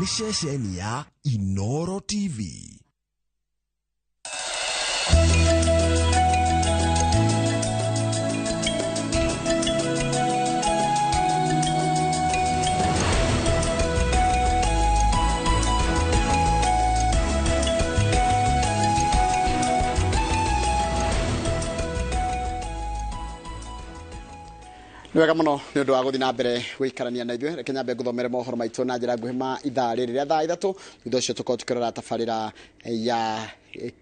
Nĩ ceceni ya Inoro TV. Nĩ wega mũno nĩ ũndũ wa gũthiĩ na mbere gũikarania na ithuĩ. Reke nyambe ngũthomere mohoro maitũ na njĩra nguhĩ ma ithaa rĩrĩ rĩa thaa 3. Thutha ũcio tũkorwo tũkĩrora tabarĩra ya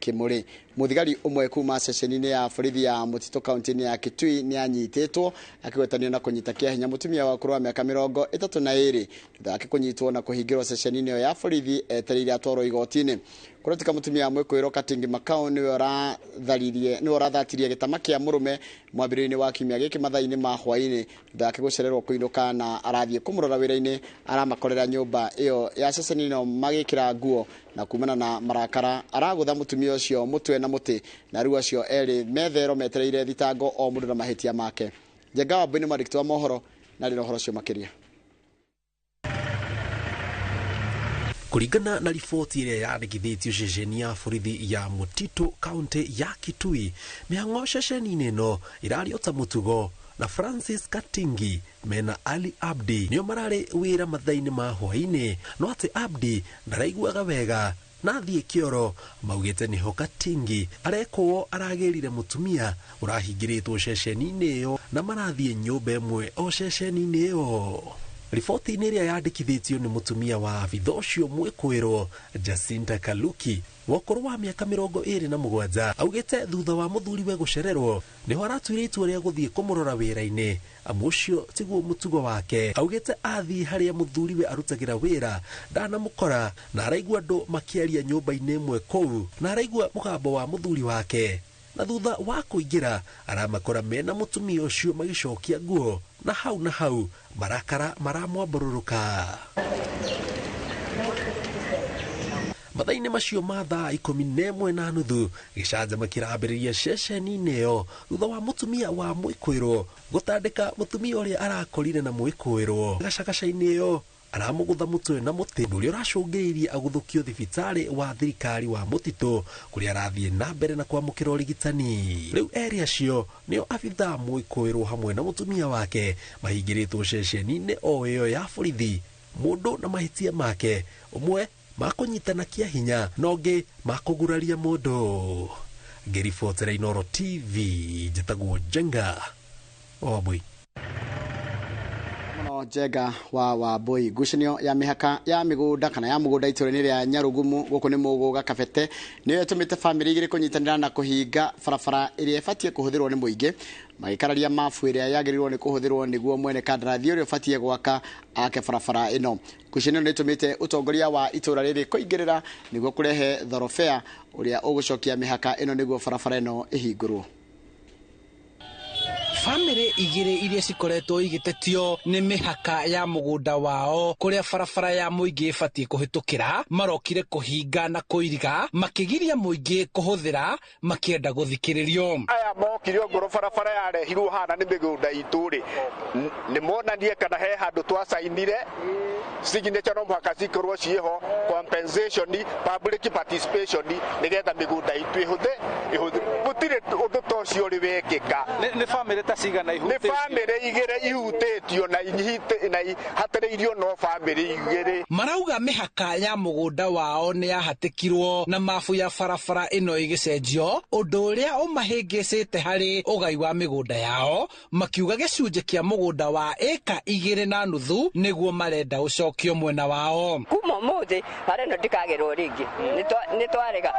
Kĩmũrĩ. Mũthigari ũmwe kuma ceceni-inĩ ya borithi ya Mũtitũ kaunti-inĩ ya Kitui nĩ anyitĩtwo akĩgwetanio na kũnyita kĩa hinya mũtumia wa ũkũrũ wa mĩaka 32 thutha wake kũnyitwo na kũhingĩrwo ceceni-inĩ ĩyo ya borithi etereire atwarwo igoti-inĩ. Kũretuka mũtumia mwĩkũĩrwo Katingi Makau nĩwe ũrathatirie gĩtama kĩa mũrũme mwambĩrĩrio-inĩ wa kiumia gĩkĩ mathaa-inĩ ma hwaĩ-inĩ thutha wake gũcererwo kũinũka na arathiĩ kũmũrora wĩra-inĩ aramakorera nyũmba ĩyo ya ceceni ĩno magĩkĩra nguo na kumana na marakara aragũtha mũtumia ũcio mũtwe na mũtĩ na rĩu acio erĩ methero metereire thitango o mũndũ na mahĩtia make. Njenga Wambui nĩ mwandĩki wa mohoro na rĩrĩ ũhoro ũcio makĩria. Kũringana na riboti ĩrĩa yandĩkithĩtio ceceni ya borithi ya Mũtitũ kaunti ya Kitui, mĩhang'o ceceni-inĩ ĩno ĩrarĩ o ta mũtugo na Francis Katingi mena Ali Abdi nĩo mararĩ wĩra mathaa-inĩ ma hwaĩ-inĩ, no atĩ Abdi ndaraiguaga wega na athiĩ kĩoro maugĩte nĩho Katingi arekwo aragĩrire mũtumia ũrahingĩrĩtwo ceceni-inĩ ĩyo na marathiĩ nyũmba ĩmwe o ceceni-inĩ ĩyo. Riboti-inĩ ĩrĩa yandĩkithĩtio nĩ mũtumia wa abitha ũcio mwĩkũĩrwo Jacinta Kaluki wa ũkũrũ wa mĩaka 27 augĩte thutha wa mũthuriwe gũcererwo nĩho aratuire itua rĩa gũthiĩ kũmũrora wĩra-inĩ amu ũcio tiguo mũtugo wake. Augĩte athiĩ harĩa mũthuriwe arutagĩra wĩra ndanamũkora na araigua andũ makĩaria nyũmba-inĩ ĩmwe kũu na araigua mũgambo wa mũthuri wake na thutha wa kũingĩra aramakora mena mũtumia ũcio magĩcokia nguo na hau marakara maramwambũrũrũka. Mathaa-inĩ macio ma thaa 11:30 gĩcanjama kĩrambĩrĩria ceceni-inĩ ĩyo thutha wa mũtumia wa mwĩkũĩrwo gũtandĩka mũtumia ũrĩa arakorire na mwĩkũĩrwo gacagaca-inĩ ĩyo aramũgũtha mũtwe na mũtĩ ũndũ ũrĩa ũracũngĩrĩirie agũthũkio thibitarĩ wa thirikari wa Mũtitũ kũrĩa arathiĩ na mbere na kwamũkĩra ũrigitani. Rĩu erĩ acio nĩo abithaa mwĩkũĩrwo hamwe na mũtumia wake mahingĩrĩtwo ceceni-inĩ o ĩyo ya borithi mũndũ na mahĩtia make ũmwe makũnyitana kĩa hinya na ũngĩ makũguraria mũndũ. Ngĩribotera Inoro TV njĩtagwo Njenga Wambui. Njenga wa Wambui. Ngucanio ya mĩhaka ya mĩgũnda kana ya mũgũnda itũũra-inĩ rĩa Nyarugumu gũkũ nĩ Mũgũga Kabete nĩyo ĩtũmĩte bamĩrĩ igĩrĩ kũnyitanĩra na kũhinga barabara ĩrĩa ĩbatiĩ kũhũthĩrwo nĩ mũingĩ magĩkararia mabu ĩrĩa yagĩrĩirwo nĩ kũhũthĩrwo nĩguo mwene kandarathi ũrĩa ũbatiĩ gwaka ake barabara ĩno. Ngucanio nĩ ĩtũmĩte ũtongoria wa itũũra rĩrĩ kũingĩrĩra nĩguo kũrehe thorobea ũrĩa ũgũcokia mĩhaka ĩno nĩguo barabara ĩno ĩhingũrwo. Bamĩrĩ igĩrĩ iria cikoretwo igĩtetio nĩ mĩhaka ya mũgũnda wao kũrĩa barabara ya mũingĩ ĩbatiĩ kũhĩtũkĩra marokire kũhinga na kũiriga makĩgiria mũingĩ kũhũthĩra makĩenda gũthikĩrĩrio. Aya mokire ongorwo barabara yarehirwo hana nĩ mĩgũnda itũ rĩ nĩ monanie kana he handũ twacainire signature no mũhaka cikorwo ciĩho, compensation, public participation nĩgetha mĩgũnda itũ ĩhũthĩ gũtirĩ ũndũ ta ũcio ũrĩ wekĩka. Nĩ bamĩrĩ ta cigana ihutĩtio? Nĩ bamĩrĩ igĩrĩ ihutĩtio na ihatĩrĩirio no bamĩrĩ igĩrĩ. Marauga mĩhaka ya mũgũnda wao nĩ yahatĩkirwo na mabu ya barabara ĩno ĩgĩcenjio ũndũ ũrĩa ũmahĩngĩcĩte harĩ ũgai wa mĩgũnda yao makiuga gĩcunjĩ kĩa mũgũnda wa ĩka 2.5 nĩguo marenda ũcokio mwena wao. Kuma ũmũthĩ bara ĩno ndĩkagerwo rĩngĩ nĩ twarega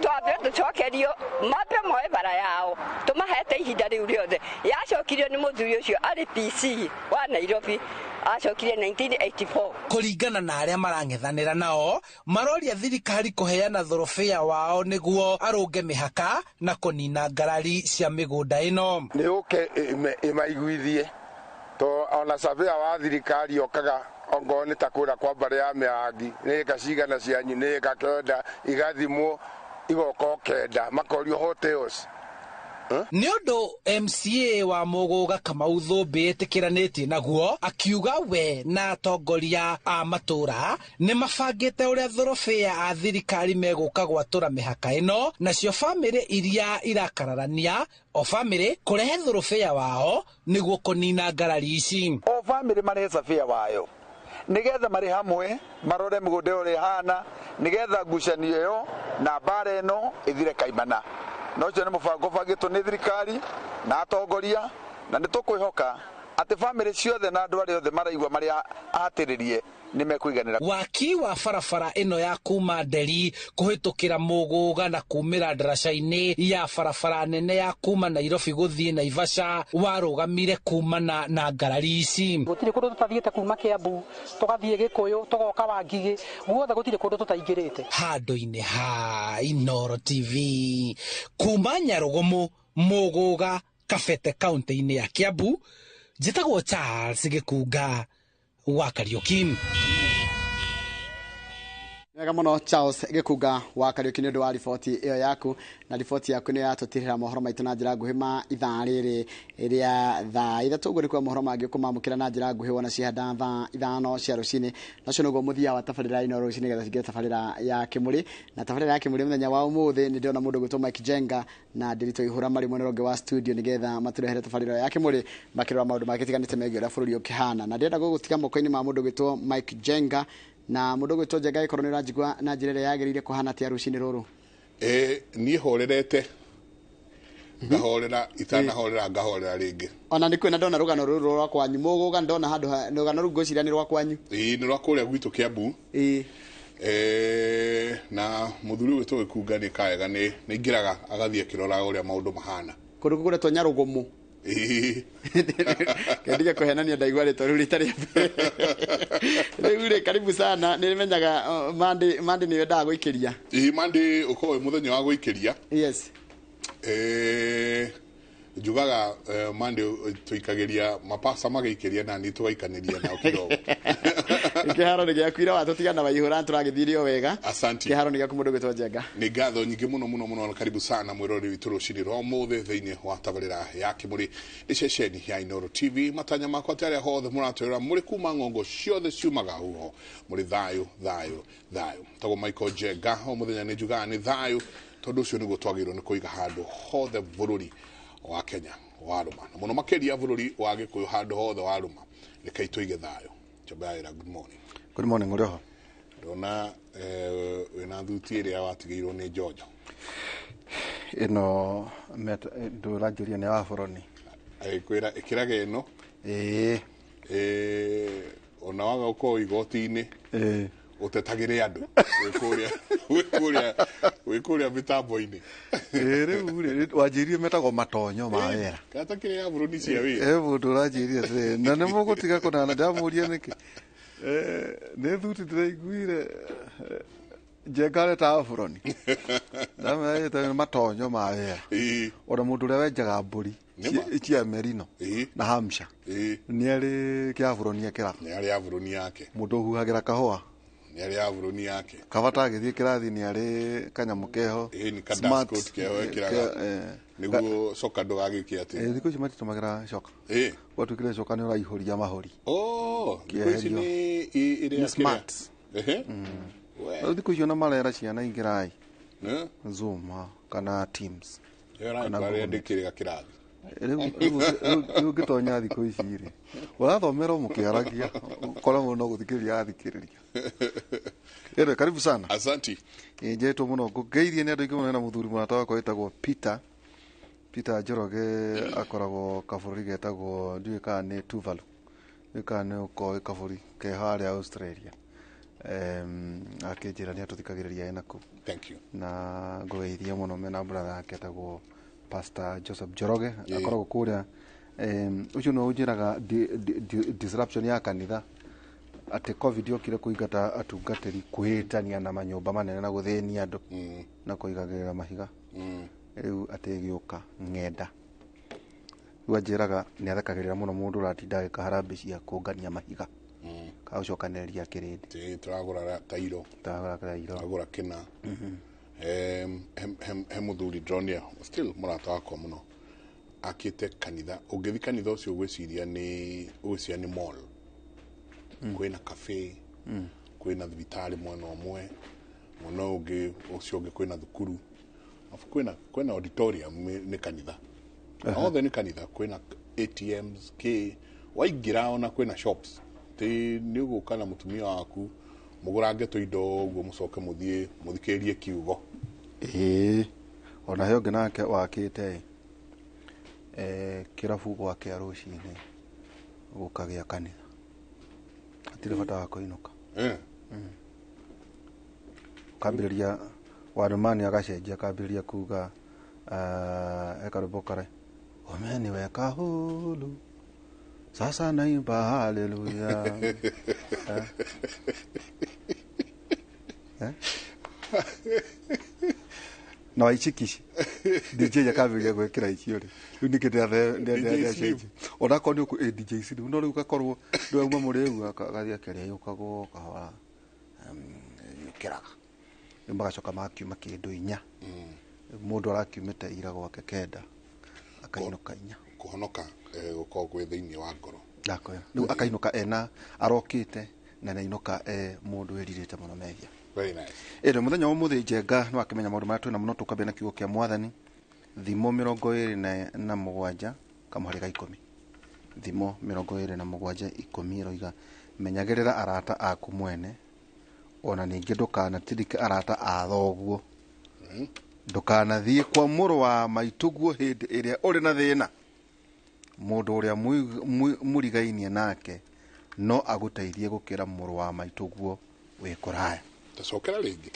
twambe tũcokerio mambe moe bara yao tũmahete ihinda rĩu rĩothe yacokirio nĩ mũthuri ũcio arĩ PC wa Nairobi acokirie 1984. Kũringana na arĩa marang'ethanĩra nao maroria thirikari kũheana thorobea wao nĩguo arũnge mĩhaka na kũnina ngarari cia mĩgũnda ĩno. Nĩ ũke ĩmaiguithie to ona surveyor wa thirikari okaga ongorwo nĩ ta kũrĩa kwa mbarĩ ya mĩhangi nĩ ĩka cigana cianyu nĩ ĩka 9 igathimwo igoka 9 makorio hotels Nĩ ũndũ MCA wa Mũgũga Kamau Thũmbĩ ĩtĩkĩranĩtie naguo, akiuga we na atongoria a matũũra nĩ mabangĩte ũrĩa thorobĩa a thirikari megũka gwatũra mĩhaka ĩno, nacio bamĩrĩ iria irakararania o bamĩrĩ kũrehe thorobĩa wao nĩguo kũnina ngarari ici. O bamĩrĩ marehe sabia wayo nigetha marĩ hamwe marore mũgũnda ũrĩa ĩhana, nigetha ngucanio ĩyo na mbara ĩno ĩthire kaimana. Na ũcio nĩ mũbango ũbangĩtwo nĩ thirikari na atongoria, na nĩ tũkwĩhoka atĩ bamĩrĩ ciothe na andũ arĩa othe maraigua marĩ ahatĩrĩrie nĩ mekũiganĩra. Waki wa barabara ĩno ya kuma Nderi kũhĩtũkĩra Mũgũga na kumĩra ndaraca-inĩ ya barabara nene ya kuma Nairobi gũthiĩ Naivasha warũgamire kumana na ngarari ici. Gũtirĩ kũndũ tũtathiĩte kuma Kiambu tũgathiĩ Gĩkũyũ tũgoka Wangigĩ, guothe gũtirĩ kũndũ tũtaingĩrĩte. Handũ-inĩ ha Inooro TV kuma Nyarũgũmũ, Mũgũga, Kabete, kaunti-inĩ ya Kiambu, njĩtagwo Charles Gĩkunga wa Kariuki. Wega mũno Charles Gĩkunga wa Kariuki nĩ ũndũ wa riboti ĩyo yaku, na riboti yaku nĩ yatũtirĩra mohoro maitũ na njĩra nguhĩ ma ithaa rĩrĩ rĩa thaa 3. Ũguo nĩ kuga mohoro mangĩ ũkũmamũkĩra na njĩra nguhĩ wona cihanda thaa 5 cia rũcinĩ. Na ũcio nĩguo mũthia wa tabarĩra ĩno rũcinĩ nĩgetha cingĩre tabarĩra ya Kĩmũrĩ. Na tabarĩra ya Kĩmũrĩ mũthenya wa ũmũthĩ nĩ ndĩrona mũndũ ũgwĩtwo Mike Jenga na Ndiritu Ihũra marĩ mwena ũngĩ wa studio nĩgetha matũrehere tabarĩra ya Kĩmũrĩ makĩrora maũndũ mangĩ megiĩ ũrĩa bũrũri ũkĩhana. Na ndĩrenda gũgũtiga moko-inĩ ma mũndũ ũgwĩtwo Mike Jenga. Na mũndũ ũgwĩtwo Njenga, gĩkorwo nĩ ũranjigua na njĩra ĩrĩa yagĩrĩire kũhana atĩa rũcinĩ rũrũ? Niĩ horerete ngahorera, itanahorera ngahorera rĩngĩ. Ona nĩ kwĩna ndona rũgano rũrũ rwa kwanyu Mũgũga, ndona handũ rũgano rũu ngwĩciria nĩ rwa kwanyu. Ĩĩ, nĩ rwa kũrĩa gwitũ Kiambu. Ĩĩ. Na mũthuri ũgwĩtwo Gĩkunga nĩ kaega, nĩ aingĩraga agathiĩ akĩroraga ũrĩa maũndũ mahana kũndũ kũretwo Nyarũgũmũ. Kendige kũhenania ndaigua rĩtwa rĩu rita rĩa mbere. Rĩu rĩ, karibu sana. Nĩ menyaga Monday nĩ wendaga gũikĩria. Ĩĩ, Monday ũkoragwo wĩ mũthenya wa gũikĩria. Yes. Njugaga Monday tũikagĩria mapasa magĩikĩria na niĩ tũgaikanĩria nao kidogo. Kĩharo nĩ gĩaku, ira watũtigana waihũra tũragĩthirie o wega. Asante. Kĩharo nĩ gĩaku mũndũ ũgwĩtwo Njenga. Nĩ ngatho nyingĩ mũno mũno mũno, karibu sana mwĩroreri witũ rũcinĩ rwa ũmũthĩ thĩinĩ wa tabarĩra ya Kĩmũrĩ nĩ ceceni ya Inooro TV. Matanya makwa atĩ arĩa hothe mũratwĩrora mũrĩ kuma ng'ongo ciothe ciumaga huho mũrĩ thayũ thayũ thayũ. Tagwo Michael Njenga, o mũthenya nĩ njugaga nĩ thayũ tondũ ũcio nĩguo twagĩrĩirwo nĩ kũiga handũ hothe bũrũri wa Kenya warũma, na mũno makĩria bũrũri wa Gĩkũyũ handũ hothe warũma. Rekei tũige thayũ. Chabaira, good morning. Good morning, ũrĩho? Ndona wĩna thuti ĩrĩa watigĩirwo nĩ Njonjo. Ĩno ndũranjũria nĩ wa boroni. Agĩkwĩra ĩkĩraga ĩno. Ĩĩ. Ona waga gũkorwo igoti-inĩ. Ĩĩ. Ũtetagĩre andũ wĩ kũrĩa mĩtambo-inĩ. Ĩĩ, rĩu rĩ wanjĩrire metagwo matonyo ma wĩra. Kata kĩrĩa ya bũrũri cia wĩra. Mũndũ ũranjĩrire atĩrĩrĩ, na nĩ mũgũtiga kũnana, ndamũria nĩkĩ? Nĩ thuti ndĩraiguire Njenga areta aburoni. Ndamwĩra matonyo ma wĩra. Ona mũndũ ũrĩa wenjaga mbũri cia merino na Hampshire nĩ arĩ kĩaburoni ekĩraga. Nĩ arĩ aburoni yake. Mũndũ ũhuhagĩra kahũa nĩ arĩ aburoni yake. Kabata agĩthiĩ kĩrathi nĩ arĩ kanyamũ keho. Ĩĩ, nĩ ka dust coat keho ekĩraga. Nĩguo coka ndũgagĩke atĩ. Thikũ ici matitũmagĩra coka. Ĩĩ. Gwatuĩkire coka nĩ ũraihũria mahũri. Oh, thikũ ici nĩ ĩrĩa Nĩ smart. Ehe. Rĩu thikũ icio na marera ciana ingĩrai Zoom kana Teams. Kana ndĩkĩrĩga kĩrathi. Rĩu ngĩtonya thikũ ici rĩ, ũrathomera mũkĩaragia, ũkora mũndũ no gũthikĩrĩria athikĩrĩria. Ĩrĩ, karibu sana. Asante. Njetwo mũno ngũgeithie nĩ andũ aingĩ mũno, hena mũthuri mũrata wakwa wĩtagwo Peter. Peter Njoroge akoragwo kabũrũri getagwo ndiũĩ kana nĩ Tuvalu. Ndiũĩ kana nĩ ũkoĩ kabũrũri ke harĩa Australia. Akĩnjĩra nĩ atũthikagĩrĩria ena kũu. Thank you. Na ngũgeithie mũno mena brother yake etagwo Pastor Joseph Njoroge akoragwo kũrĩa. Ũcio nĩwe ũnjĩraga disruption ya kanitha atĩ COVID yokire kũingata atungatĩri kwĩhĩtania na manyũmba manene na gũthĩnia andũ na kũigagĩrĩra mahiga. Rĩu atĩ ĩgĩũka ng'enda. Rĩu anjĩraga nĩ athekagĩrĩra mũno mũndũ ũratinda agĩka harambee cia kũngania mahiga. Ka gũcokanĩrĩria kĩrĩndĩ. Tũragũra tairo. Tũragũra tairo. Tũragũra kĩna. He mũthuri ndĩronire still mũrata wakwa mũno. Akĩte kanitha, ũngĩthiĩ kanitha ũcio ũgwĩciria nĩ mall. Kwĩna cafe, kwĩna thibitarĩ mwena ũmwe, mwena ũngĩ ũcio ũngĩ kwĩna thukuru, alafu kwĩna auditorium nĩ kanitha. Othe nĩ kanitha, kwĩna ATMs, K waingĩra ona kwĩna shops. Ti nĩ ũgũka na mũtumia waku mũgũrange tũindo ũguo mũcoke mũthiĩ mũthikĩrie kiugo. Ĩĩ, ona he ũngĩ nake wakĩte kĩrabu gwakĩa rũcinĩ gũkagĩa kanitha, hatirĩ bata wa kũinũka. Kambĩrĩria Warumani agacenjia akambĩrĩria kuga ekarwĩmbo kare umeniweka huru sasa naimba haleluya. Na waichikishi DJ akambĩrĩria gwĩkĩra icio rĩ rĩu nĩkĩ ndĩracenjia onakorwo nĩ ũkũ DJ Slim no rĩu gakorwo ndĩrauma mũrĩu agathiĩ akĩrĩũkagwo kahora kĩraga rĩu magacoka makiuma kĩndũ 4 mũndũ arakiumĩte ira gwake 9 akainũka 4 kũhonoka gũkorwo gwĩ thĩinĩ wa ngoro ndakwĩra rĩu akainũka ena arokĩte na nainũka mũndũ wĩrirĩte mũno mehia. Very nice. Ĩndĩ mũthenya wa ũmũthĩ Njenga nĩ wakĩmenya maũndũ marĩa twĩna mũno tũkambia na kiugo kĩa mwathani thimo 27 kamũhari ga 10 thimo 27 10 ĩroiga menyagĩrĩra arata aku mwene ona ningĩ ndũkanatirike arata a thoguo ndũkanathiĩ kwa mũrũ wa maitũguo hĩndĩ ĩrĩa ũrĩ na thĩna mũndũ ũrĩa mũrigainie nake no agũteithie gũkĩra mũrũ wa maitũguo wĩ kũraya. Tacokera rĩngĩ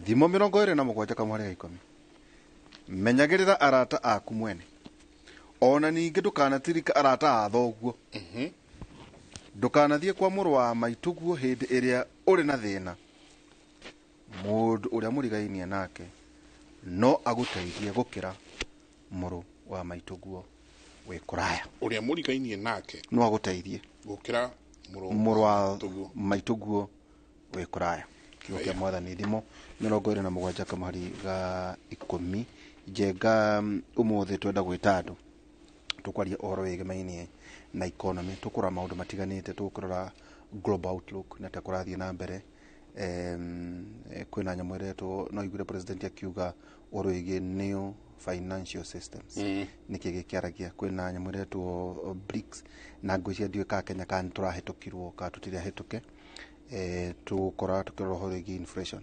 thimo 27 kamũhari ga 10 menyagĩrĩra arata aku mwene ona ningĩ ndũkanatirika arata a thoguo ndũkanathiĩ kwa mũrũ wa maitũguo hĩndĩ ĩrĩa ũrĩ na thĩna mũndũ ũrĩa mũrigainie nake no agũteithie gũkĩra mũrũ wa maitũguo wĩ kũraya. Ũrĩa mũrigainie nake no agũteithie gũkĩra mũrũ wa maitũguo wĩ kũraya. Kiugo kĩa mwathani thimo 27 kamũhari ga 10 Njenga ũmũthĩ twenda gwĩta andũ tũkwaria ũhoro wĩgĩmainie na economy tũkũrora maũndũ matiganĩte tũkũrora global outlook na ta kũrathiĩ na mbere kwĩna nyamũ ĩretwo no iguire president akiuga ũhoro wĩgiĩ new financial systems nĩkĩ gĩkĩaragia kwĩna nyamũ ĩretwo BRICS na ngwĩciria ndiũĩ ka Kenya kana nĩtũrahĩtũkirwo kana tũtirahĩtũke tũgũkora tũkĩrora ũhoro wĩgiĩ inflation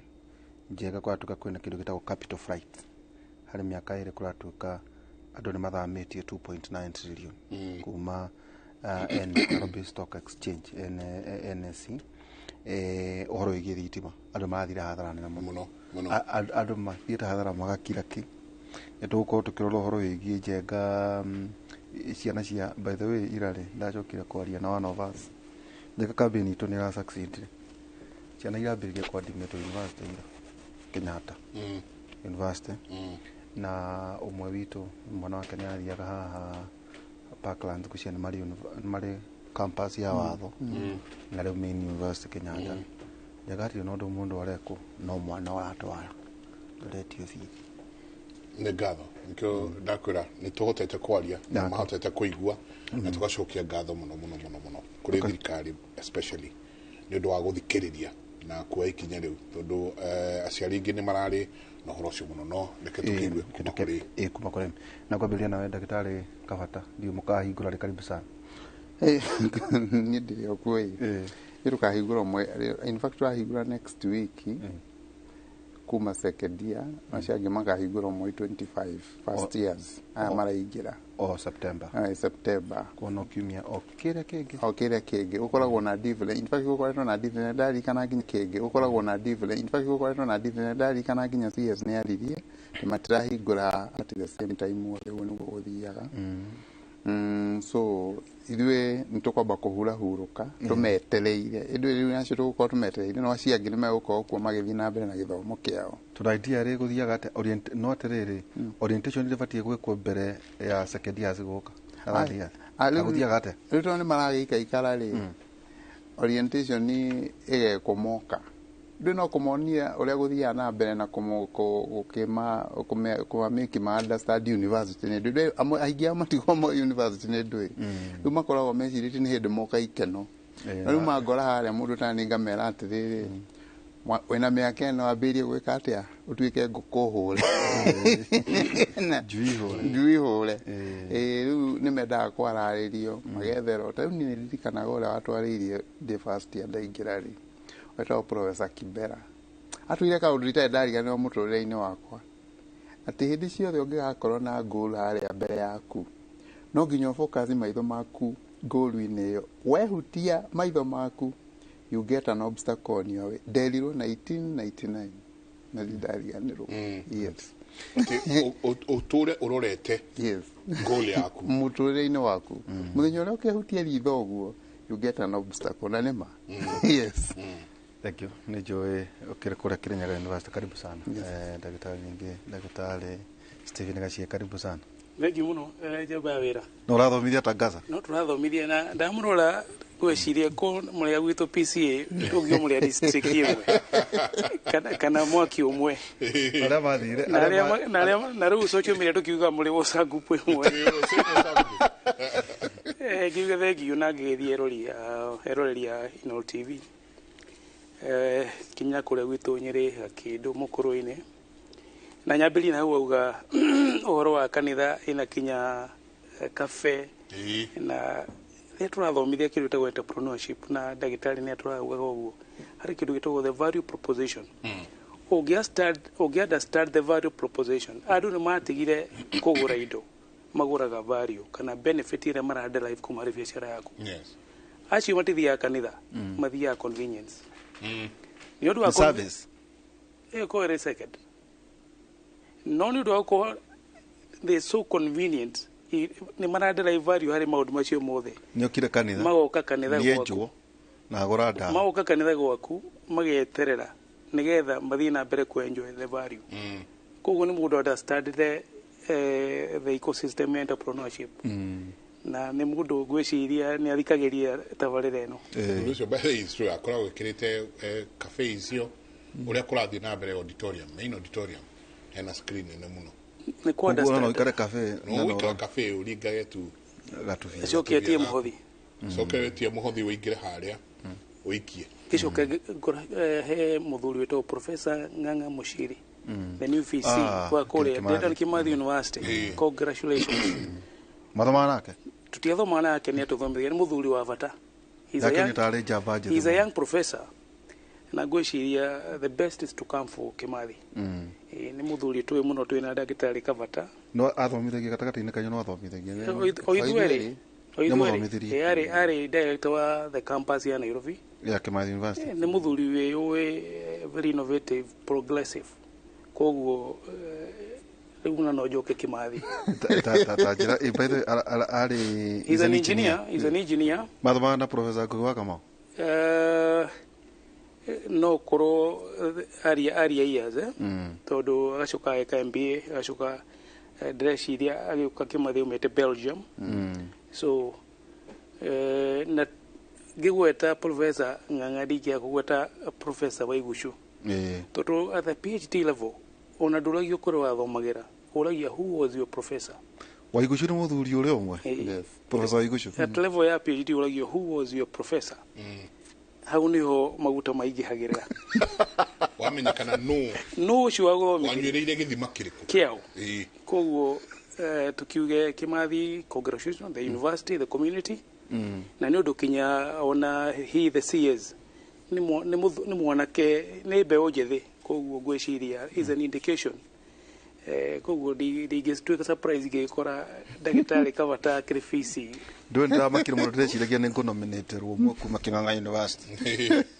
Njenga kũratuĩka kwĩna kĩndũ gĩtagwo capital flight harĩ mĩaka 2 kũratuĩka andũ nĩ mathamĩtie 2.9 trillion kuma Nairobi Stock Exchange NSE ũhoro wĩgiĩ thitima andũ marathire hathara nene mũno andũ mathiĩte hathara magakira kĩ nĩ tũgũkorwo tũkĩrora ũhoro wĩgiĩ Njenga ciana cia by the way irarĩ ndacokire kwaria na one of us Njenga campaign itũ nĩ ĩra succeed ciana irambĩrĩria kwadimĩtwo university ira Kenyatta University na ũmwe witũ mwana wake nĩ athiaga haha Parklands ngwĩciria nĩ marĩ campus ya watho na rĩu main university Kenyatta Njenga hatirĩ na ũndũ mũndũ arekwo no mwana ũratwara ndũretio bithi. Nĩ ngatho nikĩo ndakwĩra nĩ tũhotete kwaria na mahotete kũigua na tũgacokia ngatho mũno mũno mũno mũno kũrĩ thirikari especially nĩ ũndũ wa gũthikĩrĩria na kuoya ikinya rĩu tondũ aciari aingĩ nĩ mararĩ na ũhoro ũcio mũno no reke tũkĩigue kuma kũrĩ kuma kũrĩ na kwambĩrĩria nawe ndagĩtarĩ Kabata ndiũ mũkahingũra rĩ karibu sana. Niĩ ndĩrĩ o kuo ĩ nĩ tũkahingũra ũmwe in fact tũrahingũra next week kuma second year acio angĩ makahingũra ũmwe 25 first years aya maraingĩra o September September kuona kiumia o kĩrĩa kĩngĩ o kĩrĩa kĩngĩ ũkoragwo na different in fact ũkoretwo na different ndarikana nginya kĩngĩ ũkoragwo na different in fact ũkoretwo na different ndarikana nginya CS nĩ aririe matirahingũra at the same time othe ũguo nĩguo gũthiaga. So ithuĩ nĩ tũkwamba kũhurahurũka tũmetereire ĩndĩ rĩu nacio tũgũkorwo tũmetereire no acio angĩ nĩ megũkorwo kuo magĩthiĩ na mbere na gĩthomo kĩao. Tondũ idea rĩ gũthiaga atĩa no atĩrĩrĩ orientation ĩbatiĩ gwĩkwo mbere ya second years gũka gũthiaga atĩa rĩu tondũ nĩ maragĩikaikara rĩ orientation ĩgekwo moka Ndũ no kũmonia ũrĩa gũthiaga na mbere na kũmamake ma understand university nĩ ndũ amwe aingĩ ao matigwo mo university nĩ ndũĩ rĩu makoragwo mecirĩtie nĩ hĩndĩ moka ikeno. Na rĩu mangora harĩa mũndũ tani ngamera atĩrĩrĩ, wĩna mĩaka ĩno wambĩrĩrie gwĩka atĩa ũtuĩke ngũkũ hũre njui hũre. Rĩu nĩ mendaga kwararĩrio magetherwo. Ta rĩu niĩ nĩndirikanaga ũrĩa watwarĩirie ndĩ first year ndaingĩra rĩ, wetagwo Professor Kibera, atwĩre kaũndũ itarĩ ndariganĩrwo mũtũrĩre-inĩ wakwa, atĩ hĩndĩ ciothe ũngĩgakorwo na goal harĩa mbere yaku no nginya ũfocus maitho maku goal-inĩ ĩyo. Wehutia maitho maku you get an obstacle on your way. Nderirwo 1999 na ndariganĩrwo. Yes. Ũtũre ũrorete goal yaku mũtũrĩre-inĩ waku. Mũthenya ũrĩa ũkehutia ritho ũguo you get an obstacle na nĩma. Yes. Thank you. Nĩ njũĩ ũkĩrĩ kũrĩa Kirinyaga University, karibu sana. Ndagĩtarĩ ningĩ ndagĩtarĩ Stephen Gachie, karibu sana. Thank you mũno njamba ya wĩra. No ũrathomithia Tangaza? No tũrathomithia na ndamũrora ngwĩciria ko mũrĩa gwitũ PCA ũngĩ mũrĩa district ĩmwe kana mwaki ũmwe. Arĩa mathire na rĩu social media tũkiuga mũrĩ WhatsApp group ĩmwe. Ngiuga thank you na ngĩgĩthiĩ eroreri a Inooro TV. Kinya kũrĩa gwitũ Nyĩrĩ Gakĩndũ Mũkũrũ-inĩ. Na nyambĩrĩrie na hau auga ũhoro wa kanitha ĩna kinya cafe na rĩrĩa tũrathomithia kĩndũ gĩtagwo entrepreneurship na ndagĩtarĩ nĩ atũraugaga ũguo, harĩ kĩndũ gĩtagwo the value proposition. Ũngĩ understand the value proposition, andũ nĩ matigire kũgũra indo, magũraga value kana benefit ĩrĩa mara derive kuma harĩ biacara yaku. Acio matithiaga kanitha, mathiaga convenience. Nĩ ũndũ wa service. Ĩyo ĩrĩ second. No nĩ ũndũ wa gũkorwo they so convenient, nĩ mara derive value harĩ maũndũ macio mothe. Nĩ okire kanitha. Magoka kanitha gwaku. Na agũra ndawa. Magoka kanitha gwaku mageterera nĩgetha mathiĩ na mbere ku enjoy the value. Koguo nĩ mũndũ understand the ecosystem ya entrepreneurship. Na nĩ mũndũ ngwĩciria nĩ athikagĩria tabarĩra ĩno. Ũndũ ũcio by the way is true, akoragwo ĩkĩrĩte cafe icio ũrĩa kũrathiĩ na mbere auditorium, main auditorium hena screen nene mũno. Nĩ ku understand. No ũikare cafe no ũikare cafe ũringage tu gatubia. Coke etie mũhothi. Coke wetie mũhothi ũingĩre harĩa ũikie. Gĩcoke he mũthuri wĩtagwo Professor Ng'ang'a Muchiri, the new VC wa kũrĩa Dedan Kimathi University. Congratulations. Mathomaga nake? Tutiathomaga nake, nĩ atũthomithagia, nĩ mũthuri wa bata. He's a young professor. Na ngwĩciria the best is to come for Kimathi. Nĩ mũthuri tũĩ mũno twĩ na ndagĩtarĩ Kabata. No athomithagia gatagatĩ-inĩ kanyu, no athomithagia. O ithuerĩ. Arĩ director wa the campus ya Nairobi. Ya Kimathi University. Nĩ mũthuri wĩ very innovative, progressive. Koguo rĩu na no njoke Kimathi. Ta njĩra, by the way, arĩ He's an engineer, he's an engineer. Mathomaga na Professor Ngugi wa Kamau? No korwo aria years tondũ agacoka ageka MBA, agacoka ndĩreciria agĩũka Kimathi aumĩte Belgium. So na ngĩgweta Professor Ng'ang'a ndingĩaga kũgweta Professor Waigucu. Tondũ at the PhD level ona ndũragio kũrĩa wathomagĩra, ũragia who was your professor. Waigucu nĩ mũthuri ũrĩa ũmwe? Professor Waigucu. At level ya PhD ũragio who was your professor. Hau niho maguta maingĩhagĩrĩra. Wamenyekana nũ. Nũ ũcio wagũthomithia. Wanyuĩrĩire gĩthima kĩrĩkũ? Kĩao. Koguo tukiuge Kimathi, congratulations, the university, the community. Na nĩ ũndũ kinya ona he the CS nĩ mwanake, nĩ mbeũ njĩthĩ, koguo ngwĩciria is an indication. Koguo ndingĩtuĩka surprise ngĩkora ndagĩtarĩ Kabata akĩrĩ VC. Ndũĩ ndĩramakire mũno, ndĩreciragia nĩ ngũnominĩtĩrwo ũmwe kuma King'ang'a University.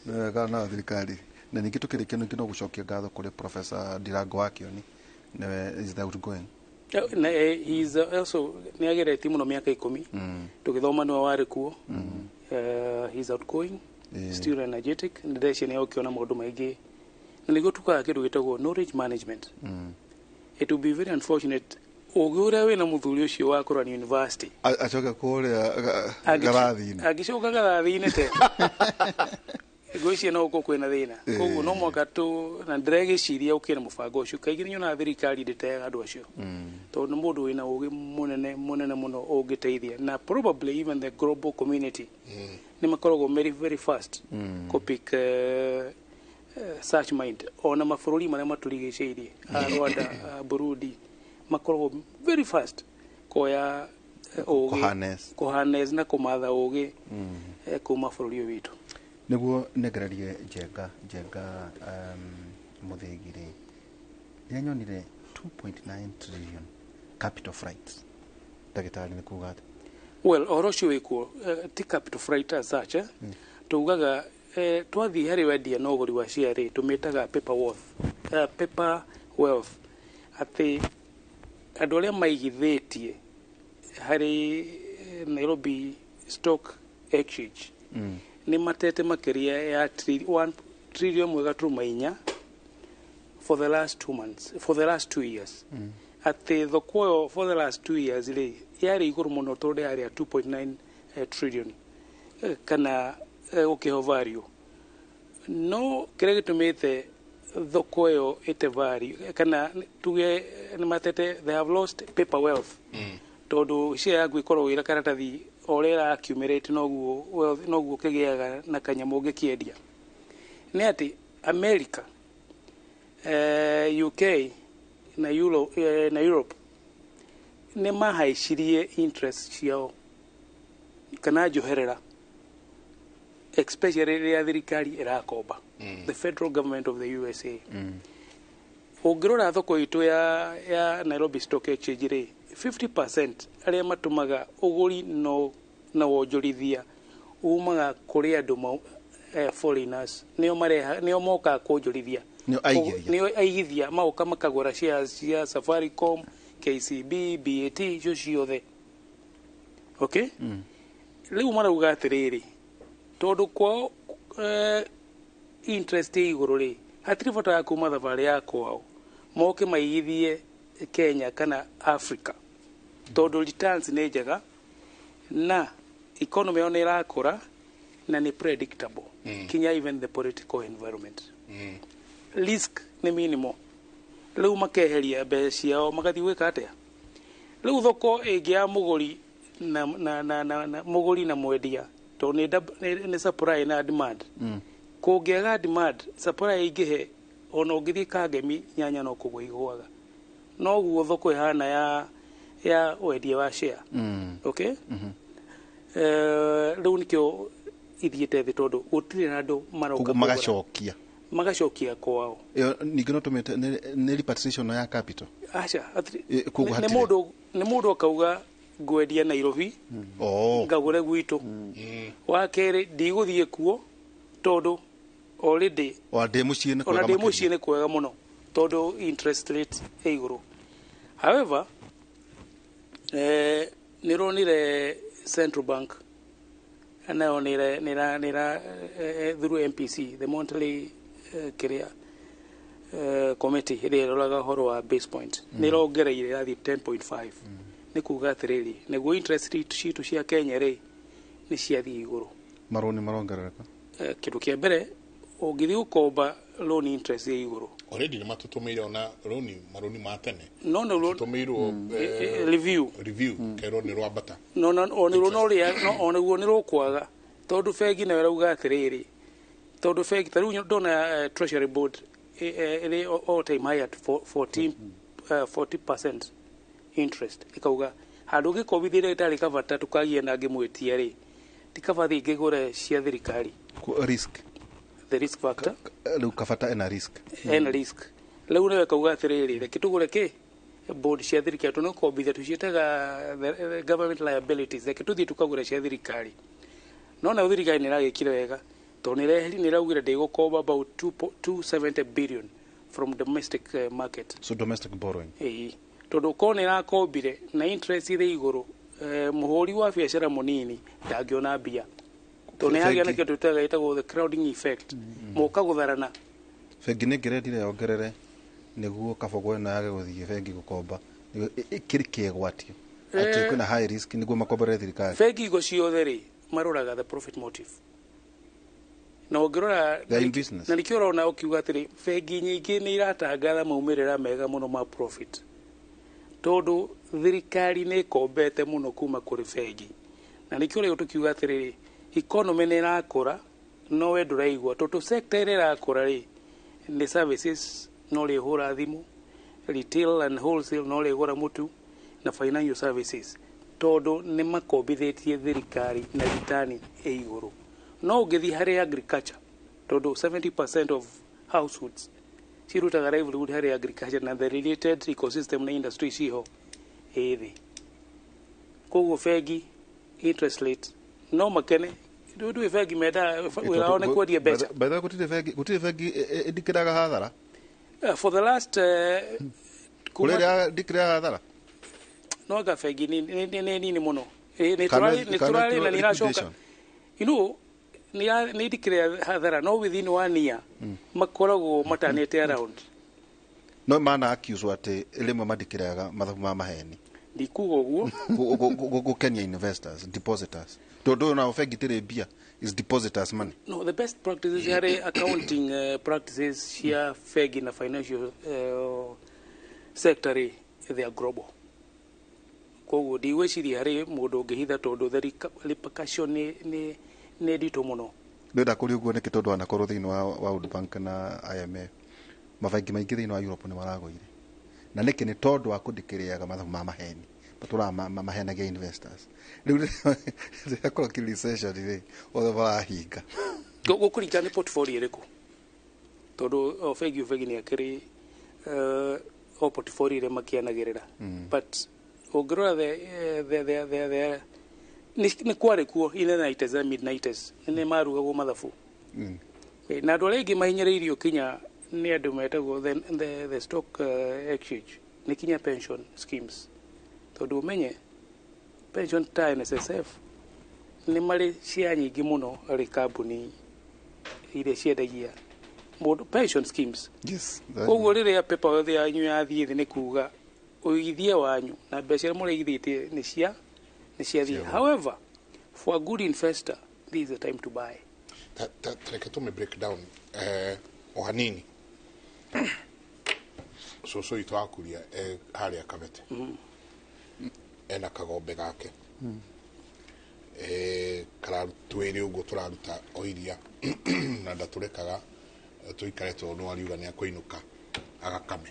Nĩ wega na thirikari. Na ningĩ tũkĩrĩkia ningĩ no gũcokia ngatho kũrĩ Professor Ndirango wa Kĩoni, nĩwe is the outgoing. Na he is also nĩ ageretie mũno mĩaka 10 tũgĩthoma nĩwe warĩ kuo. He is outgoing, still energetic, ndĩreciria nĩ okĩona maũndũ maingĩ. Na nĩguo tukaga kĩndũ gĩtagwo knowledge management. It will be very unfortunate ũgĩ ũrĩa wĩna mũthuri ũcio wa kũrani university acoke kũrĩa garathi-inĩ. Angĩcoka garathi-inĩ te. Ngwĩciria no gũkorwo kwĩna thĩna. Koguo no mũhaka tũ na ndĩregĩciria ũkĩra mũbango ũcio. Kaingĩ nĩnyonaga thirikari ndĩteaga andũ acio. Tondũ nĩ mũndũ wĩna ũgĩ mũnene mũnene mũno ũngĩteithia. Na probably even the global community nĩ makoragwo very very fast kũpick such mind. Ona mabũrũri marĩa matũrigicĩirie, a Rwanda, a Burundi, makoragwo very fast kuoya ũgĩ, Kũharness. kũharness na kũmatha ũgĩ kuma bũrũri ũyũ witũ. Nĩguo nengererie Njenga Njenga Mũthĩgi rĩ, nĩanyonire 2.9 trillion capital flight. Ndagĩtarĩ, nĩ kuga atĩa? Well, ũhoro ũcio wĩkuo, ti capital flight as such, eh? Tugaga twathiĩ harĩ wendia na ũgũri wa share rĩ, tũmĩtaga paper worth, paper wealth, atĩ andũ arĩa maigithĩtie harĩ Nairobi Stock Exchange nĩ matete makĩria ya 1 trillion 1.4 for the last 2 months, for the last 2 years. Atĩ thoko ĩyo for the last 2 years rĩ, yarĩ igũrũ mũno tondũ yarĩ ya 2.9 trillion, kana gũkĩho value. No kĩrĩa gĩtũmĩte thoko ĩyo ĩte value, kana tuge nĩ matete, they have lost paper wealth, tondũ share yaku ĩkoragwo ĩrĩ karatathi, o ũrĩa ĩra accumulate noguo wealth, noguo kĩgĩaga na kanyamũ ũngĩkĩendia. Nĩ atĩ America, UK na Europe nĩ mahaicirie interest ciao kana njoherera, especially rĩrĩa thirikari ĩrakomba, the federal government of the USA. Ũngĩrora thoko itũ ya Nairobi Stock Exchange rĩ, 50% arĩa matũmaga ũgũri no na wonjorithia umaga kũrĩ andũ foreigners, nĩo mareha, nĩo mokaga kuonjorithia. Nĩo aigithia. Nĩo aigithia magoka makagũra shares cia Safaricom, KCB, BAT, icio ciothe. Okay, rĩu marauga atĩrĩrĩ, tondũ kwao interest ĩ igũrũ rĩ, hatirĩ bata wa kuma thabarĩ ya kwao moke maigithie Kenya kana Africa, tondũ returns nĩ njega na economy yao nĩ ĩrakũra na nĩ predictable, kinya even the political environment risk nĩ minimal. Rĩu makeheria mbeca ciao magathiĩ gwĩka atĩa? Rĩu thoko ĩngĩ ya mũgũri na mũgũri na mwendia, tondũ nĩ supply na demand. Kũngĩaga demand, supply ĩingĩhe, ona ũngĩthiĩ Kangemi nyanya no kũgwa igũaga. Noguo thoko ĩhana ya wendia wa share. Okay, rĩu nĩkĩo ithiĩte thĩ, tondũ gũtirĩ na andũ maroka Koguo kũgũra. Magacokia. Magacokia kwao. Ĩyo ningĩ no tũmĩte nĩ repatriation ya capital? Aca. Koguo nĩ hatirĩ. Mũndũ akauga ngwendia Nairobi, ngagũre gwitũ. Wa kerĩ, ndigũthiĩ kuo tondũ already o ndĩ mũciĩ nĩ ona kwega ndĩ makĩria. Mũciĩ nĩ kwega mũno tondũ interest rate ĩ igũrũ. However, nĩ ronire central bank nayo nĩ ĩra through MPC, the monetary kĩrĩa committee ĩrĩa ĩroraga ũhoro wa base point, nĩ ĩrongereire ĩrathiĩ 10.5. Nĩ kuga atĩrĩrĩ, nĩguo interest rate citũ cia Kenya rĩ, nĩ ciathiĩ igũrũ. Marũni marongerereka. Kĩndũ kĩa mbere, ũngĩthiĩ gũkomba loan, interest ĩ igũrũ. Already nĩ matũtũmĩire ona rũni, marũni ma tene. No nĩ tũtũmĩirwo review. Review kerwo nĩ rwambata. No no o nĩruo no rĩa no o nĩguo nĩ rũkwaga, tondũ bengi nayo ĩrauga atĩrĩrĩ, tondũ bengi ta rĩu ndona treasury board ĩrĩ all time high at 14 40% interest, ĩkauga handũ ũngĩkombithia ĩtarĩ kabata tũkagia na ngĩmwĩtia rĩ, ti kaba thiĩ ngĩgũre cia thirikari. Risk. The risk factor. Rĩu kabata ena risk. Ena risk. Rĩu nayo ĩkauga atĩrĩrĩ, reke tũgũre kĩ bond cia thirikari, tondũ nĩ tũciĩtaga the government liabilities, reke tũthiĩ tũkagũre cia thirikari. No nayo thirikari nĩ ĩragĩkire wega, tondũ nĩ ĩraugire ndĩgũkomba about 270 billion from domestic market. So domestic borrowing. Ĩĩ, tondũ korwo nĩ ĩrakombire na interest ĩrĩ igũrũ, mũhũri wa biacara mũnini ndangĩona mbia, tondũ nĩ hagĩa na kĩndũ twĩtaga ĩtagwo the crowding effect, moka gũtharana. Bengi nĩ ngĩrendire yongerere nĩguo kabogo ĩno yage gũthiĩ bengi gũkomba. Nĩguo kĩrĩ kĩgwatio atĩ kwĩna high risk nĩguo makomborere thirikari. Bengi igo ciothe rĩ, maroraga the profit motive. Na ũngĩrora They are in business. Na nĩkĩo ũrona ũkiuga atĩrĩ bengi nyingĩ nĩ iratangatha maumĩrĩra mega mũno ma profit, tondũ thirikari nĩ ĩkombete mũno kuma kũrĩ bengi. Na nĩkĩo rĩu tũkiuga atĩrĩrĩ, economy nĩ ĩrakũra no we ndũraigua, tondũ sector ĩrĩa ĩrakũra rĩ nĩ services, no rĩhũra thimũ, retail and wholesale, no rĩgũra mũtu, na financial services, tondũ nĩ makombithĩtie thirikari na return ĩ igũrũ. No ũngĩthiĩ harĩ agriculture, tondũ 70% of households cirutaga livelihood harĩ agriculture na the related ecosystem na industry ciho ĩ thĩ. Koguo bengi interest rate no makene rĩu bengi mendaga wĩra wao nĩ kwendia mbeca. By the way, gũtirĩ bengi ĩndikĩraga hathara. For the last kũrĩ ĩrĩa ndikĩraga hathara. No anga bengi nĩ nini mũno. Nĩ tũrarĩ na nĩ iracoka. You know, nĩ ndikĩrĩa hathara no within 1 year makoragwo matanĩte around. No mana accuse atĩ rĩmwe mandikĩraga mathabu ma maheni. Ndikuga ũguo. Gũkenia investors, depositors. Tondũ nao bengi tĩrĩ mbia, is depositors money. No, the best practices harĩ accounting practices cia bengi na financial sector rĩ, they are global. Koguo ndigwĩciria harĩ mũndũ ũngĩhitha tondũ the repercussion nĩ nditũ mũno. Ndĩrenda kũria ũguo nĩkĩ tondũ wanakorwo thĩinĩ wa World Bank na IMF mabengi maingĩ thĩinĩ wa Europe nĩ maragũire. Na nĩkĩ? Nĩ tondũ wa kũndĩkĩrĩaga mathabu ma maheni, matũraga mahenagia investors. Rĩu rĩrĩa korwo kĩ recession rĩ, othe marahinga. Gũkũringana nĩ portfolio ĩrĩkũ, tondũ o bengi nĩ akĩrĩ o portfolio ĩrĩa makĩanagĩrĩra. But ũngĩrora the nĩ kwarĩ kuo in the 90s and mid 90s nĩ marugagwo mathabu. Na andũ arĩa aingĩ mahinyĩrĩirio kinya nĩ andũ metagwo the stock exchange, nĩ kinya pension schemes, tondũ ũmenye pension ta NSSF nĩ marĩ cia nyingĩ mũno harĩ kambuni iria ciendagia mũndũ pension schemes. Yes. Koguo rĩrĩa paper yothe yanyu yathiĩ thĩ nĩ kuga ũigithia wanyu na mbeca iria mũraigithĩtie nĩ ciathiĩ. However, for a good investor, this is the time to buy. Tareke tũme break down o hanini. Cũcũ witũ akuria harĩa Kabete ena kagombe gake karatwĩrĩ ũguo tũraruta o iria na ndatũrekaga tũikare tondũ no ariuga nĩ akũinũka agakame.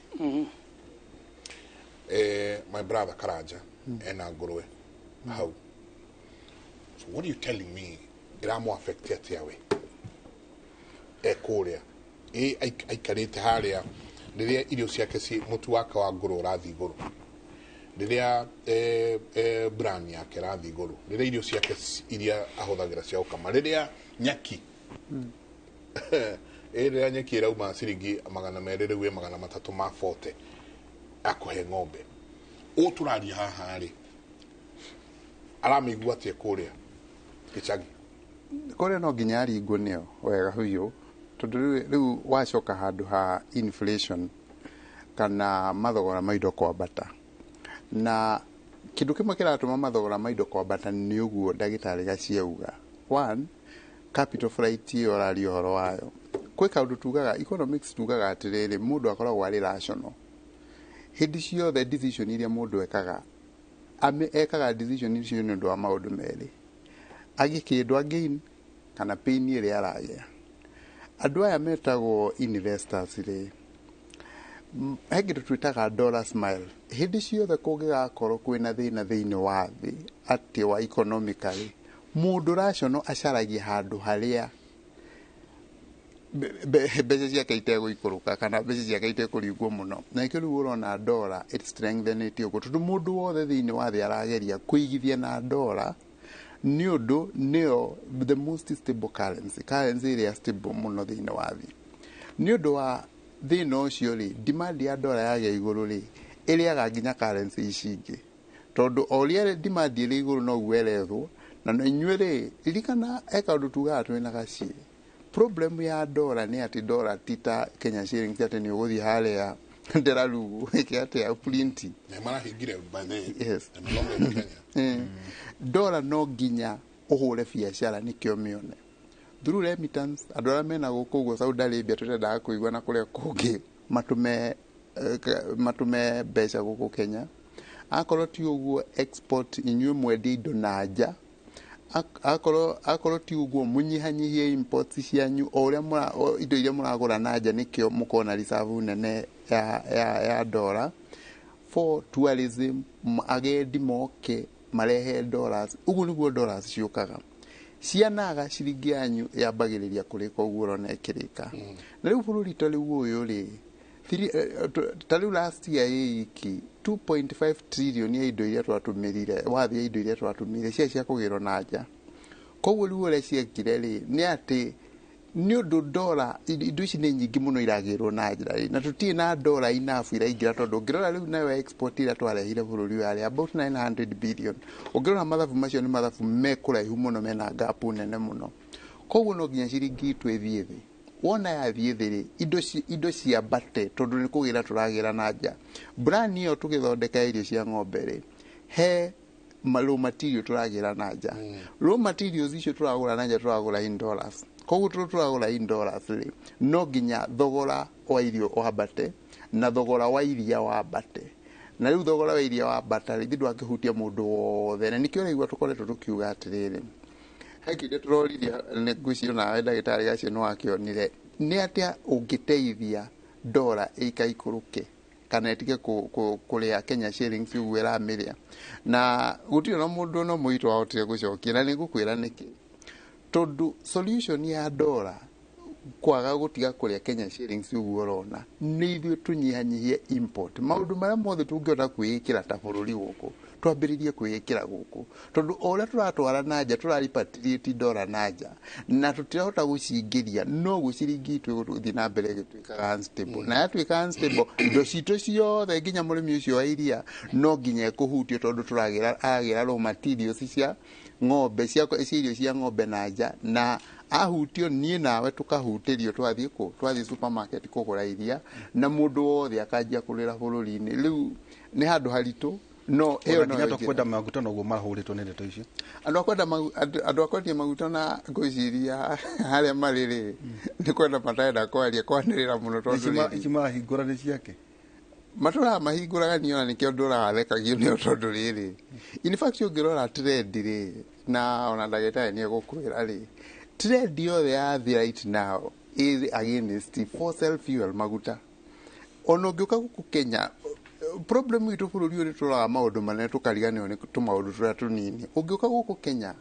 My brother Karanja ena ngũrwe hau. So what are you telling me ĩramũ affect atĩa we ekũrĩa aikarĩte harĩa rĩrĩa irio ciake mũtu wake wa ngũrwe ũrathiĩ igũrũ, rĩrĩa brand yake ĩrathiĩ igũrũ, rĩrĩa irio ciake iria ahũthagĩra cia gũkama, rĩrĩa nyaki rĩrĩa nyeki ĩrauma ciringi 200 rĩu ĩ 340 akũhe ng'ombe. Ũũ tũraria haha rĩ, aramĩigua atĩa kũrĩa gĩcagi? Kũrĩa no nginya aringwo nĩyo wega biũ, tondũ rĩu wacoka handũ ha inflation kana mathogora ma indo kwambata. Na kĩndũ kĩmwe kĩratũma mathogora ma indo kwambata nĩ ũguo ndagĩtarĩ Gaciauga. One, capital flight ĩyo ũraria ũhoro wayo. Kwĩ kaũndũ tugaga, economics tugaga atĩrĩrĩ, mũndũ akoragwo arĩ rational. Hĩndĩ ciothe decision iria mũndũ ekaga, ekaga decision icio nĩ ũndũ wa maũndũ merĩ, agĩe kĩndũ again kana pain ĩrĩa aragĩa. Andũ aya metagwo investors rĩ, he kĩndũ twĩtaga dollar smile. Hĩndĩ ciothe kũngĩgakorwo kwĩna thĩna thĩinĩ wa thĩ atĩ wa economically, mũndũ rational acaragia handũ harĩa mbeca ciake itegũikũrũka kana mbeca ciake itekũringwo mũno. Na nĩkĩo rĩu ũrona dollar it strengthenĩte ũguo, tondũ mũndũ wothe thĩinĩ wa thĩ arageria kũigithia na dollar nĩ ũndũ nĩyo the most stable currency, currency ĩrĩa stable mũno thĩinĩ wa thĩ. Nĩ ũndũ wa thĩna ũcio rĩ, demand ya dollar yagĩa igũrũ rĩ, ĩrĩaga nginya currency ici ingĩ, tondũ o ũrĩa demand ĩrĩ igũrũ noguo ĩrethwo. Na inyuĩ rĩ, ririkana he kaũndũ tugaga twĩna Gaciĩ. Problem ya dollar nĩ atĩ dollar ti ta Kenya shillings atĩ nĩ ũgũthiĩ harĩa Nderarugu ĩke atĩa print. Nĩ marahingire by the Yes. no longer in Kenya. Dollar no nginya ũhũre biacara nĩkĩo mĩone. Through remittance andũ arĩa mena gũkũ ũguo Saudi Arabia tũtendaga kũigua na kũrĩa kũngĩ matũme mbeca gũkũ Kenya. Akorwo ti ũguo export, inyuĩ mwendie indo na nja. Akorwo ti ũguo mũnyihanyihie imports cianyu o ũrĩa indo iria mũragũra na nja, nĩkĩo mũkona reserve nene ya dola. For tourism, agendi moke marehe dollars. Ũguo nĩguo dollars ciũkaga. Cianaga ciringi yanyu yambagĩrĩria kũrĩka ũguo ũrona ĩkĩrĩka. Na rĩu bũrũri ta rĩu ũyũ rĩ, ta rĩu last year ĩiki 2.5 trillion ya indo iria twatũmĩrire, wathi ya indo iria twatũmĩrire cia kũgĩrwo na nja. Koguo rĩu ũrĩa ciekire rĩ, nĩ atĩ nĩ ũndũ dola indo ici nĩ nyingĩ mũno iragĩrwo na nja rĩ, na tũtirĩ na dola enough iraingĩra, tondũ ũngĩrora rĩu nayo export ĩrĩa twarehire bũrũri ũyũ yarĩ about 900 billion. Ũngĩrora mathabu macio nĩ mathabu me kũraihu mũno, mena gap nene mũno. Koguo no nginya ciringi itũ ĩthiĩ thĩ. Wona yathiĩ thĩ rĩ, indo ciambate tondũ nĩ kũgĩra tũragĩra na nja. Brand ĩyo tũgĩthondeka irio cia ng'ombe rĩ, he raw material tũragĩra na nja. Raw materials icio tũragũra na nja tũragũra in dollars. Koguo tũragũra in dollars rĩ, no nginya thogora wa irio wambate na thogora wa iria wambate. Na rĩu thogora wa iria wambata rĩ, ndwangĩhutia mũndũ wothe. Na nĩkĩo ũraigua tũkoretwo tũkiuga atĩrĩrĩ, he kĩndũ tũroririe nĩ ngwĩciria nawe ndagĩtarĩ gacio nĩ wakĩonire, nĩ atĩa ũngĩteithia dola ĩikaikũrũke kana ĩtige kũrĩa Kenya shillings ũguo ĩramĩrĩa. Na gũtirĩ na mũndũ no mũitũ wahotire gũcokia, na nĩngũkwĩra nĩkĩ. Tondũ solution ya dola kwaga gũtiga kũrĩa Kenya shillings ũguo ũrona, nĩ ithuĩ tũnyihanyihie import. Maũndũ marĩa mothe tũngĩhota kwĩĩkĩra ta bũrũri gũkũ, twambĩrĩrie kwĩĩkĩra gũkũ, tondũ o ũrĩa tũratwara na nja tũraripatriate dola na nja na tũtirahota gũcingĩria, noguo ciringi itũ ĩgũthiĩ na mbere ĩgĩtuĩkaga unstable. Na yatuĩka unstable, indo citũ ciothe nginya mũrĩmi ũcio wa iria no nginya ekũhutio, tondũ tũragĩra aragĩra raw materials cia ng'ombe cia irio cia ng'ombe na nja, na ahutio niĩ nawe tũkahutĩrio twathiĩ kũ twathiĩ supermarket kũgũra iria, na mũndũ wothe akanjia kũrĩra bũrũri-inĩ. Rĩu nĩ handũ haritũ. No ĩyo no nginya andũ a kwenda maguta noguo mahũrĩtwo nĩ ndeto icio. Andũ a kwendia maguta na ngwĩciria harĩa marĩ rĩ, nĩ kwenda matarenda kwaria kwanĩrĩra mũno, tondũ rĩrĩ ici marahingũra nĩ ciake matũraga mahingũraga niĩ ona nĩkĩo ndũraga thekagio nĩo, tondũ rĩrĩ, in fact ũngĩrora trend rĩ, na ona ndagĩtarĩ nĩ egũkwĩra rĩ, trend yothe ya thĩ right now is against fossil fuel, maguta. Ona ũngĩũka gũkũ Kenya, problem itũ bũrũri ũyũ nĩ tũroraga maũndũ manene tũkariganĩrwo nĩ tũmaũndũ tũrĩa tũnini. Ũngĩũka gũkũ Kenya,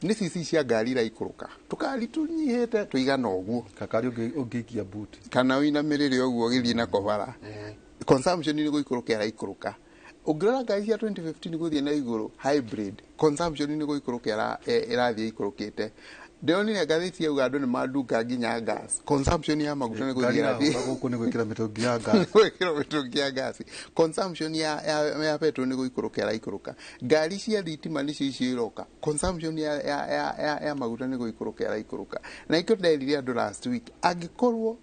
nĩ cici cia ngari iraikũrũka, tũkari tũnyihĩte tũigana ũguo, kakari ũngĩikia buti kana ũinamĩrĩre ũguo ũgĩthiĩ na kobara, consumption nĩ gũikũrũka ĩraikũrũka. Ũngĩrora ngari cia 2015 gũthiĩ na igũrũ, hybrid consumption nĩ gũikũrũka ĩrathiĩ ikũrũkĩte. Ndĩronire ngathĩti yauga andũ nĩ mandunga nginya gas, consumption ya maguta nĩ gũthiĩ ĩrathiĩ gũkũ nĩ gwĩkĩra mĩtũngi ya gas, gwĩkĩra mĩtũngi ya gas, consumption ya petrol nĩ gũikũrũka ĩraikũrũka. Ngari cia thitima nĩcio icio iroka, consumption ya maguta nĩ gũikũrũka ĩraikũrũka. Na ikĩo nderire andũ last week, angĩkorwo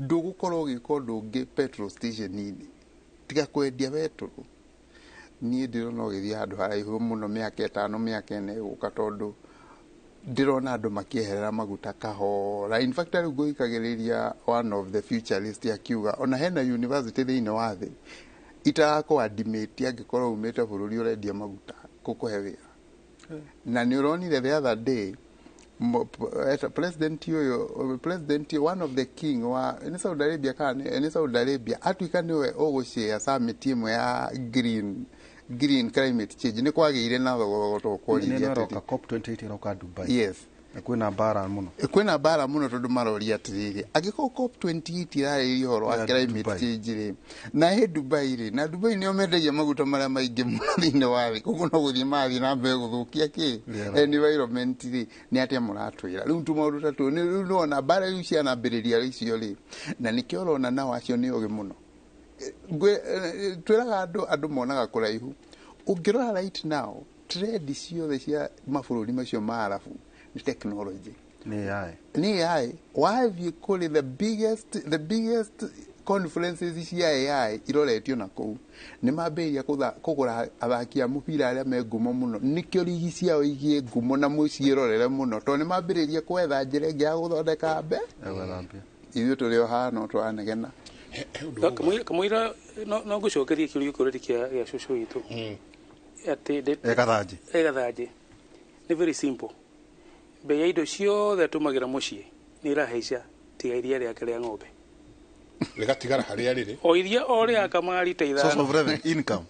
ndũgũkorwo ũgĩka ũndũ ũngĩ petrol station-inĩ tiga kwendia petrol, niĩ ndĩrona ũgĩthiĩ handũ haraihu mũno mĩaka 5 mĩaka 4 ĩgũka, tondũ ndĩrona andũ makĩeherera maguta kahora. In fact rĩu ngũikagĩrĩria one of the futurist akiuga ona hena university thĩinĩ wa thĩ itarakũ-admit angĩkorwo umĩte bũrũri ũrendia maguta gũkũhe wĩra. Na nĩ ũronire the other day president ũyũ, president one of the king wa nĩ Saudi Arabia kana nĩ Saudi Arabia, atuĩka nĩwe ũgũshare summit ĩmwe ya green climate change, nĩ kwagĩire na thogothogo tũkworirie atĩrĩ COP28 ĩroka Dubai. Yes, na kwĩna mbara mũno, kwĩna mbara mũno, tondũ maroria atĩrĩrĩ, angĩkorwo COP28 ĩrarĩrĩria ũhoro wa climate change rĩ, na ĩ Dubai rĩ, na Dubai nĩo mendagia maguta marĩa maingĩ mũno thĩinĩ wa thĩ, koguo no gũthiĩ marathiĩ na mbere gũthũkia kĩ environment rĩ, nĩ atĩa mũratwĩra rĩu tũmaũndũ ta tũu? Rĩu nĩwona mbara rĩu cianambĩrĩria icio rĩ, na nĩkĩo ũrona nao acio nĩ ũgĩ mũno. Twĩraga andũ monaga kũraihu. Ũngĩrora right now trend ciothe cia mabũrũri macio ma Arabu nĩ technology, nĩ AI, nĩ AI. Wathiĩ kũrĩ the biggest Conferences cia AI iroretio na kũu. Nĩ mambĩrĩria kũgũra athaki a mũbira arĩa me ngumo mũno, nĩkĩo rigi ciao igie ngumo na mũciĩrorere mũno, tondũ nĩ mambĩrĩria kwetha njĩra ĩngĩ ya gũthondeka mbe. Ithuĩ tũrĩ o haha no tũranegena. Kamũira no ngũcokerie kĩũria kĩũrĩri kĩa cũcũ witũ atĩ Egathanjĩ. Egathanjĩ nĩ very simple. Bei ya indo ciothe atũmagĩra mũciĩ nĩ ĩrahaica tiga iria rĩake rĩa ng'ombe. Rĩgatigara harĩa rĩrĩ. O iria o rĩa kama rita Source ithano. of revenue, income.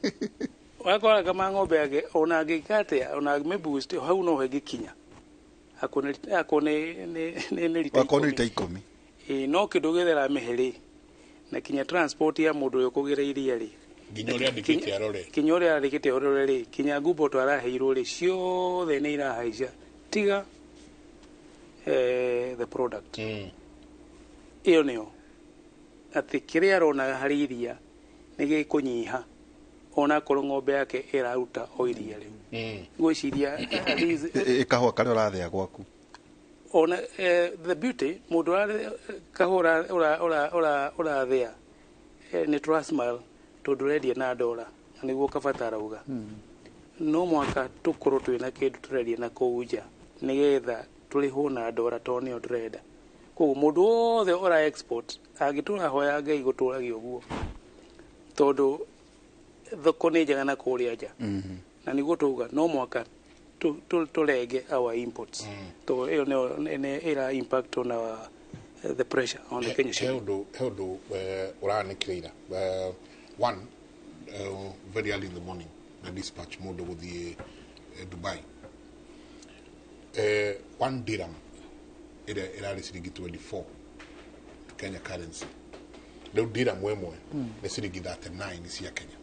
Wakora kama ng'ombe yake ona angĩka atĩa, ona angĩmĩboost hau no hengĩkinya. Akorwo nĩ rita Wakorwo nĩ ikũmi. rita ikũmi. Ĩĩ, no kĩndũ gĩothe ĩramĩhe rĩ, na kinya transport ya mũndũ ũyũ kũgĩra iria rĩ, nginya ũrĩa andĩkĩte arore, kinya ũrĩa andĩkĩte arore rĩ, kinya ngumbo araheirwo rĩ, ciothe nĩ irahaica tiga the product. Ĩyo nĩyo atĩ kĩrĩa aronaga harĩ iria nĩ gĩkũnyiha onakorwo ng'ombe yake ĩraruta o iria rĩu. Ngwĩciria at least, Ĩ kahũa karĩa ũrathĩa gwaku. Ona the beauty mũndũ kahũa ũrathĩa nĩ tũra smile tondũ ũrendia na ndora na nĩguo kabata arauga no mwaka tũkorwo twĩna kĩndũ tũrendia na kũu nja nĩgetha tũrĩhwo na ndora tondũ nĩyo tũrenda. Koguo mũndũ wothe ũra export angĩtũra hoya Ngai gũtũragia ũguo tondũ thoko nĩ njega na kũrĩa nja, na nĩguo tũuga no mwaka tũrenge our imports tondũ ĩyo nĩyo nĩ ĩra impact on our the pressure on the Kenya He shilling. ũndũ ũranĩkĩra ira, one very early in the morning na dispatch mũndũ gũthiĩ Dubai, 1 dirham ĩrĩa ĩrarĩ ciringi 24 Kenya currency, rĩu dirham ĩmwe nĩ ciringi 39 cia Kenya.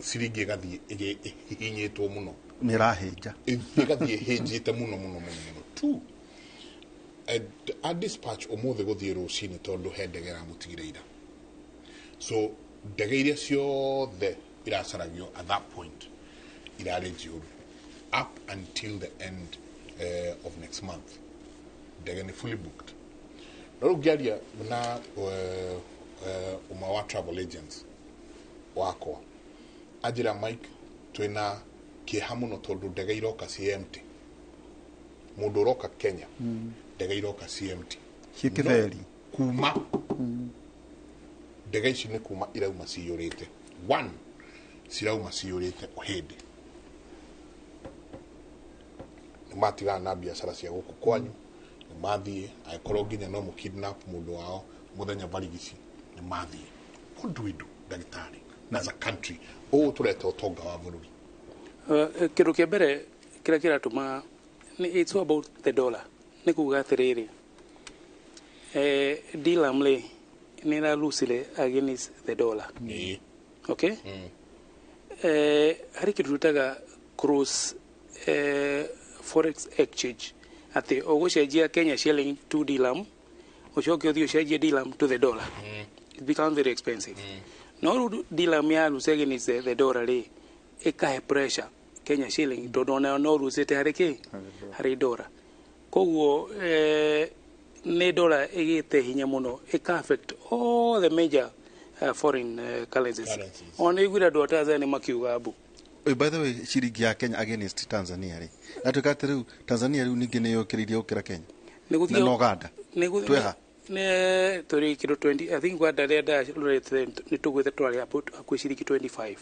Ciringi ĩgathiĩ ĩhihinyĩtwo mũno. Nĩ ĩrahĩnja. Ĩgathiĩ ĩhĩnjĩte mũno mũno mũno mũno. Two, a dispatch ũmũthĩ gũthiĩ rũcinĩ tondũ he ndege ĩramũtigire ira, so ndege iria ciothe iracaragio at that point irarĩ njihũru up until the end of next month. Ndege nĩ fully booked. No rĩu ngĩaria na ũmwe wa travel agents wakwa, anjĩra, "Mike, twĩna kĩeha mũno tondũ ndege iroka ci empty. Mũndũ ũroka Kenya, ndege iroka ci empty." Ciĩ kĩberi. No, kuma ndege ici nĩ kuma irauma ciyũrĩte. One, cirauma ciyũrĩte hĩndĩ nĩ matigana na biacara cia gũkũ kwanyu, nĩ mathiĩ. Angĩkorwo nginya no mũkidnap mũndũ wao mũthenya barigici, nĩ mathiĩ. What do we do, ndagĩtarĩ, as a country ũũ tũreta ũtonga wa bũrũri? Kĩndũ kĩa mbere kĩrĩa kĩratũma it's all about the dollar. Nĩ kuga atĩrĩrĩ, dirham rĩ nĩ ĩralusire against the dollar. Okay, harĩ kĩndũ twĩtaga cross forex exchange, atĩ ũgũcenjia Kenya shilling to dirham, ũcoke ũthiĩ ũcenjie dirham to the dollar. It becomes very expensive. No rĩu dirham ya lose against the dollar rĩ, ĩkahe pressure Kenya shilling tondũ onayo no rucĩte harĩ kĩ harĩ dollar. Koguo nĩ dollar ĩgĩte hinya mũno, ĩka affect all the major foreign currencies. Currencies. Ona iguire andũ a Tanzania makiuga mbu. Oi, by the way, ciringi ya Kenya against Tanzania rĩ, yatuĩka atĩ rĩu Tanzania rĩu ningĩ nĩ yũkĩrĩirie gũkĩra Kenya Nĩ gũthiĩ na Uganda. Tweha? Nĩ tũrĩ kĩndũ 20, I think. Uganda rĩrĩa ndarorete nĩ tũgwĩte twarĩ hakuhĩ ciringi 25.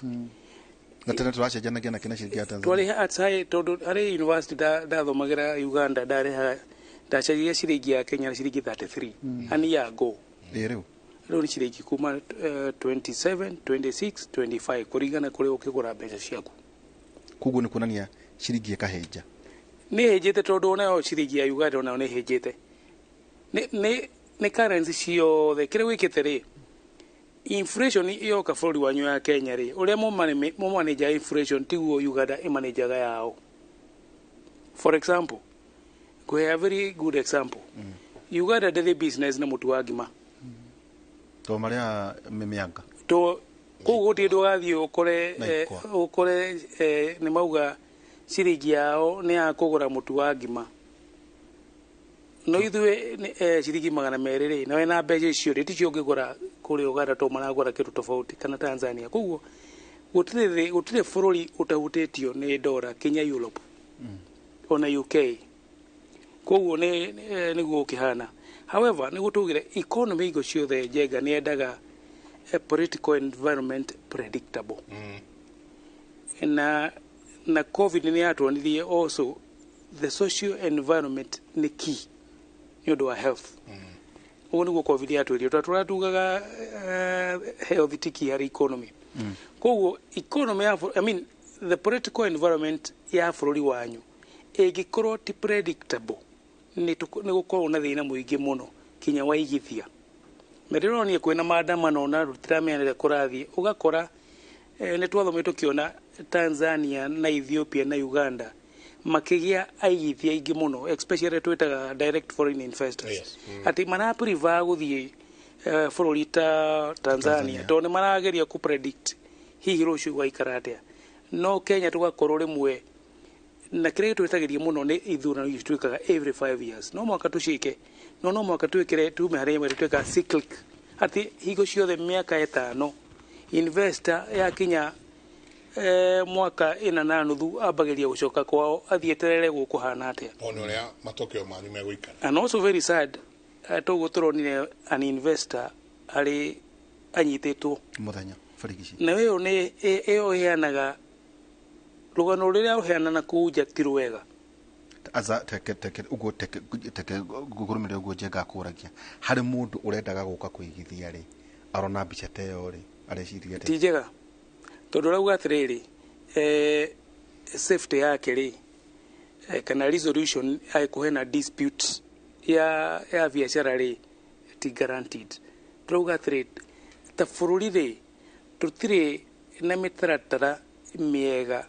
Na tene tũracenjanagia na kĩna ciringi ya Tanzania. Twarĩ outside tondũ harĩ university ndathomagĩra Uganda, ndarĩhaga, ndacenjagia ciringi ya Kenya na ciringi 33 ani ya go. Ĩ rĩu? Rĩu nĩ ciringi kuma 27, 26, 25 kũringana kũrĩa ũkĩgũra mbeca ciaku. Koguo nĩ kuonania ciringi ĩkahĩnja. Nĩ hĩnjĩte tondũ onayo ciringi ya Uganda onayo nĩ hĩnjĩte. Nĩ currency ciothe kĩrĩa gwĩkĩte rĩ, inflation ĩyoka bũrũri wanyu ya Kenya rĩ, ũrĩa mũmanĩjaga inflation tiguo Uganda ĩmanĩjaga yao. For example, ngũhe a very good example. Uganda ndĩrĩ business na mũtu wa ngima. Tondũ marĩa mĩanga. To koguo gũtirĩ ndũgathiĩ ũkore Na ikwa. Ũkore nĩ mauga ciringi yao nĩ ya kũgũra mũtu wa ngima. No ithuĩ ciringi 200 rĩ, nawe na mbeca icio rĩ ticio ũngĩgũra kũrĩa Uganda to maragũra kĩndũ tofauti kana Tanzania. Koguo gũtirĩ bũrũri ũtahutĩtio nĩ ndora kinya Europe ona UK. Koguo nĩguo ũkĩhana. However, nĩguo tugire economy hingo ciothe Njenga nĩ yendaga a political environment predictable. Na COVID nĩ yatuonirie also the social environment nĩ key nĩ ũndũ wa health. Ũguo nĩguo COVID yatwĩrire tondũ tũratugaga health ti key harĩ economy. Koguo economy ya I mean the political environment ya bũrũri wanyu ĩngĩkorwo ti predictable nĩ gũkorwo na thĩna mũingĩ mũno kinya waigithia. Na ndĩronire kwĩna maandamano na tũtiramenya rĩrĩa kũrathiĩ, ũgakora nĩ twathomire tũkĩona Tanzania na Ethiopia na Uganda makĩgĩa aigithia aingĩ mũno, especially twĩtaga direct foreign investors. Yes. Atĩ maraprefer gũthiĩ bũrũri ta Tanzania tondũ nĩ marageria kũ predict hihi rũciũ gwaikara atĩa. No Kenya tũgakorwo rĩmwe na kĩrĩa gĩtwĩtagĩria mũno nĩ ithurano ici twĩkaga every 5 years. No mwaka tũciĩke, no mwaka twĩkĩre tume harĩa ĩmwe twĩkaga cyclic, atĩ hingo ciothe mĩaka 5 investor yakinya mwaka 4.5 ambagĩria gũcoka kwao athiĩ eterere gũkũhana atĩa. One ũrĩa matokeo manyu megũikara. And also very sad, toguo tũronire an investor arĩ anyitĩtwo mũthenya barigici. Na ĩyo nĩ ĩyo ĩheanaga rũgano rũrĩa rũheana na kũu nja ti rwega. Aza teke teke uguo teke teke ngũrũmĩrĩre ũguo Njenga akũragia harĩ mũndũ ũrendaga gũka kũigithia rĩ, arona mbica ta ĩyo rĩ, areciria atĩa? Ti njega tondũ ũrauga atĩrĩrĩ, safety yake rĩ, kana resolution angĩkorwo hena dispute ya biacara rĩ, ti guaranteed. Tũrauga atĩrĩ, ta bũrũri rĩ, tũtirĩ na mĩtaratara mĩega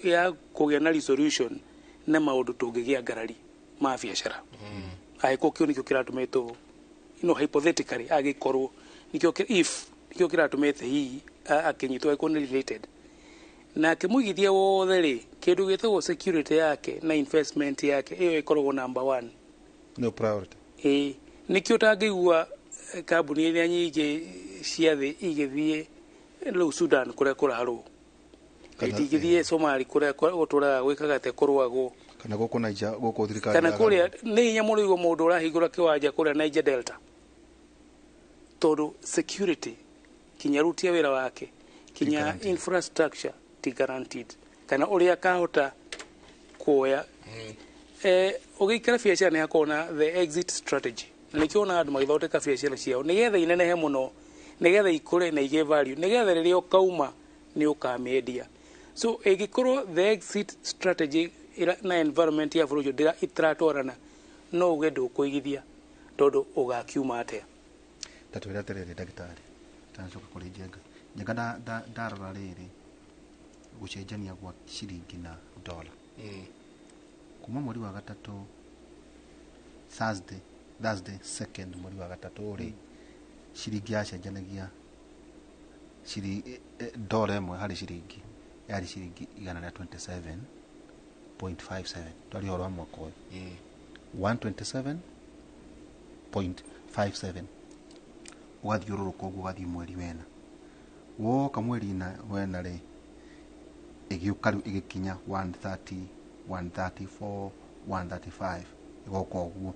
ya kũgĩa na resolution na maũndũ tũngĩgĩa ngarari ma biacara. Angĩkorwo kĩu nĩkĩo kĩratũmĩtwo, hypothetically angĩkorwo nĩkĩo if nĩkĩo kĩratũmĩte hihi akĩnyitwo angĩkorwo nĩ related. Nake mũigithia wothe rĩ, kĩndũ gĩtagwo security yake na investment yake ĩyo ĩkoragwo number 1. No priority. Ĩĩ, nĩkĩo ũtangĩigua kambuni iria nyingĩ cia thĩ igĩthiĩ rĩu Sudan kũrĩa kũrarũo, itingĩthiĩ Somali kũrĩa gũtũraga gwĩkaga atĩa kũrũagwo, kana gũkũ Niger gũkũ thirikari, kana kũrĩa nĩ hinya mũno igua mũndũ ũrahingũra kĩwanja kũrĩa Niger Delta, tondũ security kinya rutia wĩra wake kinya infrastructure ti guaranteed, kana ũrĩa akahota kuoya. Ũgĩikara biacara nĩ hakoragwo na the exit strategy, na nĩkĩo wonaga andũ magĩthondeka biacara ciao nĩgetha inenehe mũno, nĩgetha ikũre na igĩe value, nĩgetha rĩrĩa ũkauma nĩ ũkamĩendia. So ĩngĩkorwo the exit strategy na environment ya bũrũri ũcio ĩtaratwarana, no uge ndũkũigithia tondũ ũgakiuma atĩa. Ta twĩre atĩrĩrĩ ndagĩtarĩ, tanacoka kũrĩ Njenga. Njenga ndarora rĩrĩ gũcenjania gwa ciringi na dola kuma mweri wa gatatũ, Thursday 2nd mweri wa gatatũ rĩ, ciringi yacenjanagia dola ĩmwe harĩ ciringi yarĩ ciringi 127.57 twari ũhoro wa mwaka ũyũ 127.57 ũgathiũrũrũka ũguo ũgathiĩ mweri wena, woka mweri wena rĩ ĩgĩũka rĩu ĩgĩkinya 130 134 135 ĩgoka ũguo.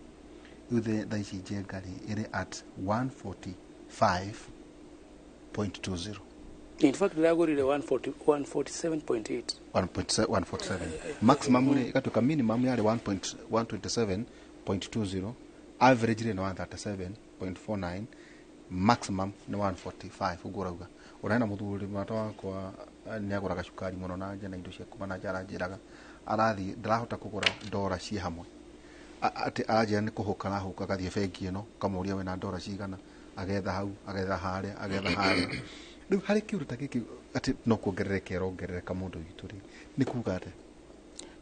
Rĩu thaa ici Njenga rĩ ĩrĩ at 145.20. In fact ndagũrire 147.8 147 maximum rĩ ĩgatuĩka minimum yarĩ 127.20, average rĩ nĩ 137.49, maximum nĩ 145. Ũguo ũrauga ũrena mũthuri mwata wakwa nĩ agũraga cukari mũno na nja na indo cia kuma na nja, aranjĩraga arathiĩ ndarahota kũgũra ndora ciĩ hamwe, atĩ aranjĩra nĩ kũhũka arahũka agathiĩ bengi ĩno ũkamũria wĩna ndora cigana, agetha hau agetha harĩa agetha harĩa. Rĩu harĩ kĩũndũ ta gĩkĩ atĩ no kuongerereka ĩrongerereka mũndũ witũ rĩ, nĩ kuga atĩa?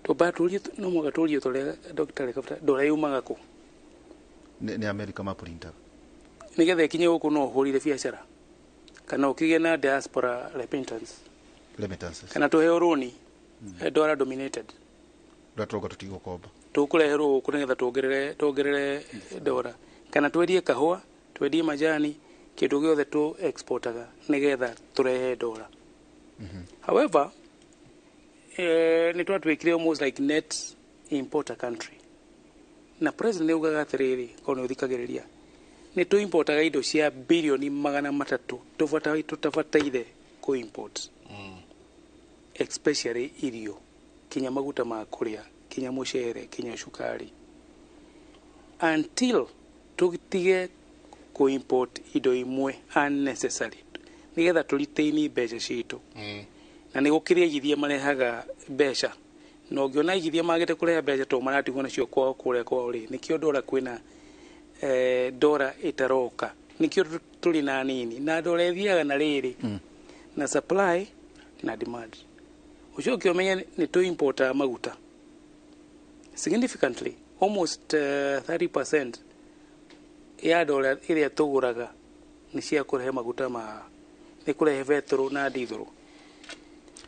Twambaga tũrie, no mũhaka tũrie tũrĩa ndagĩtarĩ Kabata, ndora yumaga kũ? Nĩ Amerika maprintaga nĩgetha ĩkinye gũkũ no ũhũrire biacara kana ũkĩgĩe na diaspora remittances, kana tũheo rũni dollar dominated, ndũrĩa tũrauga tũtigũkomba. Tũkũreherwo gũkũ nĩgetha tuongerere ndora, kana twendie kahũa, twendie majani, kĩndũ gĩothe tũ exportaga nĩgetha tũrehe ndora. However, nĩ twatuĩkire almost like net importer country, na president nĩ augaga atĩrĩrĩ, korwo nĩ ũthikagĩrĩria, nĩ tũ importaga indo cia 300 billion tũtabataire kũ import, especially irio, kinya maguta ma kũrĩa, kinya mũcere, kinya cukari. Until tũtige kũ import indo imwe unnecessary nĩgetha tũ retain mbeca citũ, na nĩ gũkĩrĩ aigithia marehaga mbeca, na ũngĩona aigithia magĩte kũrehe mbeca tondũ maratigwo nacio kwao kũrĩa kwao rĩ, nĩkĩo ndora kwĩna ndora ĩtaroka, nĩkĩo tũrĩ na nini, na ndora ĩthiaga na rĩrĩ na supply na demand. Ũcoke ũmenye nĩ tũ importaga maguta significantly, almost 30% ya ndora ĩrĩa tũgũraga nĩ cia kũrehe maguta ma nĩ kũrehe betũrũ na ndithũrũ.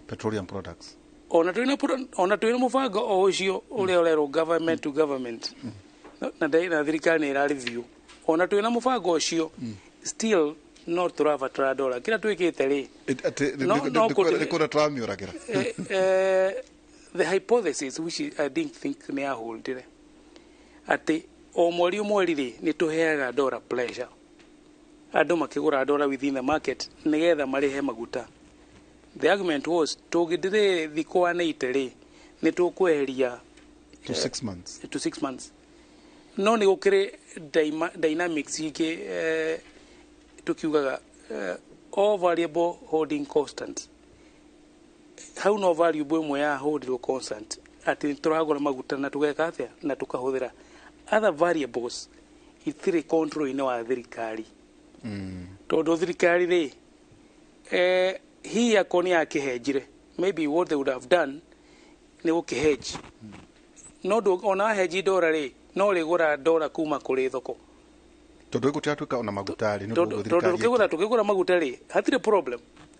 Petroleum products. Ona twĩna mũbango o ũcio ũrĩa ũrerwo government to government, na thirikari nĩ ĩra review, ona twĩna mũbango ũcio, still no tũrabatara ndora. Kĩrĩa twĩkĩte rĩ, no nĩ kũrĩa tũramĩũragĩra. The hypothesis, which I didn't think nĩ yaholdire, atĩ o mweri o mweri rĩ, nĩ tũheaga ndora pleasure, andũ makĩgũra ndora within the market nĩgetha marĩhe maguta. The argument was, tũngĩndĩrĩ thikũ 180 rĩ, nĩ tũkweheria To 6 months. To 6 months. No nĩ gũkĩrĩ dynamics ingĩ, tukiugaga all variable holding constant. Hau no variable ĩmwe ya holdirwo constant, atĩ nĩ tũragũra maguta na tũgeka atĩa na tũkahũthĩra. Other variables itirĩ control-inĩ wa thirikari, tondũ thirikari rĩ, hihi akorwo nĩ yakĩhenjire, maybe what they would have done nĩ gũkĩhenji. No ona wahenji ndora rĩ, no rĩgũra ndora kuma kũrĩ thoko. Tondũ ĩgũtiratuĩka ona maguta rĩ, nĩ ũndũ tondũ thirikari tũkĩgũra maguta rĩ, hatirĩ problem,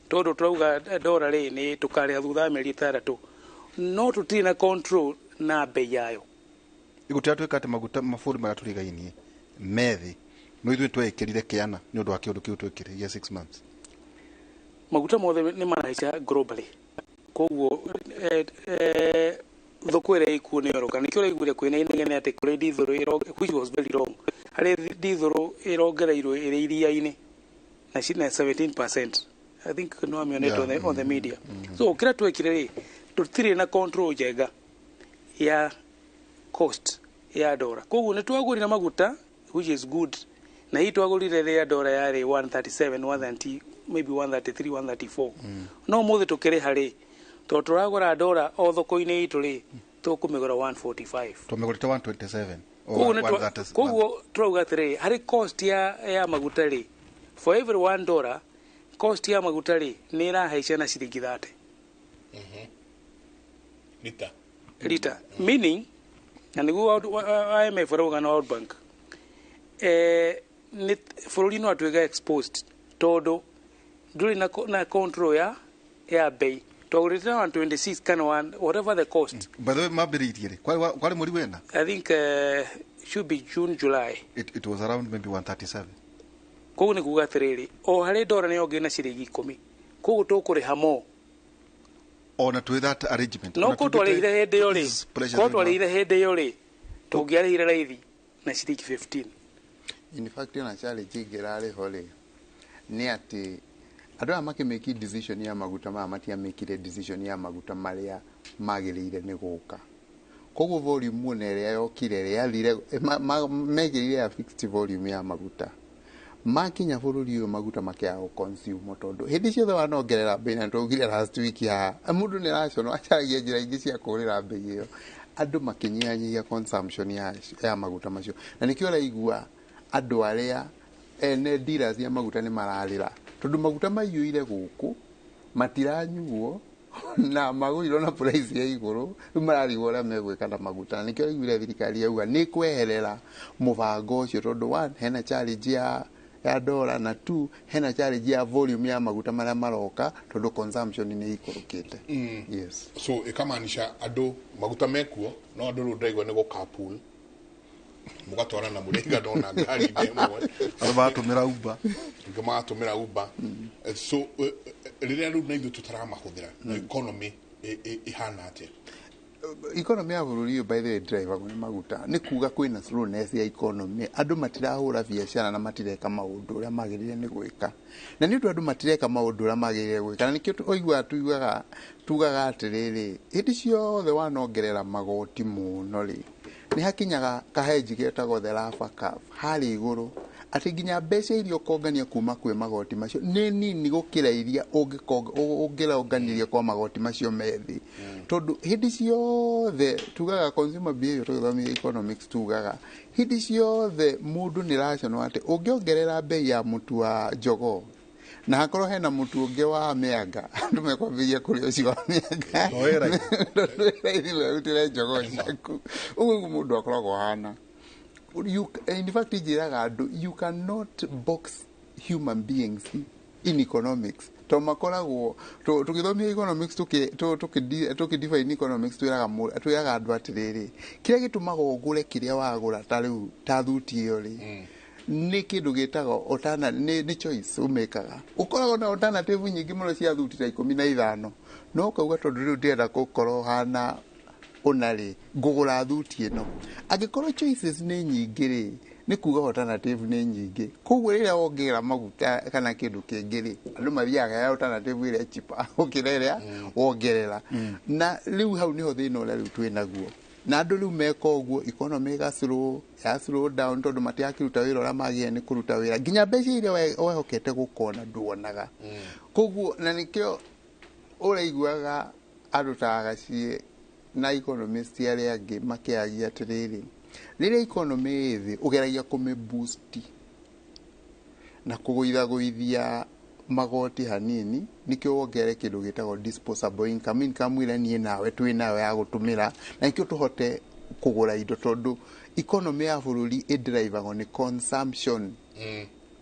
tondũ tũrauga ndora rĩ, nĩ tũkarĩha thutha wa mĩeri 6, no tũtirĩ na control na bei yayo. Ĩgũtiratuĩka atĩ maguta mabũrũri marĩa tũrigainie methi, no ithuĩ twekĩrire kĩana nĩ ũndũ wa kĩũndũ kĩu twekĩrire gĩa 6 months. Maguta mothe nĩ marahaica globally, koguo thoko ĩrĩa ĩkuo nĩ yoroka. Nĩkĩo ũraiguire kwĩna inegene atĩ kũrĩ ndithũrũ which was very wrong, harĩ ndithũrũ ĩrongereirwo ĩrĩ iria-inĩ na 17%. I think no amĩonete on the media. So kĩrĩa twekire rĩ, tũtirĩ na control njega ya cost ya ndora, koguo nĩ twagũrire maguta, which is good, na hii twagũrire rĩrĩa ndora yarĩ 137, 130, maybe 133, 134. No mũthĩ tũkĩrĩha rĩ, tondũ tũragũra ndora o thoko-inĩ itũ rĩ, tũkũmĩgũra 145. Twamĩgũrĩte 127 or Koguo nĩ 130. Koguo tũrauga atĩrĩrĩ, harĩ cost ya maguta rĩ, for every $1 cost ya maguta rĩ, nĩ ĩrahaica na ciringi 30. Lita. Lita, meaning, na nĩguo IMF ũrauga na World Bank, nĩ bũrũri no atuĩka exposed tondũ ndũrĩ na control ya bei. Twagũrĩte na 126 kana one, whatever the cost. By the way, mambĩrĩirie rĩ? Kwarĩ mweri wena? I think should be June, July. It was around maybe 137. Koguo nĩ kuga atĩrĩrĩ, o harĩ ndora nĩ yongerera na ciringi 10, koguo tũkũrĩha mo. Ona twĩ that arrangement. No ona ko tũgĩte twarĩhire hĩndĩ ĩyo rĩ, pressure ko thĩinĩ wa- twarĩhire hĩndĩ ĩyo rĩ, tũngĩarĩhire raithi na ciringi 15. In fact, ona challenge ĩngĩ ĩrarĩ ho rĩ, nĩ atĩ andũ aya makĩmĩki decision ya maguta maya, matiamĩkire decision ya maguta marĩa magĩrĩire nĩ gũka. Koguo volume ona ĩrĩa yokire rĩ, yathire mekĩrire ya fixed volume ya maguta, makinya bũrũri ũyũ maguta makĩaga gũ-consume, tondũ hĩndĩ ciothe wanongerera bei, na twaugire last week haha, mũndũ nĩ aracono acaragia njĩra ingĩ cia kũrĩra bei ĩyo. Andũ makĩnyihanyihia consumption ya maguta macio, na nĩkĩo ũraigua andũ arĩa ene dealers ya maguta nĩ mararĩra, tondũ maguta maiyũire gũkũ matiranyuo na magũrirwo na price ya igũrũ. Rĩu mararigwo ũrĩa megwĩka na maguta, na nĩkĩo ũraiguire thirikari yauga nĩ kweherera mũbango ũcio, tondũ one, hena challenge ya ya dollar, na two, hena challenge ya volume ya maguta marĩa maroka tondũ consumption nĩ ikũrũkĩte. Yes. So ikamaanisha andũ maguta mekuo no andũ rĩu ndaigua nĩ gũcarpool mũgatwarana mũrĩigana ona ngari-inĩ ĩmwe. Andũ maratũmĩra Uber. Angĩ magatũmĩra Uber. So rĩrĩa rĩu na ithuĩ tũtaramahũthĩra na economy ĩhana atĩa? Economy ya bũrũri ũyũ, by the way, driveragwo nĩ maguta. Nĩ kuga kwĩna slowness ya economy, andũ matirahũra biacara na matireka maũndũ ũrĩa magĩrĩire nĩ gwĩka, na nĩ ũndũ andũ matireka maũndũ ũrĩa magĩrĩire gwĩka, na nĩkĩo ũiguaga tuiguaga tugaga atĩrĩrĩ, hĩndĩ ciothe wanongerera magoti mũno rĩ, nĩ hakinyaga kahenji getagwo the Laffer curve harĩa igũrũ, atĩ nginya mbeca iria ũkongania kuma kwĩ magoti macio nĩ nini gũkĩra iria ũngĩronganirie kwa magoti macio methĩ, tondũ hĩndĩ ciothe tugaga consumer behavior, tũgĩthomithia economics tugaga hĩndĩ ciothe mũndũ nĩ rational, atĩ ũngĩongerera bei ya mũtu wa jogoo na hakorwo hena mũtu ũngĩ wa mĩanga, andũ mekwambĩrĩria kũrĩa ũcio wa mĩanga tondũ wĩ raithi werutĩre jogoo ciaku. Ũguo nĩguo mũndũ akoragwo ahana. In fact, njĩraga andũ, you cannot box human beings in economics, to makoragwo tũgĩthomia economics, tũkĩ define economics, twĩraga andũ atĩrĩrĩ, kĩrĩa gĩtũmaga ũgũre kĩrĩa wagũra, ta rĩu ta thuti ĩyo rĩ, nĩ kĩndũ gĩtagwo nĩ choice ũmĩkaga. Ũkoragwo na alternative nyingĩ mũno cia thuti ta 15, no ũkauga tondũ rĩu ndĩrenda gũkorwo hana ũna rĩ, ngũgũra thuti ĩno. Angĩkorwo choices nĩ nyingĩ rĩ, nĩ kuga alternative nĩ nyingĩ. Koguo rĩrĩa wongerera maguta kana kĩndũ kĩngĩ rĩ, andũ mathiaga ya alternative ĩrĩa cheaper gũkĩra ĩrĩa wongerera. Na rĩu hau nĩho thĩna ũrĩa rĩu twĩ naguo, na andũ rĩu meka ũguo, economy ĩga slow, ya slow down, tondũ matirakĩruta wĩra ũrĩa magĩrĩire nĩ kũruta wĩra, nginya mbeca iria wehokete gũkona nduonaga. Koguo na nĩkĩo ũraiguaga andũ ta Gaciĩ na economist arĩa angĩ makĩagia atĩrĩrĩ, rĩrĩa economy ĩ thĩ, ũgeragia kũmĩ boost na kũgũithagũithia magoti hanini, nĩkĩo wongerere kĩndũ gĩtagwo disposable income, income ĩrĩa niĩ nawe twĩ nayo ya gũtũmĩra, na nĩkĩo tũhote kũgũra indo, tondũ economy ya bũrũri ĩndrivagwo nĩ consumption,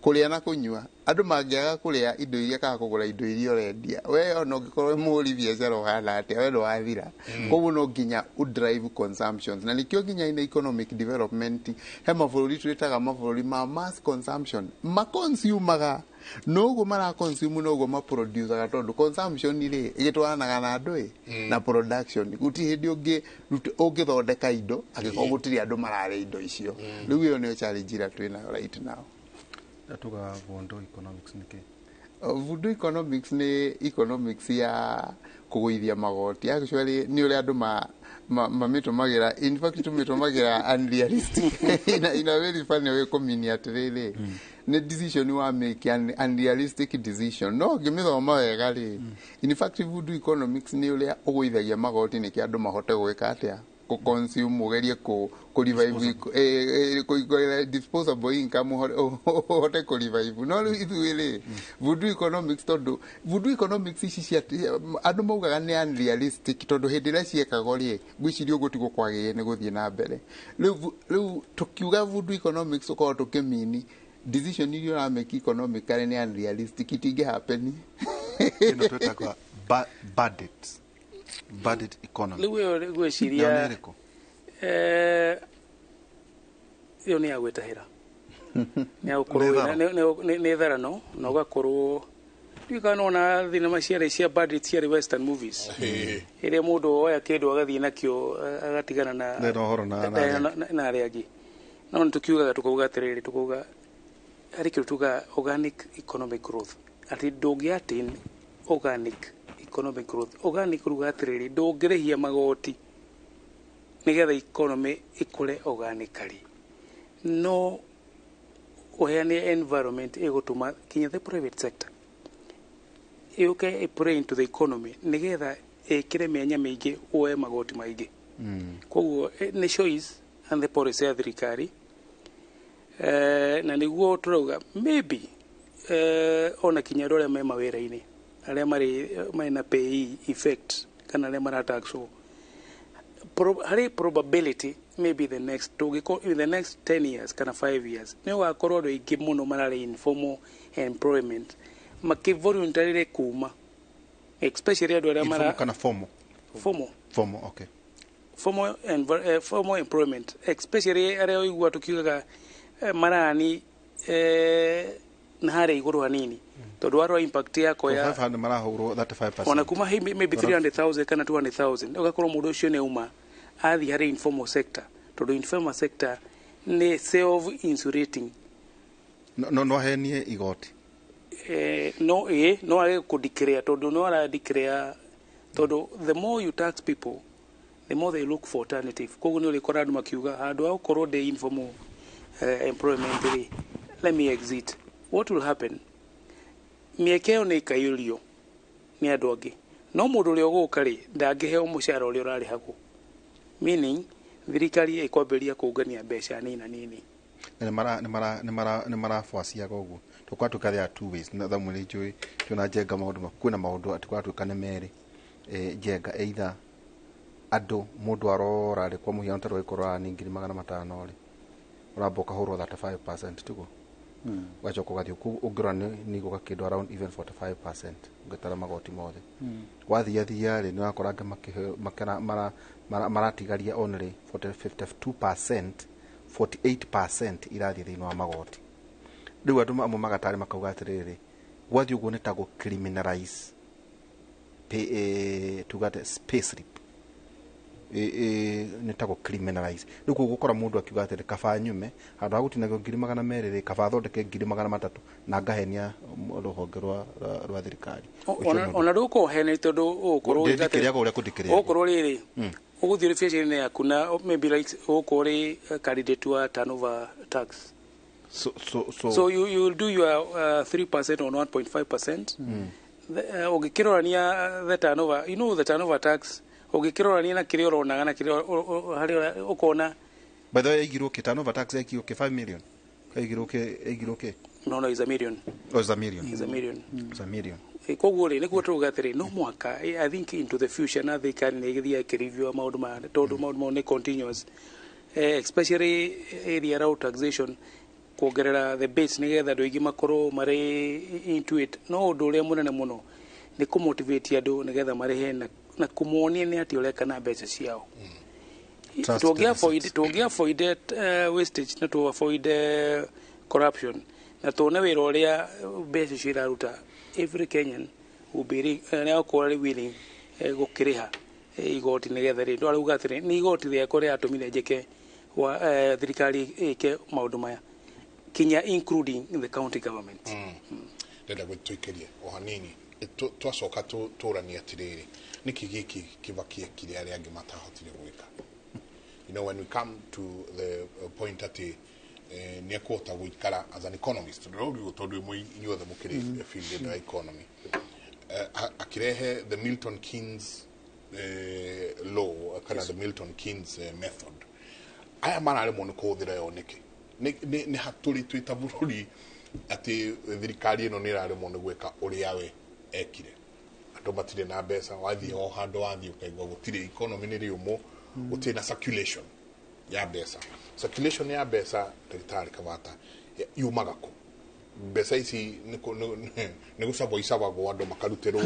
kũrĩa na kũnyua. Andũ mangĩaga kũrĩa indo iria kana kũgũra indo iria ũrendia, we ona ũngĩkorwo wĩ mũhũri biacara ũhana atĩa, we ndwathira. Koguo no nginya ũdrive consumption, na nĩkĩo nginya in economic development he mabũrũri twĩtaga mabũrũri ma mass consumption, maconsumaga noguo maraconsume noguo maproducaga, tondũ consumption rĩ ĩgĩtwaranaga na andũ ĩ na production. Gũtirĩ hĩndĩ ũngĩthondeka indo angĩkorwo gũtirĩ andũ mararĩa indo icio. Rĩu ĩyo nĩyo challenge ĩrĩa twĩ nayo right now. Tuga voodoo economics nĩ kĩ? Voodoo economics nĩ economics ya kũgũithia magoti. Actually, nĩ ũrĩa andũ mamĩtũmagĩra. In fact, tũmĩtũmagĩra unrealistic in a very funny way, kũmini atĩrĩrĩ, nĩ decision wa make, an unrealistic decision, no ũngĩmĩthoma wega rĩ, in fact, voodoo economics nĩ ũrĩa ũgũithagia magoti nĩkĩo andũ mahote gwĩka atĩa, kũ consume, ũgerie kũ revive disposable income, ũhote kũ revive. No rĩu ithuĩ rĩ, voodoo economics, tondũ voodoo economics ici cia andũ maugaga nĩ unrealistic, tondũ hĩndĩ ĩrĩa ciekagwo rĩ, ngwĩciria ũguo tiguo kwagĩrĩire nĩ gũthiĩ na mbere. Rĩu tũkiuga voodoo economics, tũkorwo tũkĩmini decision iria ũramake economically nĩ unrealistic, itingĩ happen. Ĩno twĩtaga bandit economy. Rĩu ĩyo Nayo ngwĩciria nĩ ĩrĩkũ? Ĩyo nĩ ya gwĩtahĩra, nĩ ya gũkorwo Nĩ tharo. nĩ tharano, na ũgakorwo ndiũĩ kana nĩwona thinema ciarĩ cia bandit, ciarĩ western movies, ĩrĩa mũndũ oya kĩndũ agathiĩ nakĩo, agatigana na Nĩ na ũhoro na arĩa angĩ. na arĩa angĩ. No nĩ tũkiugaga, tũkauga atĩrĩrĩ, tũkauga harĩ kĩndũ tugaga organic economic growth, atĩ ndũngĩ attain organic economic growth. Organic ruga atĩrĩrĩ, ndũngĩrĩhia magoti nĩgetha economy ĩkũre organically, no ũheane environment ĩgũtũma kinya the private sector ĩũke ĩ into the economy nĩgetha ĩkĩre mĩanya mĩingĩ, woe magoti maingĩ. Koguo nĩ choice and the policy ya thirikari, na nĩguo tũrauga maybe ona kinya andũ arĩa me mawĩra-inĩ, arĩa marĩ na pay effect kana arĩa marataxwo, Harĩ probability maybe the next tũngĩkorwo in the next 10 years kana 5 years nĩ ũgakorwo andũ aingĩ mũno mararĩ informal employment makĩvoluntarily kuma, especially andũ arĩa mara Informal kana formal? Formal. Formal, okay. Formal employment, especially arĩa ũigua tũkiugaga marani na harĩa igũrũ hanini, tondũ warora impact yako ya 500 marahũrwo 35%. Ona kuma maybe 300,000 kana 200,000, ũgakorwo mũndũ ũcio nĩ auma athiĩ harĩ informal sector, tondũ informal sector nĩ self insulating. No ahenie igoti. No ĩ no age kũdeclare, tondũ no ara declare, tondũ the more you tax people, the more they look for alternative. Koguo nĩ ũrĩkora andũ makiuga handũ ha gũkorwo ndĩ informal employment rĩ, let me exit. What will happen, mĩeke ĩyo nĩ ĩkaiyũrio nĩ andũ angĩ, no mũndũ ũrĩa ũgũka rĩ, ndangĩheo mũcara ũrĩa ũrarĩhagwo, meaning thirikari ĩkwambĩrĩria kũngania mbeca nini na nini. Na nĩ marabuaciaga ũguo tũkwatuĩka there are two ways na thamwe nĩ njũĩ twĩna Njenga maũndũ kwĩna maũndũ atĩ kũratuĩka nĩ merĩ, Njenga, either andũ mũndũ arora rĩ, kwa mũhiano ta rũgĩkorwo arani 500,000 rĩ, ũramba ũkahũrwo 35%, tiguo? Ũgacoka ũgathiĩ ũngĩrora nĩ igũka kĩndũ around even 45% ũngĩtara magoti mothe. Wathiathia rĩ, nĩ ũrakora angĩ maratigaria only 40, 52%, 48% irathiĩ thĩinĩ wa magoti. Rĩu andũ amwe magatarĩ makauga atĩrĩrĩ, gwathiĩ ũguo nĩ ta gũ criminalize pay, tuga atĩ pay slip nĩ ta gũ criminalize. Rĩu koguo gũkora mũndũ akiuga atĩrĩ, kaba nyume handũ ha gũtinagio 200,000 rĩ, kaba thondeke 300,000 na ngahenia rũhonge rwa thirikari. Ũcio nĩ ũndũ. Ona ndũgũkorwo hene, tondũ ũgũkorwo ũgĩka atĩ- Ndĩndikĩrĩaga ũrĩa kũndikĩrĩaga. Ũgũkorwo rĩrĩ, ũgũthiĩ ũrĩ biacara-inĩ yaku na maybe like ũgũkorwo ũrĩ candidate wa turnover tax. So So you will do your 3% on 1.5%. Ũngĩkĩrorania the turnover, you know, the turnover tax, ũngĩkĩrorania na kĩrĩa ũronaga na kĩrĩa harĩa ũkona. By the way, yaigirwo kĩ turnover tax yaigirwo kĩ 5 million, yaigirwo kĩ, yaigirwo kĩ? No, is a million. Oh, it's a million. Is a million. It's a million. Koguo rĩ, nĩguo tũruga atĩrĩ, no mũhaka I think into the future na thirikari nĩ ĩgĩthiĩ ĩkĩreview maũndũ maya, tondũ maũndũ mau nĩ continuous, especially area around taxation, kuongerera the base nĩgetha andũ aingĩ makorwo marĩ into it. No ũndũ ũrĩa mũnene mũno nĩ kũmotivate andũ nĩgetha marĩhe na kũmonia nĩ atĩ ũreka na mbeca ciao. Trust Tũngĩ avoid wastage na tũ avoid corruption na tuone wĩra ũrĩa mbeca icio iraruta, every Kenyan will be nĩ agũkorwo arĩ willing gũkĩrĩha igoti, nĩgetha rĩ arauga atĩrĩ, nĩ igoti rĩakwa rĩratũmire njĩke wa thirikari ĩke maũndũ maya, kinya including the county government. Ndenda gwĩtũikĩrie o hanini. Twacoka tũranie atĩrĩrĩ, nĩkĩ gĩkĩ Kibaki ekire arĩa angĩ matahotire gwĩka? You know, when we come to the point atĩ nĩ ekũhota gũikara as an economist, ndĩrauga tondũ ĩmwe inyuothe mũkĩrĩ field ĩno ya economy, akĩrehe the Milton Keynes law kana the Milton Keynes method, aya mararemwo nĩ kũhũthĩra yo nĩkĩ? Nĩ hatũrĩ twĩ ta bũrũri atĩ thirikari ĩno nĩ ĩraremwo nĩ gwĩka ũrĩa we ekire? Andũ matirĩ na mbeca, wathiĩ o handũ wathiĩ ũkaigua gũtirĩ, economy nĩ rĩũmũ, gũtirĩ na circulation ya mbeca. Circulation ya mbeca, ndagĩtarĩ Kabata, yumaga kũ? Mbeca ici nĩ gũcabwo icabagwo andũ makarutĩrwo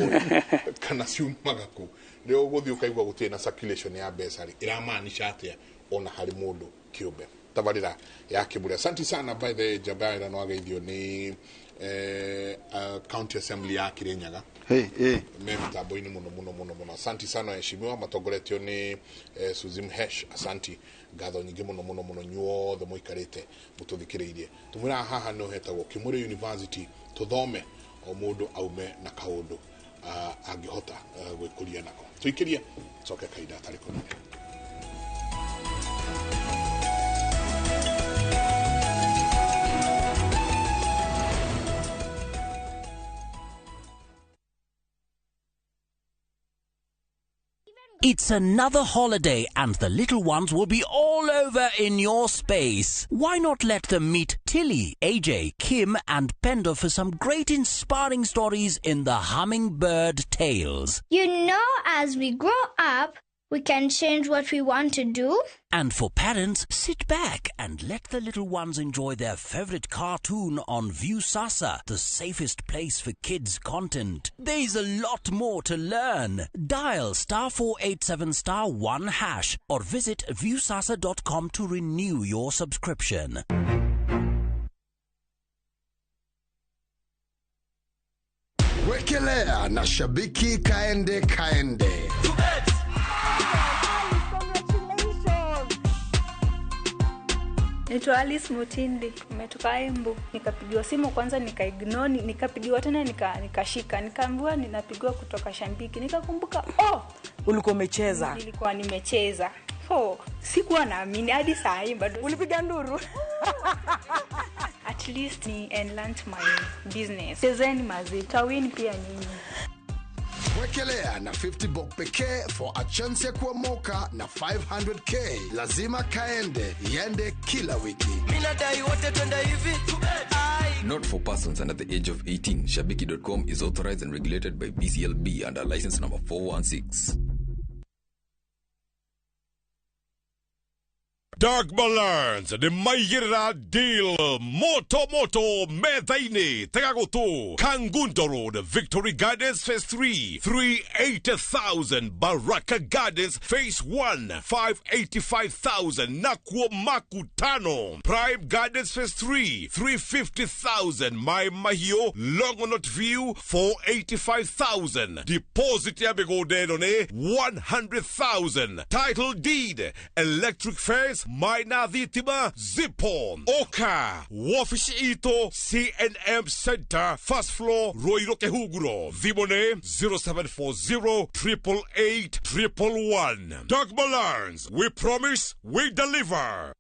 kana ciumaga kũ? Rĩo ũgũthiĩ ũkaigua gũtirĩ na circulation ya mbeca rĩ, ĩramaanisha atĩa ona harĩ mũndũ kĩũmbe? Tabarĩra ya Kĩmũrĩ, asanti sana. By the Njabaira no ageithio nĩ county assembly ya Kirinyaga. Hey, hey. Me mitambo-inĩ mũno mũno mũno mũno. Asanti sana waheshimiwa matongoretio nĩ Suzim Hesh. Asanti, ngatho nyingĩ mũno mũno mũno nyuothe mũikarĩte mũtũthikĩrĩirie. Tũmwĩraga haha nĩ hetagwo Kĩmũrĩ University, tũthome o mũndũ aume na kaũndũ angĩhota gwĩkũria nako. Tũikĩrie coke kahinda atarĩ kũnene. It's another holiday and the little ones will be all over in your space. Why not let them meet Tilly, AJ, Kim and Pendo for some great inspiring stories in the Hummingbird Tales? You know, as we grow up, We can change what we want to do. And for parents, sit back and let the little ones enjoy their favorite cartoon on Viusasa, the safest place for kids' content. There's a lot more to learn. Dial star 487 star 1 hash or visit viusasa.com to renew your subscription. Wekelea na Shabiki Kaende Kaende. Naitwa Alice Mutindi, nimetoka Embu. Nikapigiwa simu kwanza nikaignore, nikapigiwa tena nikashika, nikaambiwa ninapigiwa kutoka Shambiki. Nikakumbuka, oh, ulikuwa umecheza. Nilikuwa nimecheza. Oh, sikuwa naamini hadi saa hii bado. Ulipiga nduru. At least ni enhance my business. Chezeni mazi, tawin pia nyinyi. Wekelea na 50 bob pekee for a chance ya kuomoka na 500k. Lazima kaende, iende kila wiki. Mimi nadai wote twende hivi. Not for persons under the age of 18. Shabiki.com is authorized and regulated by BCLB under license number 416. Dark Balance nĩ maigĩrĩra deal moto moto metha-inĩ tega gũtũ Kangundo Road, Victory Gardens Phase 3 380,000, Baraka Gardens Phase 1 585,000, Nakuo Makutano Prime Gardens Phase 3 350,000, Mai Mahiu Longonot View 485,000, deposit ya mĩgũnda ĩno nĩ 100,000, title deed, electric fence, Maina Thitima Zipo Oka wabici itũ CNM Center first floor Ruiru Kihunguro, thimũ nĩ 0740 888 111. Dogma Learns, we promise we deliver.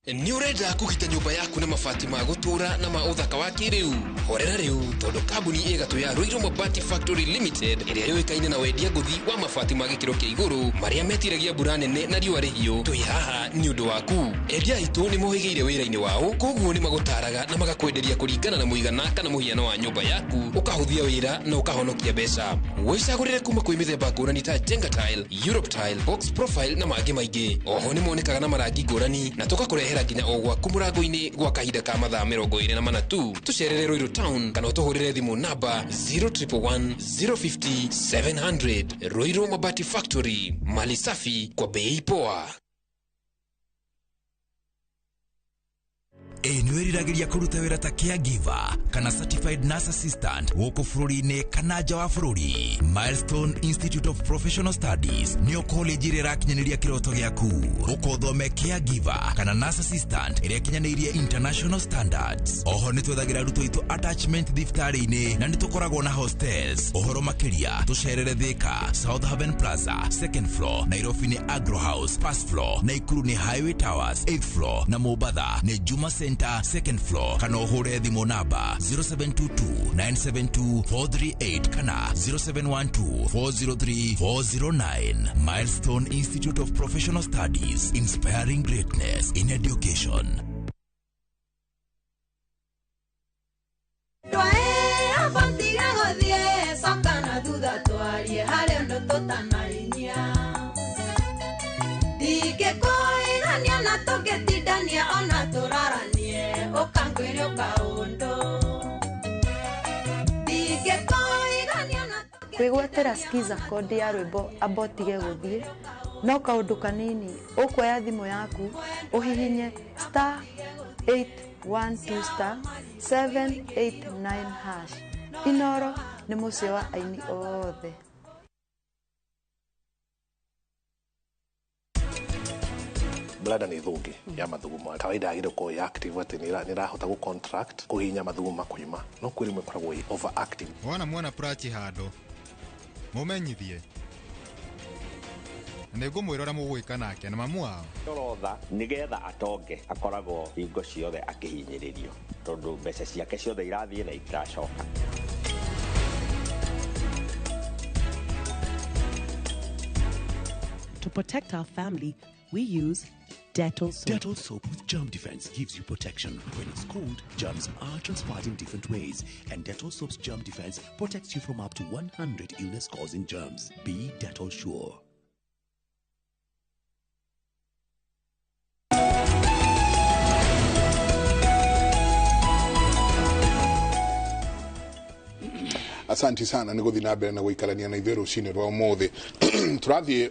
Nĩ ũrenda kũgita nyũmba yaku na mabati ma gũtũũra na ma ũthaka wa kĩrĩu? Horera rĩu tondũ kambuni ĩgatũ ya Ruiru Mabati Factory Limited ĩrĩa yũĩkaine na wendia ngũthi wa mabati ma gĩkĩro kĩa igũrũ marĩa metiragia mbura nene na riũa rĩhiũ, twĩ haha nĩ ũndũ waku. Endia aitũ nĩ mohĩgĩire wĩra-inĩ wao, koguo nĩ magũtaraga na magakwenderia kũringana na mũigana kana mũhiano wa nyũmba yaku, ũkahũthia wĩra na ũkahonokia mbeca. Wĩcagũrĩre kuma kwĩ mĩthemba ngũrani ta Jenga Tile, Europe Tile, Box Profile na mangĩ maingĩ. Oho nĩ monekaga na marangi ngũrani na tũgakũrehera nginya o gwaku mũrango-inĩ gwa kahinda ka mathaa 24 tu. Tũcerere Ruiru Town kana ũtũhũrĩre thimũ namba 0111 050 700. Ruiru Mabati Factory, mali safi kwa bei poa. Ĩ nĩ wĩriragĩria kũruta wĩra ta caregiver kana certified nurse assistant gũkũ bũrũri-inĩ kana nja wa bũrũri? Milestone Institute of Professional Studies nĩyo college ĩrĩa ĩrakinyanĩria kĩroto gĩaku. Gũkũ ũthome caregiver kana nurse assistant ĩrĩa ĩkinyanĩirie international standards. Oho nĩ twethagĩra arutwo aitũ attachment thibitarĩ-inĩ na nĩ tũkoragwo na hostels. Ũhoro makĩria tũcerere Thika, South Haven Plaza second floor, Nairobi nĩ Agro House first floor, Naikuru nĩ Highway Towers 8th floor na Mombatha nĩ Juma Center second floor, kana ũhũre thimũ namba 0722 972 438 kana 0712 403 409. Milestone Institute of Professional Studies, inspiring greatness in education. Kwĩgwatĩra skiza kodi ya rwĩmbo amba ũtige gũthiĩ no kaũndũ kanini, ũkuoya thimũ yaku ũhihinye star 812 star 789 hash. Inoro nĩ mũciĩ wa aini othe. Bladder nĩ thũngĩ ya mathugumo kawaida yagĩrĩirwo gũkorwo ĩ active atĩ nĩ ĩrahota gũ contract kũhihinya mathugumo makoima, no kwĩ rĩmwe ĩkoragwo ĩ overactive. Wona mwana Prachi handũ mũmenyithie na nĩngũmwĩra ũrĩa mũgwĩka nake na mamu wao. Orotha nĩgetha atonge akoragwo hingo ciothe akĩhinyĩrĩrio tondũ mbeca ciake ciothe irathiĩ na itiracoka. To protect our family, we use Dettol soap. Dettol soap with germ defense gives you protection. When it's cold, germs are transferred in different ways, and Dettol soap's germ defense protects you from up to 100 illness-causing germs. Be Dettol sure. Asanti sana nä gå thiä na mbere na gå ikarania na ithuä rå cinä rwa må thä. Tå rathiä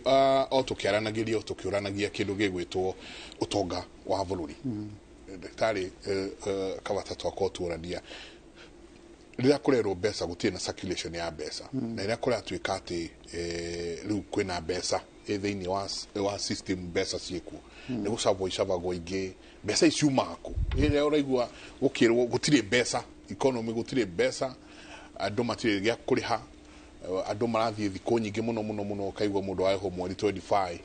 o tå kä aranagä ria o tå kä å ranagia kä ndå gä gwä two å tonga wa bå rå ri. Ndagĩtarĩ Kabata, twakorwo tuorania rĩrĩa kũrerwo mbeca gũtirĩ na circulation ya mbeca, na rĩrĩa kũratuĩka atĩ rĩu kwĩna mbeca thĩinĩ wa system, mbeca ciĩkuo, nĩ gũcabwo icabagwo ingĩ, mbeca ici ciumaga kũ? Rĩrĩa ũraigua gũkĩrwo gũtirĩ mbeca economy, gũtirĩ mbeca, andũ matirĩ gĩa kũrĩha, andũ marathiĩ thikũ nyingĩ mũno mũno mũno, ũkaigua mũndũ arĩhwo mweri 25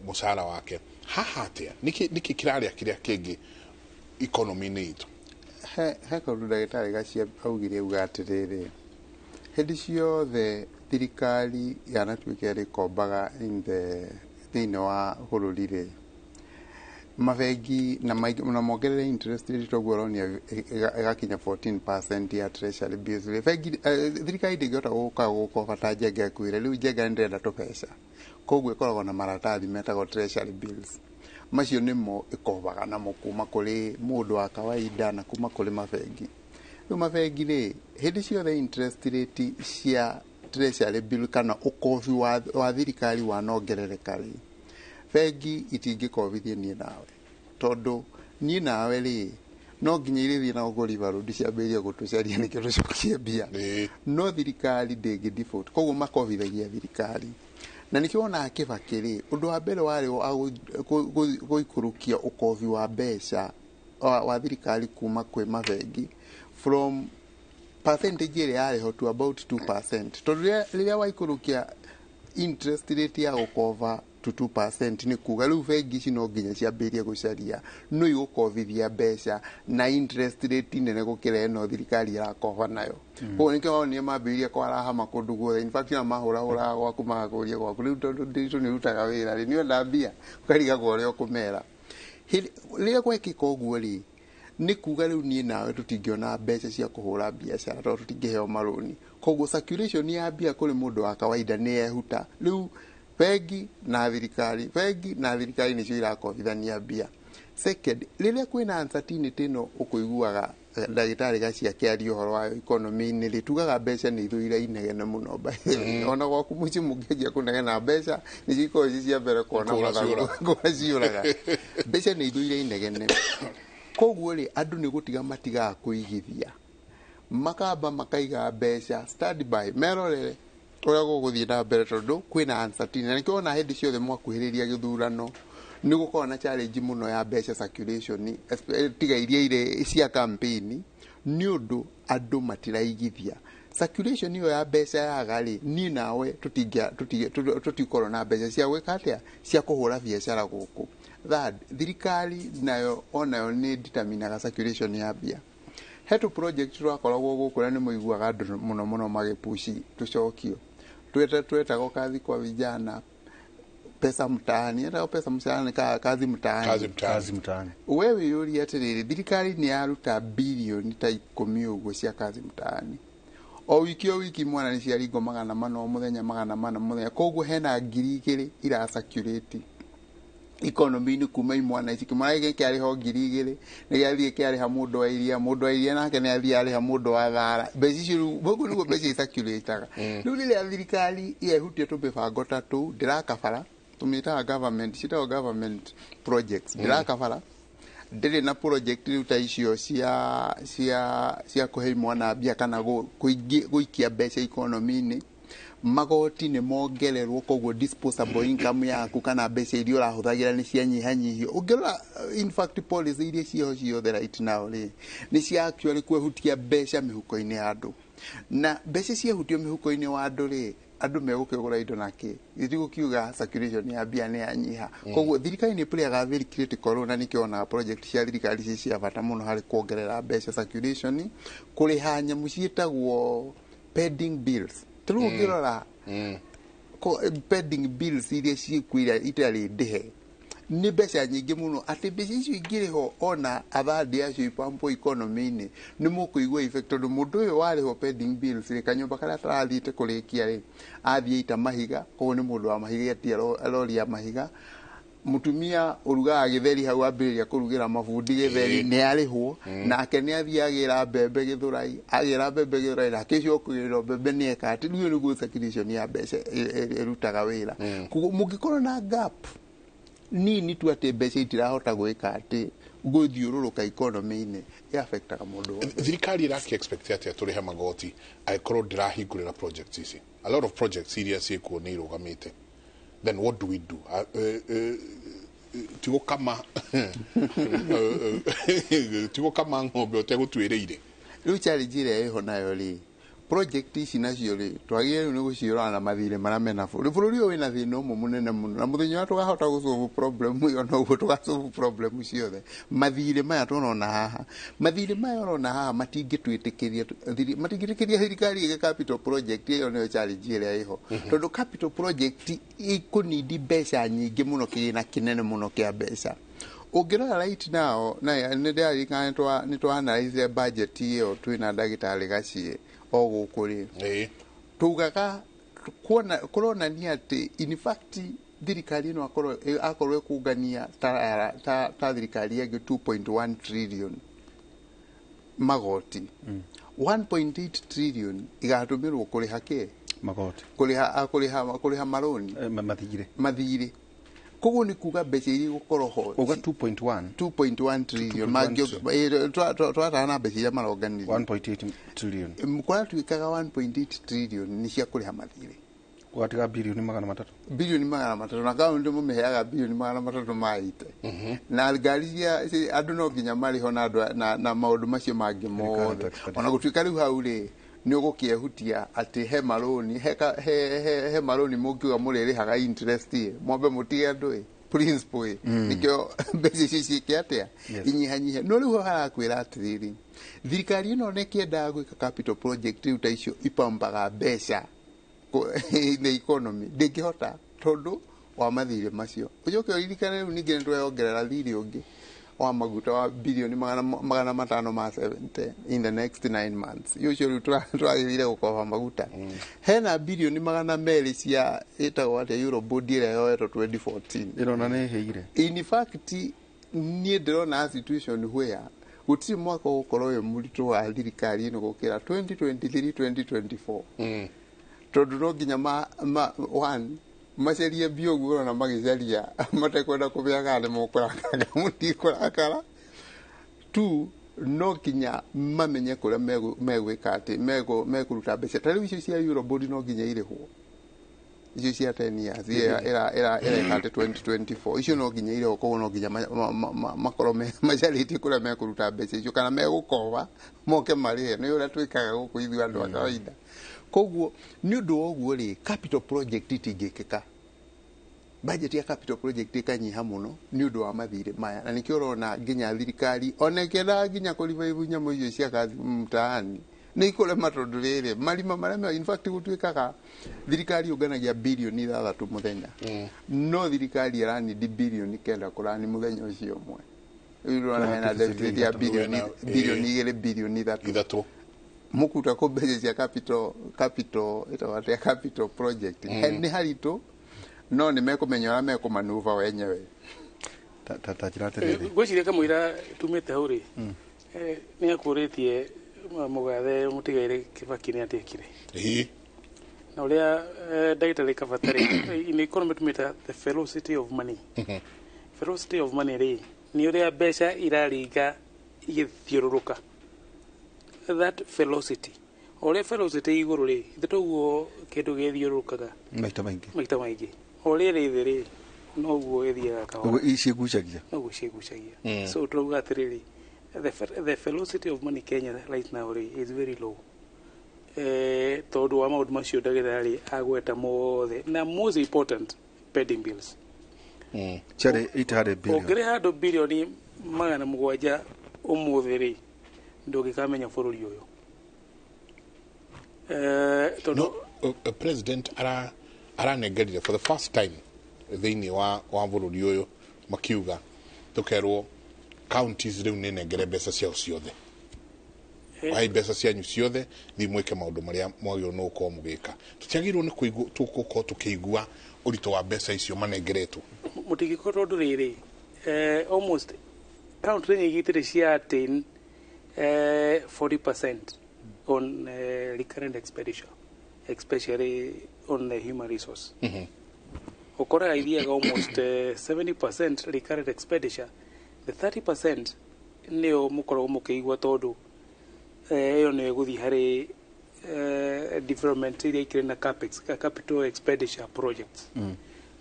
mũcara wake. Haha atĩa, nĩkĩ kĩrarĩa kĩrĩa kĩngĩ economy-inĩ itũ? He kaũndũ ndagĩtarĩ Gacia augire, auga atĩrĩrĩ, hĩndĩ ciothe thirikari yanatuĩka ĩrĩkombaga in the thĩinĩ wa bũrũri rĩ, mabengi na mongerere interest rate toguo ũronia ĩgakinya 14% ya treasury bills rĩ, bengi thirikari ndĩngĩhota gũka gũkoba ta Njenga ĩkwĩre rĩu Njenga nĩndĩrenda tũbeca. Koguo ĩkoragwo na maratathi metagwo treasury bills, macio nĩmo ĩkobaga namo kuma kũrĩ mũndũ wa kawaida na kuma kũrĩ mabengi. Rĩu mabengi rĩ, hĩndĩ ciothe interest rate cia treasury bill kana ũkobi wa thirikari wanongerereka rĩ, bengi itingĩkobithia niĩ nawe, tondũ niĩ nawe rĩ, no nginya irĩthiĩ na ũgũri barũthi ciambĩrĩrie gũtũcaria nĩkĩo tũcokie mbia. No thirikari ndĩngĩ default, koguo makobithagia thirikari. Na nĩkĩo wonaga Kĩbakĩ rĩ, ũndũ wa mbere warĩ wa gũikũrũkia ũkobi wa mbeca wa thirikari kuma kwĩ mabengi from percentage ĩrĩa yarĩ ho to about 2%, tondũ rĩrĩa waikũrũkia interest rate ya gũkoba to 2%, nĩ kuga rĩu bengi ici no nginya ciambĩrĩrie gũcaria no igũkobithia mbeca na interest rate nene gũkĩra ĩno thirikari ĩrakoba nayo. Koguo nĩkĩo wonire mambĩrĩria kwarahama kũndũ guothe. In fact, ona mahũrahũraga gwaku magakũria gwaku rĩu, tondũ nditũ nĩ ũrutaga wĩra rĩ, nĩwenda mbia, ũkarigagwo ũrĩa ũkũmera. Rĩrĩa gwekĩka ũguo rĩ, nĩ kuga rĩu niĩ nawe tũtingĩona mbeca cia kũhũra biacara tondũ tũtingĩheo marũni. Koguo circulation ya mbia kũrĩ mũndũ wa kawaida nĩ yehuta. Rĩu bengi na thirikari, bengi na thirikari nĩcio irakobithania mbia. Second, rĩrĩa kwĩna uncertainty ĩno ũkũiguaga ndagĩtarĩ Gacia akĩaria ũhoro wayo economy-inĩ rĩ, tugaga mbeca nĩ ithũire inegene mũno, by the way. Ona gwaku mũciĩ mũngĩanjia kũnegena mbeca nĩcio ikoragwo ci cia mbere kuona mathagu, kũra ciũraga. Mbeca nĩ ithũire inegene. Koguo rĩ, andũ nĩ gũtiga matigaga kũigithia, makamba makaiga mbeca standby merorere ũrĩa gũgũthiĩ na mbere, tondũ kwĩna uncertainty. Na nĩkĩo wona hĩndĩ ciothe mwakuhĩrĩria gĩthurano nĩ gũkoragwo na challenge mũno ya mbeca circulation, tiga iria irĩ cia campaign, nĩ ũndũ andũ matiraigithia. Circulation ĩyo ya mbeca yaga rĩ, niĩ nawe tũtikorwo na mbeca cia gwĩka atĩa, cia kũhũra biacara gũkũ. Third, thirikari nayo onayo nĩ determinaga circulation ya mbia. He tũ project twakoragwo gũkũ na nĩ mũiguaga andũ mũno mũno magĩpushi tũcokio, twetagwo kazi kwa vijana, pesa mtaani, etagwo pesa mtaani, kazi mtaani. Kazi mtaani. Kazi mtaani. We wĩyũrie atĩrĩrĩ, thirikari nĩ yaruta bilioni ta 10 ũguo cia kazi mtaani. O wiki o wiki mwana nĩ ciaringwo 400 o mũthenya, 400 mũthenya. Koguo hena 2,000 iracirculate economy-inĩ kuma imwana ici. Kĩmwana gĩkĩ kĩarĩha 2,000 nĩ gĩathiĩ kĩarĩha mũndũ wa iria, mũndũ wa iria nake nĩ athiĩ arĩha mũndũ wa thara. Mbeca icio rĩu, ũguo nĩguo mbeca icirculataga. Rĩu rĩrĩa thirikari yehutia tũmĩbango ta tũu, ndĩrakabara, tũmĩtaga government, ciĩtagwo government projects, ndĩrakabara, ndĩrĩ na project rĩu ta icio cia kũhe imwana mbia kana gũikia mbeca economy-inĩ. Magoti nĩ mongererwo, koguo disposable income yaku kana mbeca iria ũrahũthagĩra nĩ cianyihanyihio. Ũngĩrora in fact policy iria ciĩho ciothe right now rĩ, nĩ cia actually kwehutia mbeca mĩhuko-inĩ ya andũ. Na mbeca ciehutio mĩhuko-inĩ wa andũ rĩ, andũ megũkĩgũra indo nake, itigũkiuga circulation ya mbia nĩ yanyiha. Koguo thirikari nĩ playaga very critical role, na nĩkĩo wonaga project cia thirikari ci cia bata mũno harĩ kuongerera mbeca circulation, kũrĩha nyamũ ciĩtagwo pending bills. Rĩu ũngĩrora pending bills iria ciĩkuo iria itarĩ ndĩhe Nĩ mbeca nyingĩ mũno atĩ mbeca icio ingĩrĩhwo ona athandi acio ipampo economy-inĩ nĩ mũkũigua effect tondũ mũndũ ũyũ warĩhwo pending bills rĩ, kanyũmba karĩa atarathiĩte kũrĩkia rĩ, athiĩ ita mahiga, koguo nĩ mũndũ wa mahiga etia rori ya mahiga. Mutumia urugaga gĩtheri hau ambĩrĩria kũrugĩra mabundi gĩtheri nĩ arĩhwo, nake nĩ athiĩ agĩra mbembe Gĩthũrai, agĩra mbembe Gĩthũrai nake ũcio ũkũgĩrĩrwo mbembe nĩ eka atĩ. Rĩu nĩguo circulation ya mbeca ĩrutaga wĩra. Koguo mũngĩkorwo na gap nini tu atĩ mbeca itirahota gwĩka atĩ gũthiũrũrũka economy-inĩ, ĩaffectaga mũndũ wothe. Thirikari ĩraki expect atĩa tũrĩhe magoti angĩkorwo ndĩrahingũrĩra projects ici? A lot of projects iria ciĩkuo nĩ irũgamĩte. Then what do we do? Tigũkama ng'ombe ũtegũtuĩrĩire. Rĩu challenge ĩrĩa ĩho nayo rĩ, project ici nacio rĩ, twagĩrĩirwo nĩ gũciũraga na mathirĩ marĩa mena bũrũri. Bũrũri ũyũ wĩna thĩna ũmwe mũnene mũno, na mũthenya ũrĩa tũkahota gũsolve problem ĩyo noguo tũgasolve problem ciothe. Mathirĩ maya tũrona haha, mathirĩ maya ũrona haha matingĩtwĩtĩkĩria, matingĩtĩkĩria thirikari ĩge capital project. Ĩyo nĩyo challenge ĩrĩa ĩho, tondũ capital project ĩkũnindi mbeca nyingĩ mũno, kĩgĩna kĩnene mũno kĩa mbeca. Ũngĩrora right now, na nĩ ndĩraririkana nĩ twa analyze budget ĩyo twĩna ndagĩtarĩ Gaciĩ o gũkũ rĩ, tugaga kuona kũronania atĩ in fact thirikari ĩno akorwo ĩkũngania ta thirikari ĩngĩ 2.1 trillion magoti, 1.8 trillion igatũmĩrwo kũrĩha kĩ? Magoti. Kũrĩha marũni. Mathirĩ. Mathirĩ. Koguo nĩ kuga mbeca iria igũkorwo ho uga 2.1 2.1 trillion twatara na mbeca iria maronganirie 1.8 trillion. Kũratuĩkaga 1.8 trillion nĩ cia kũrĩha mathirĩ. Gwatiga 300 bilioni. 300 bilioni, na kaunti mũmĩheaga 300 bilioni maite na ngari cia andũ no nginya marĩho na andũ na maũndũ macio mangĩ mothe. Ona gũtuĩka rĩu hau rĩ, nĩ ũgũkĩehutia atĩ he marũni he marũni mũngiuga mũrĩrĩhaga interest ĩ, mwambe mũtige andũ ĩ principal ĩ, nĩkĩo mbeca icio ciĩke atĩa? Inyihanyihe. No rĩu harakwĩra atĩrĩrĩ, thirikari ĩno nĩ ĩkĩendaga gwĩka capital project rĩu ta icio ipambaga mbeca in the economy, ndĩngĩhota tondũ wa mathirĩ macio. Ũcoke ũririkane rĩu ningĩ nĩ tweyongerera thirĩ ũngĩ wa maguta wa 570 bilioni in the next 9 months. Ũcio rĩu tũragĩrĩire gũkoba maguta hena 200 bilioni cia ĩtagwo atĩa, Eurobond ĩrĩa yoetwo 2014. Ĩrona nĩ ĩhĩire. In fact niĩ ndĩrona a situation where gũtirĩ mwaka ũgũkorwo wĩ mũritũ wa thirikari ĩno gũkĩra 2023 2024, tondũ no nginya ma one macarie mbia ũguo ũrona magĩcaria matekwenda kũmenya kana nĩ mũkũrakara mũtikũrakara. Two, no nginya mamenye kũrĩa megwĩka atĩ mekũruta mbeca. Ta rĩu icio cia Eurobond no nginya irĩhwo, icio cia 10 years ĩreka atĩ 2024, icio no nginya irĩhwo. Koguo no nginya makorwo macarĩtie kũrĩa mekũruta mbeca icio kana megũkoba moke marĩhe, nĩ ũrĩa twĩkaga gũkũ ithuĩ andũ a kawaida. Koguo nĩ ũndũ wa ũguo rĩ, capital project itingĩkĩka, budget ya capital project ĩkanyiha mũno nĩ ũndũ wa mathirĩ maya. Na nĩkĩo ũrona nginya thirikari ona ĩkĩendaga nginya kũrevive nyamũ icio cia kazi mtaani nĩ ikũrema, tondũ rĩrĩ marima marĩa in fact gũtuĩkaga thirikari yũnganagia 6 bilioni mũthenya, no thirikari ĩranindi 9 bilioni kũrani mũthenya ũcio ũmwe. Rĩu ũrona hena deficit ya 2 bilioni, 3 bilioni. Ithatũ. Mũkuta kũ mbeca cia capital ĩtagwo atĩa, capital project? Nĩ haritũ, no nĩ mekũmenya ũrĩa mekũmanuva wenyewe. Ta njĩra atĩrĩrĩ. Ngwĩciria kamũira tumĩte hau rĩ, nĩ akũrĩtie mũgathe mũtigairĩ Kibaki nĩ atĩkire na ũrĩa ndagĩtarĩ Kabatarĩ in economy tumĩta the velocity of money. Velocity of money rĩ, nĩ ũrĩa mbeca iraringa igĩthiũrũrũka, that velocity. O ũrĩa velocity igũrũ rĩ, ithe toguo kĩndũ gĩthiũrũrũkaga maita maingĩ. Maita maingĩ. O ũrĩa ĩrĩ thĩ rĩ, noguo ĩthiaga kahora. Ũguo ciĩgucagia. Noguo ciĩgucagia. So turauga atĩrĩrĩ, the velocity of money Kenya right now rĩ is very low, tondũ wa maũndũ macio ndagĩtarĩ agweta mothe, na most important, pending bills. Ciarĩ 800 billion. Ũngĩrĩha andũ 700 bilioni ũmũthĩ rĩ, ndũngĩkamenya bũrũri ũyũ, tondũ No, president aranengerire for the first time thĩinĩ wa bũrũri ũyũ Makiuga tukerwo counties riu ni nengere mbeca ciao ciothe. Wahai mbeca cianyu ciothe thiĩ mwĩke maũndũ marĩa mwagĩrĩirwo nĩ gũkorwo mũgĩka. Tũtiagĩrĩirwo nĩ kũigua tũgũkorwo tũkĩigua ũritũ wa mbeca icio manengeretwo. Mũtingĩkorwo tondũ rĩrĩ almost county nyingĩ itirĩ cia attain 40% on recurrent expenditure, especially on the human resource. Ũkoraga ithiaga almost 70% recurrent expenditure, the 30% nĩyo mũkoragwo mũkĩigua tondũ ĩyo nĩyo ĩgũthiĩ harĩ development iria ikĩrĩ na capex, capital expenditure projects.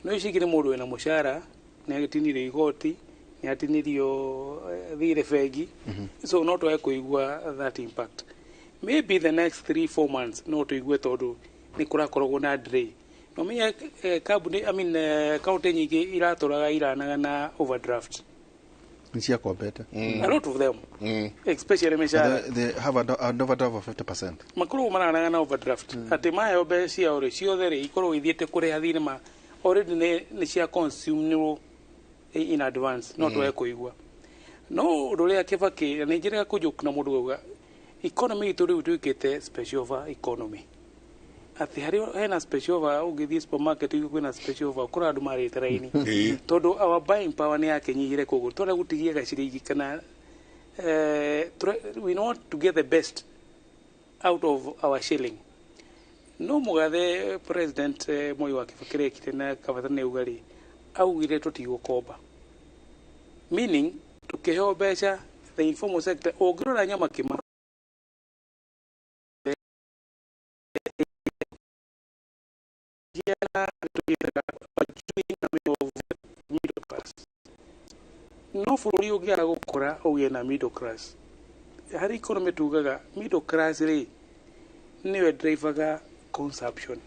No ici ingĩ nĩ mũndũ wĩna mũcara, nĩ agĩtinirio igoti, nĩ atinirio thirĩ bengi, so no twage kũigua that impact. Maybe the next 3-4 months no tũigue tondũ nĩ kũrakoragwo na delay. No menye kambuni, I mean, county nyingĩ iratũraga iranaga na overdraft. Nĩ ciakombete. A lot of them, especially mĩcara. They have an overdraft of 50%. Makoragwo maranaga na overdraft. Atĩ maheo mbeca ciao rĩ ciothe rĩ ikoragwo ithiĩte kũrĩha thirĩ ma already nĩ cia consume in advance, no twage kũigua. No ũndũ ũrĩa Kĩbakĩ, na nĩ njĩrĩga kũnjũku na mũndũ gauga economy itũ rĩu ĩtuĩkĩte special offer economy. Atĩ harĩ hena special offer, ũngĩthiĩ supermarket kwĩna special offer, ũkora andũ marĩte raini. Tondũ our buying power nĩ yakĩnyihire, koguo twenda gũtigia gaciringi kana we want to get the best out of our shilling. No mũgathe President Moi wa Kibaki rekire na Kabata nĩ auga rĩ, augire tũtigũkomba, meaning tũkĩheo mbeca the informal sector ũngĩrora nyama kĩma middle class. No bũrũri ũngĩaga gũkũra ũgĩe na middle class. Harĩ economy tugaga middle class rĩ nĩyo drivaga consumption.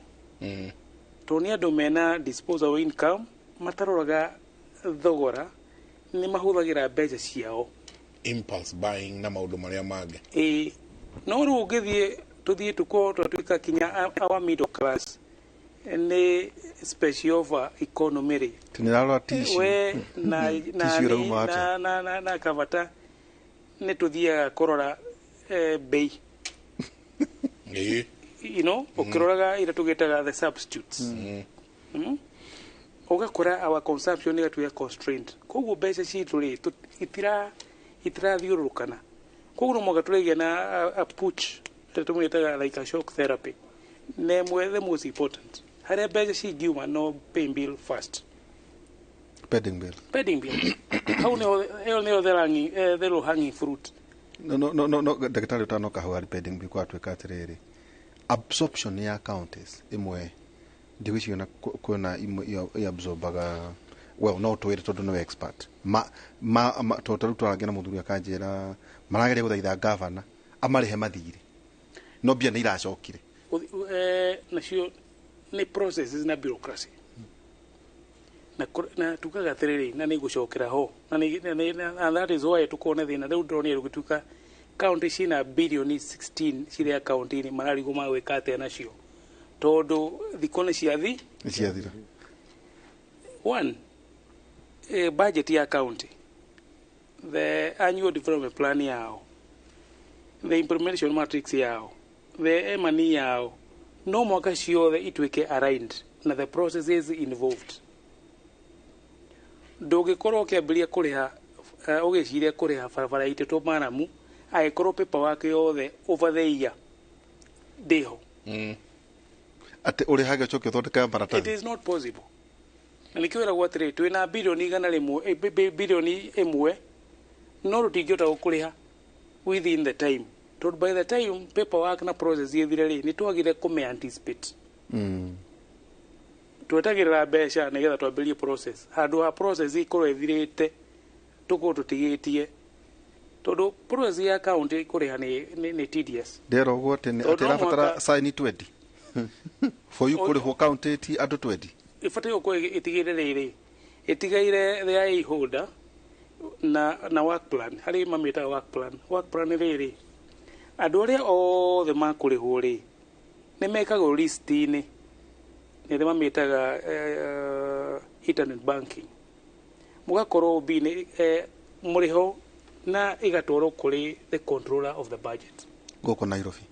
Tondũ nĩ andũ mena disposable income mataroraga thogora, nĩ mahũthagĩra mbeca ciao. Impulse buying na maũndũ marĩa mangĩ. Ĩĩ, no rĩu ũngĩthiĩ tũthiĩ tũkorwo twatuĩka kinya our middle class nĩ special offer economy rĩ. Tinirarora tissue. We na Tissue ĩrauma atĩa? na Kabata nĩ tũthiaga kũrora bei. You know, ũkĩroraga ira tũgĩtaga the substitutes. Ũgakora our consumption ĩgatuĩka constrained. Koguo mbeca citũ rĩ itirathiũrũrũkana. Koguo no mũhaka tũrĩgĩa na a push ĩrĩa tũmĩtaga like a shock therapy. Na ĩmwe the most important, harĩa mbeca cingiuma no pay bill first. Pending bill. Pending bill. Hau nĩho ĩyo nĩyo the low hanging fruit. No ndagĩtarĩ ũtanoka hau harĩ pending bill kwatuĩka atĩrĩrĩ, absorption ya counties imwe ndigwĩciria kwĩna imwe iabsorbaga well, no twĩre tondũ nĩwe expert ma tondũ tarĩu twaragia na mũthuri akanjĩra marageria gũthaitha gavana amarĩhe mathirĩ no mbia nĩ iracokire. Nacio nĩ processes na bureaucracy. Na tugaga atĩrĩrĩ na nĩ gũcokera ho na and that is why tũkorwo na thĩna rĩu ndĩronire gũgĩtuĩka county cina bilioni 16 cirĩ akaunti-inĩ mararigwo magwĩka atĩa nacio tondũ thikũ nĩ ciathi nĩ ciathira. One, budget ya county, the annual development plan yao, the implementation matrix yao, the M&E yao, no mwaka ciothe ituĩke aligned na the processes involved. Ndũngĩkorwo ũkĩambĩrĩria kũrĩha ũgĩciria kũrĩha barabara itĩtwo maramu angĩkorwo paperwork yothe over the year ndĩho. Atĩ ũrĩhage ũcoke ũthondeke maratathi. It is not possible. Na nĩkĩo wĩragwo atĩrĩ twĩna bilioni 100, bilioni 1 no rũtingĩhota gũkũrĩha within the time. Tondũ by the time paperwork na process ĩthire rĩ, nĩ twagire kũmĩ anticipate. Twetagĩrĩra mbeca nĩgetha twambĩrĩrie process. Handũ ha process ĩkorwo ĩthirĩte tũkorwo tũtigĩtie. Tondũ process ya county kũrĩha nĩ tedious. Ndĩrera ũguo atĩ ĩrabatara sign 20. For you kũrĩhwo county ti andũ 20. Ĩbataire gũkorwo ĩtigĩre rĩrĩ, ĩtigaire the IA holder na work plan. Harĩ mamĩtaga work plan. Work plan rĩrĩ, andũ arĩa othe makũrĩhwo rĩ, nĩ mekagwo list-inĩ, nĩ mamĩtaga internet banking. Mũgakorwo OB-inĩ mũrĩho na ĩgatwarwo kũrĩ the controller of the budget gũkũ Nairobi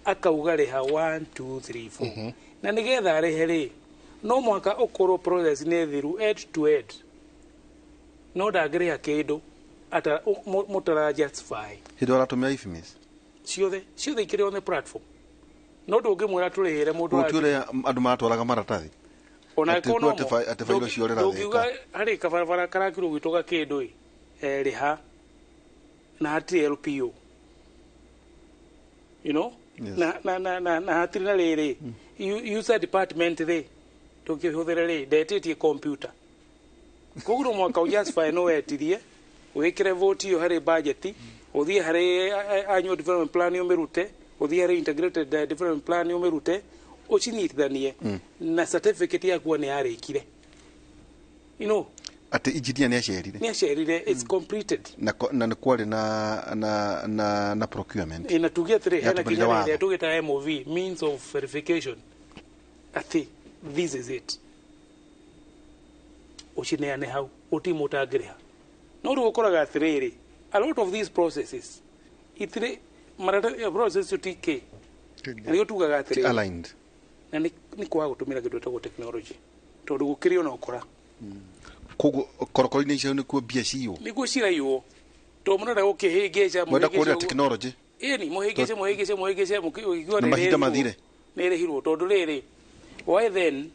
akauga rĩha 1 2 3 4 na nĩgetha arĩhe rĩ no mũhaka ũkorwo process nĩ thiru end to end no ndangĩrĩha kĩndũ ata mũtara justify hĩndĩ ũratũmĩra IFMIS ciothe ciothe ikĩrĩ on the platform no ndũngĩmwĩra tũrĩhĩre mũndũ gũti ũrĩa andũ maratwaraga maratathi ona Atĩ kono atĩ bairo ciorĩra ndũngiuga thĩka harĩ kabarabara karakirwo gwitũ gakĩndũ ĩ rĩha na hatirĩ LPO you know Yes. na hatirĩ na rĩrĩ user department rĩ tũkĩhũthĩra rĩ ndetĩtie computer koguo no mwaka ũjustify no wetirie wĩkĩre vote ĩyo harĩ budget ũthiĩ harĩ annual development plan ũmĩrute ũthiĩ harĩ integrated development plan ũmĩrute ũcinyitithanie na certificate yakuo nĩ yarĩkire you know atĩ engineer nĩ acerire nĩ acerire it's completed na na nĩ kwarĩ na procurement na tuge atĩrĩ hena Yatũmĩrire kinya watho. ĩrĩa tũgĩtaga MOV means of verification atĩ this is it ũcineane hau ũti mũtangĩrĩha no rĩu ũkoraga atĩrĩrĩ a lot of these processes itirĩ maratathi process ti kĩ na nĩkĩo tugaga Ti atĩrĩrĩ aligned na nĩ kwaga gũtũmĩra kĩndũ gĩtagwo technology tondũ gũkĩrĩ ona ũkora koguo korokoro-inĩ icio nĩkuo mbia ciywo nĩguo ciraiywo tondũ mũrenda gũkĩhĩngĩca mwenda kũrĩa technology ĩni mũhĩngĩce mũhĩngĩce mũhĩngĩce mũkĩigua Na mahinda mathire. nĩ ĩrĩhirwo tondũ rĩrĩ why then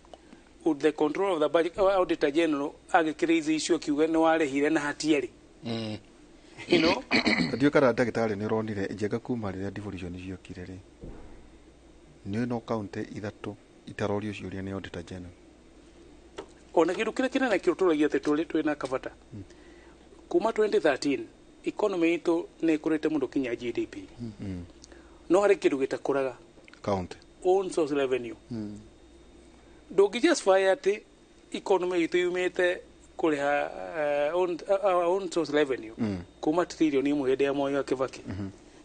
would the control of the budget auditor general agĩkĩra icio akiuga nĩ warĩhire na hatiarĩ you know ndiũ kana ndagĩtarĩ nĩ ũronire njenga kuma rĩrĩa devolution ciokire rĩ nĩ no kaunti ithatũ itarorio ciũria nĩ auditor general ona kĩndũ kĩrĩa kĩnene kĩo tũragia atĩ tũrĩ twĩna kabata kuma 2013 economy itũ nĩ ĩkũrĩte mũno kinya GDP no harĩ kĩndũ gĩtakũraga kaunti own source revenue ndũngĩ justify atĩ economy itũ yumĩte kũrĩha our own source revenue kuma trillion ĩmwe hĩndĩ ya Moi wa Kibaki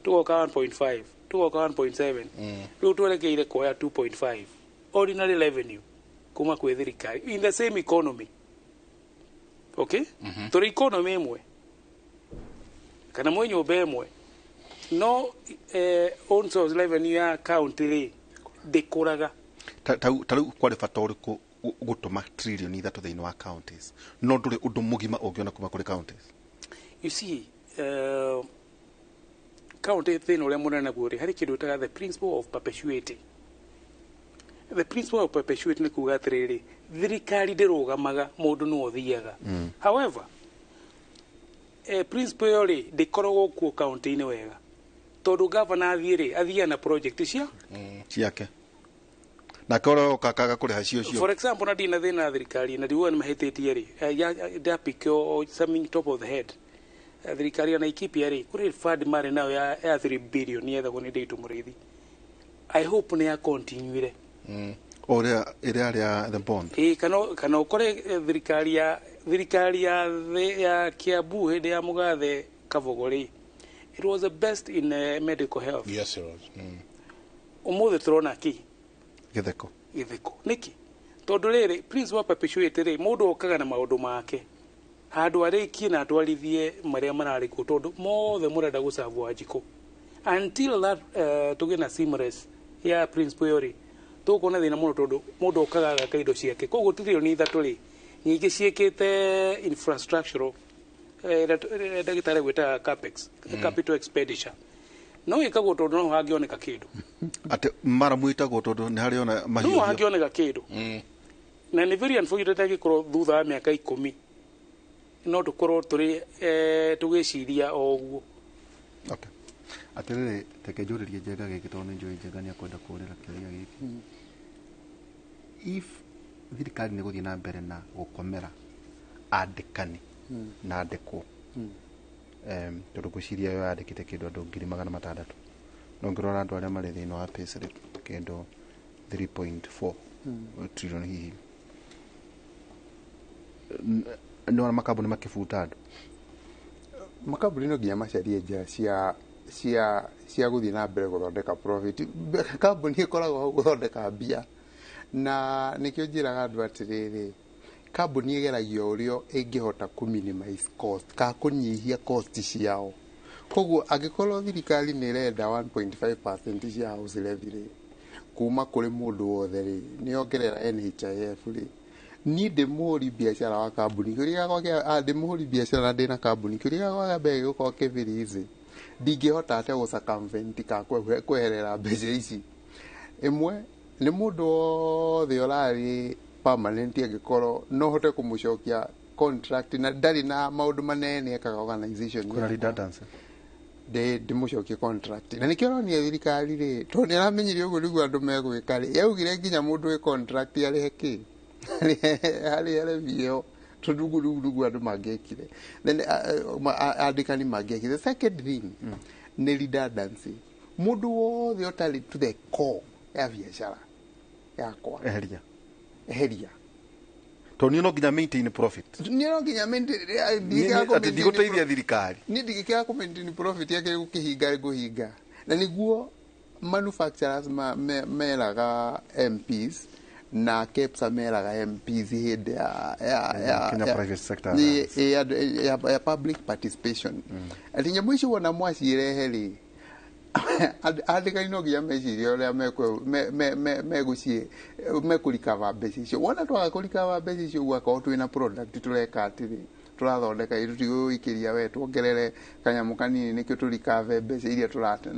tũgoka 1.5 tũgoka 1.7 rĩu twerekeire kuoya 2.5 ordinary revenue kuma kwĩ thirikari in the same economy okay tũrĩ economy ĩmwe kana mwĩ nyũmba ĩmwe no own source revenue ya county rĩ ndĩkũraga ta rĩu kwarĩ bata ũrĩkũ gũtũma trillion ithatũ thĩinĩ wa counties no ndũrĩ ũndũ mũgima ũngĩona kuma kũrĩ counties you see county thĩna ũrĩa mũnene naguo rĩ harĩ kĩndũ ĩtaga the principle of perpetuity the principle of perpetuity nĩ kuga atĩrĩrĩ thirikari ndĩrũgamaga mũndũ no ũthiaga however principle ĩyo rĩ ndĩkoragwo kuo county-inĩ wega tondũ gavana athiĩ rĩ athiaga na project cia ciake nake ũrĩa ũka akaga kũrĩha cio cio for example na ndina thĩna na thirikari na ndiuga nĩ mahĩtĩtie rĩ ndapikio something top of the head thirikari ya Laikipia rĩ kũrĩ fund marĩ nayo ya 3 billion yethagwo nĩ Ndiritu Mũrĩithi I hope nĩ ya continuire ũrĩa ĩrĩa rĩa the bond ĩ kana ũkore thirikari ya Kiambu hĩndĩ ya Mũgathe Kabogo rĩ it was the best in medical health. Yes, it was. Ũmũthĩ tũrona kĩ gĩtheko gĩtheko nĩkĩ tondũ rĩrĩ prince wa perpetuate rĩ mũndũ okaga na maũndũ make handũ arĩkie na atwarithie marĩa mararĩ kuo tondũ mothe mũrenda gũcabwo Wanjikũ until that tũgĩe na seamless ya principle ĩyo rĩ tũkuona thĩna mũno tondũ mũndũ okaga agaka indo ciake koguo tirioni ithatũ rĩ nyingĩ ciĩkĩte infrastructural ndagĩtarĩ gwĩtaga capex capital expenditure no ĩkagwo tondũ no hangĩoneka kĩndũ atĩ mara mwĩtagwo tondũ nĩ harĩ ona no mahiũ hangĩoneka kĩndũ na nĩ very unfortunate angĩkorwo thutha wa mĩaka 10 no tũkorwo tũrĩ tũgĩciria o ũguo. Okay. Atĩrĩrĩ reke njũrĩrie Njenga gĩkĩ tondũ nĩ njũĩ Njenga nĩ akwenda kũũrĩra kĩũria gĩkĩ. If thirikari nĩ gũthiĩ na mbere na gũkomera andĩkani na andĩkwo tondũ ngwĩciria yo yandĩkĩte kĩndũ andũ 600,000 no ngĩrora andũ arĩa marĩ thĩinĩ wa payslip kĩndũ 3.4 trillion hihi nĩ makambuni makĩbuta andũ makambuni no nginya macarie njĩra cia gũthiĩ na mbere gũthondeka profit. Kambuni ĩkoragwo hau gũthondeka mbia na nĩkĩo njĩraga andũ atĩrĩrĩ Kambuni ĩgeragia ũrĩa ĩngĩhota kũ minimize cost ka kũnyihia cost ciao. Koguo angĩkorwo thirikari nĩ ĩrenda 1.5% cia house levy rĩ, kuma kũrĩ mũndũ wothe rĩ, nĩ yongerera NHIF rĩ, niĩ ndĩ mũhũri biacara wa kambuni, kĩũria gĩakwa kĩa ndĩ mũhũri biacara na ndĩna kambuni, kĩũria gĩakwa kĩa mbere gĩgũkorwo kĩ very easy. Ndingĩhota atĩa gũ circumvent ka kweherera mbeca ici. Ĩmwe nĩ mũndũ wothe ũrarĩ permanent, angĩkorwo no hote kũmũcokia contract na ndarĩ na maũndũ manene ekaga organization Kuna redundancy. Ndĩmũcokie contract, na nĩkĩo ũronire thirikari rĩ, tondũ nĩ ĩramenyire ũguo nĩguo andũ megwĩka rĩ, yaugire nginya mũndũ wĩ contract arĩhe kĩ, arĩhe levy ĩyo, tondũ ũguo rĩu nĩguo andũ mangĩekire, then andĩkani mangĩekire. The second thing nĩ redundancy. Mũndũ wothe ũtarĩ to the core ya biacara yakwa, eheria. Eheria. Tondũ niĩ no nginya maintain profit. Niĩ no nginya maintain. Atĩ ndigũteithia thirikari. Niĩ ndingĩkĩaga kũ maintain profit yake, gũkĩhinga ngũhinga, na nĩguo manufacturers meraga MPs na KEPSA meraga MPs hĩndĩ ya Kenya Private Sector ya public participation, atĩ nyamũ ici wona mwacirehe rĩ, andĩkani no nginya mecirie ũrĩa megũciĩ mekũrikava mbeca icio. Wona twaga kũrikava mbeca icio, ũguo akorwo twĩna product tũreka atĩrĩ, tũrathondeka ĩ, tũtigũgũikĩria we tuongerere kanyamũ kanini nĩkĩo tũrikave mbeca iria tũrate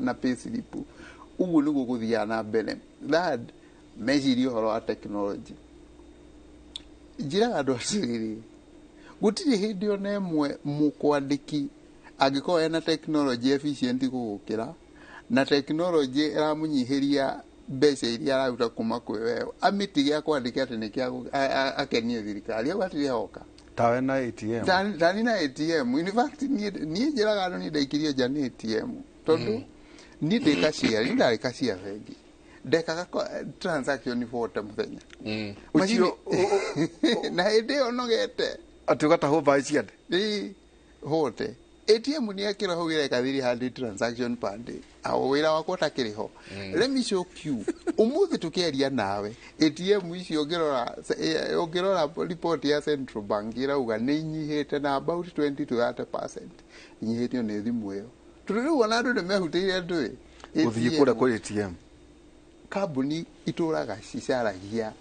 na payslip. Ũguo nĩguo gũthiaga na mbere. Third, mecirie ũhoro wa technology. Njĩraga andũ atĩrĩrĩ, gũtirĩ hĩndĩ ona ĩmwe mũkwandĩki angĩkorwo ena technology efficient gũgũkĩra, na technology ĩramũnyihĩria mbeca iria araruta kuma kwĩ we, amĩtige akwandĩke atĩ nĩkĩo akenie thirikari au hatirĩ hoka. Tawe na ATM. Tani na ATM. In fact, niĩ njĩraga andũ niĩ ndaikirio nja nĩ ATM, tondũ niĩ ndĩ cashier, niĩ ndarĩ cashier bengi, ndekaga transaction 40 mũthenya. Na hĩndĩ ĩyo nogete. Atĩ ũgatahwo mbaĩ ciande. Ĩĩ, hote. ATM nĩ ekĩra hau ĩreka 300 transaction per day. Aho wĩra wakwa ũtakĩrĩ ho. Let me show you. Ũmũthĩ tũkĩaria nawe, ATM icio ũngĩrora report ya Central Bank ĩrauga nĩ inyihĩte na about 20 to 30%. Inyihĩtio nĩ thimũ ĩyo. Tondũ rĩu ona andũ nĩ mehutĩire ndũĩ. Gũthiĩ kũrĩa kũrĩ ATM. Kambuni itũraga cicaragia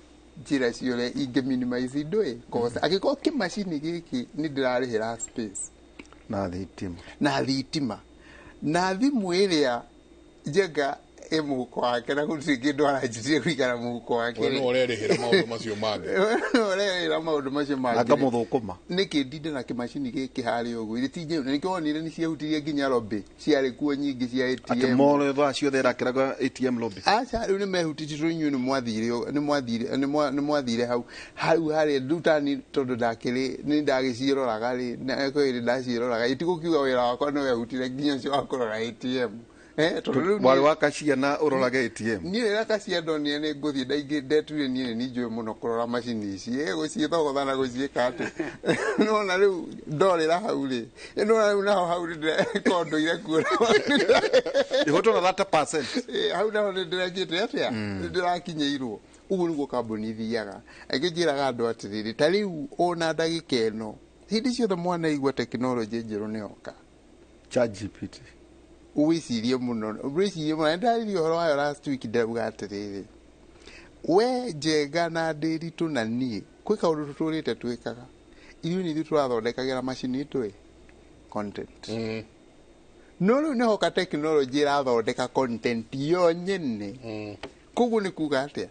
njĩra ciothe ingĩ minimize ndũĩ cost. Angĩkorwo kĩmacini gĩkĩ nĩ ndĩrarĩhĩra space na thitima, na thimũ ĩrĩa njega ĩ mũhuko wake, na gũtirĩ kĩndũ aranjĩtie gũikara mũhuko wake. We nĩwe ũrerĩhĩra maũndũ macio mangĩ. We nĩwe ũrerĩhĩra maũndũ macio mangĩ. Akamũthũkũma. Nĩkĩ ndinde na kĩmacini gĩkĩ harĩa ũguo? Ithe ti njĩru, na nĩkĩo wonire nĩ ciehutirie nginya lobby, ciarĩ kuo nyingĩ cia ATM. Atĩ mall thaa ciothe ĩrakĩraga ATM lobby. Aca, rĩu nĩ mehutirie tondũ inyuĩ nĩ mwathire hau. Hau harĩa rĩu tani tondũ ndakĩrĩ, nĩ ndagĩciroraga rĩ, na kwĩ hĩndĩ ndaciroraga, itigũkiuga wĩra wakwa nĩ wehutire nginya ũcio wa kũrora ATM. Tondũ rĩu warĩ wa cashier na ũrorage ATM. Niĩ rĩrĩa cashier ndonire nĩ ngũthiĩ ndaingĩ, ndetuire niĩ nĩ njũĩ mũno kũrora macini ici, gũciĩthogotha na gũciĩka atĩ. Nĩwona rĩu ndorĩra hau rĩ, nĩwona rĩu naho hau nĩndĩrekorwo ndũire kuo. Ihotwo na 30%. Hau naho nĩndĩrekĩte atĩa? Nĩndĩrakinyĩirwo. Ũguo nĩguo kambuni ithiaga. Angĩ njĩraga andũ atĩrĩrĩ, ta rĩu ona ndagĩka ĩno, hĩndĩ ciothe mwana aigua tekinoronjĩ njerũ nĩyoka. ChatGPT. Wĩcirie mũno, wĩcirie mũno. Nĩndaririe ũhoro wayo last week, ndauga atĩrĩrĩ, we Njenga na Ndĩritũ na niĩ kwĩ kaũndũ tũtũrĩte twĩkaga, ithuĩ nĩ ithuĩ tũrathondekagĩra macini itũ content. No rĩu nĩhoka tekinoronjĩ ĩrathondeka content yo nyene. Koguo nĩ kuga atĩa,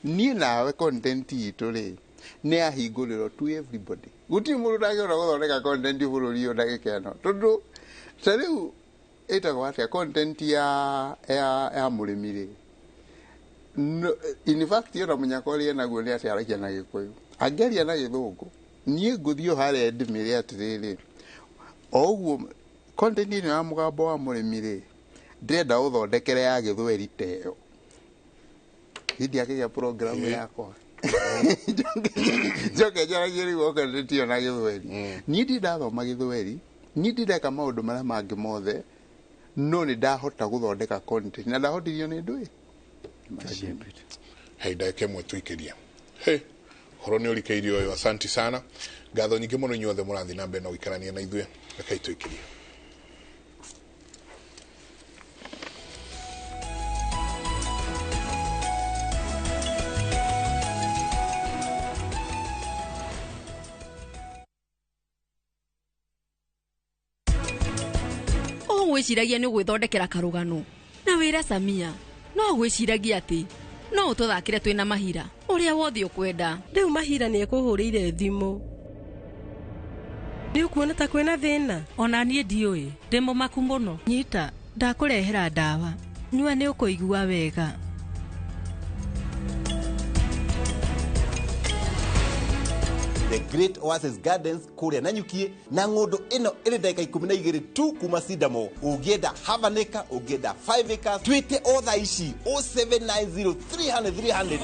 niĩ nawe content itũ rĩ nĩ yahingũrĩrwo to everybody. Gũtirĩ mũndũ ũtangĩhota gũthondeka content bũrũri ũyũ ndagĩka ĩno, tondũ ta rĩu ĩtagwo atĩa content ya mũrĩmi rĩ, no, in fact ona mũnyaka ũrĩa enaguo nĩ atĩ aragia na Gĩkũyũ, angĩaria na Gĩthũngũ niĩ ngũthiĩ o harĩa ndĩmĩre atĩrĩrĩ, o ũguo content ĩno ya mũgambo wa mũrĩmi rĩ, ndĩrenda ũthondekere ya Gĩthweri ta ĩyo. Hĩndĩ akĩgĩa program yakwa njoke njaragie rĩu content ĩyo na Gĩthweri. Niĩ ndirĩ ndathoma Gĩthweri, niĩ ndireka maũndũ marĩa mangĩ mothe, no nĩ ndahota gũthondeka content na ndahotirio nĩ ndũĩ. Hei, ndagĩka ĩmwe tũikĩrie. He, Korwo nĩ ũrikĩirie ũyũ, asanti sana. Ngatho nyingĩ mũno inyuothe mũrathiĩ na mbere na gũikarania na ithuĩ. Rekei tũikĩrie. Ũgwĩciragia nĩ gwĩthondekera karũgano na wĩra Samia no ũgwĩciragia atĩ no ũtũthakĩre twĩna Mahira ũrĩa wothe ũkwenda. Rĩu Mahira nĩ ekũhũrĩire thimũ. Nĩ ũkuona ta kwĩna thĩna? Ona niĩ ndiũĩ, ndĩ mũmaku mũno. Nyita, ndakũrehera ndawa. Nyua nĩ ũkũigua wega. The Great Oasis Gardens kũrĩa Nanyukie na ng'ũndũ ĩno ĩrĩ ndagĩka 12 tu kuma Sidamo. Ũngĩenda half an acre, ũngĩenda 5 acres, twĩte o thaa ici 0790 300 300.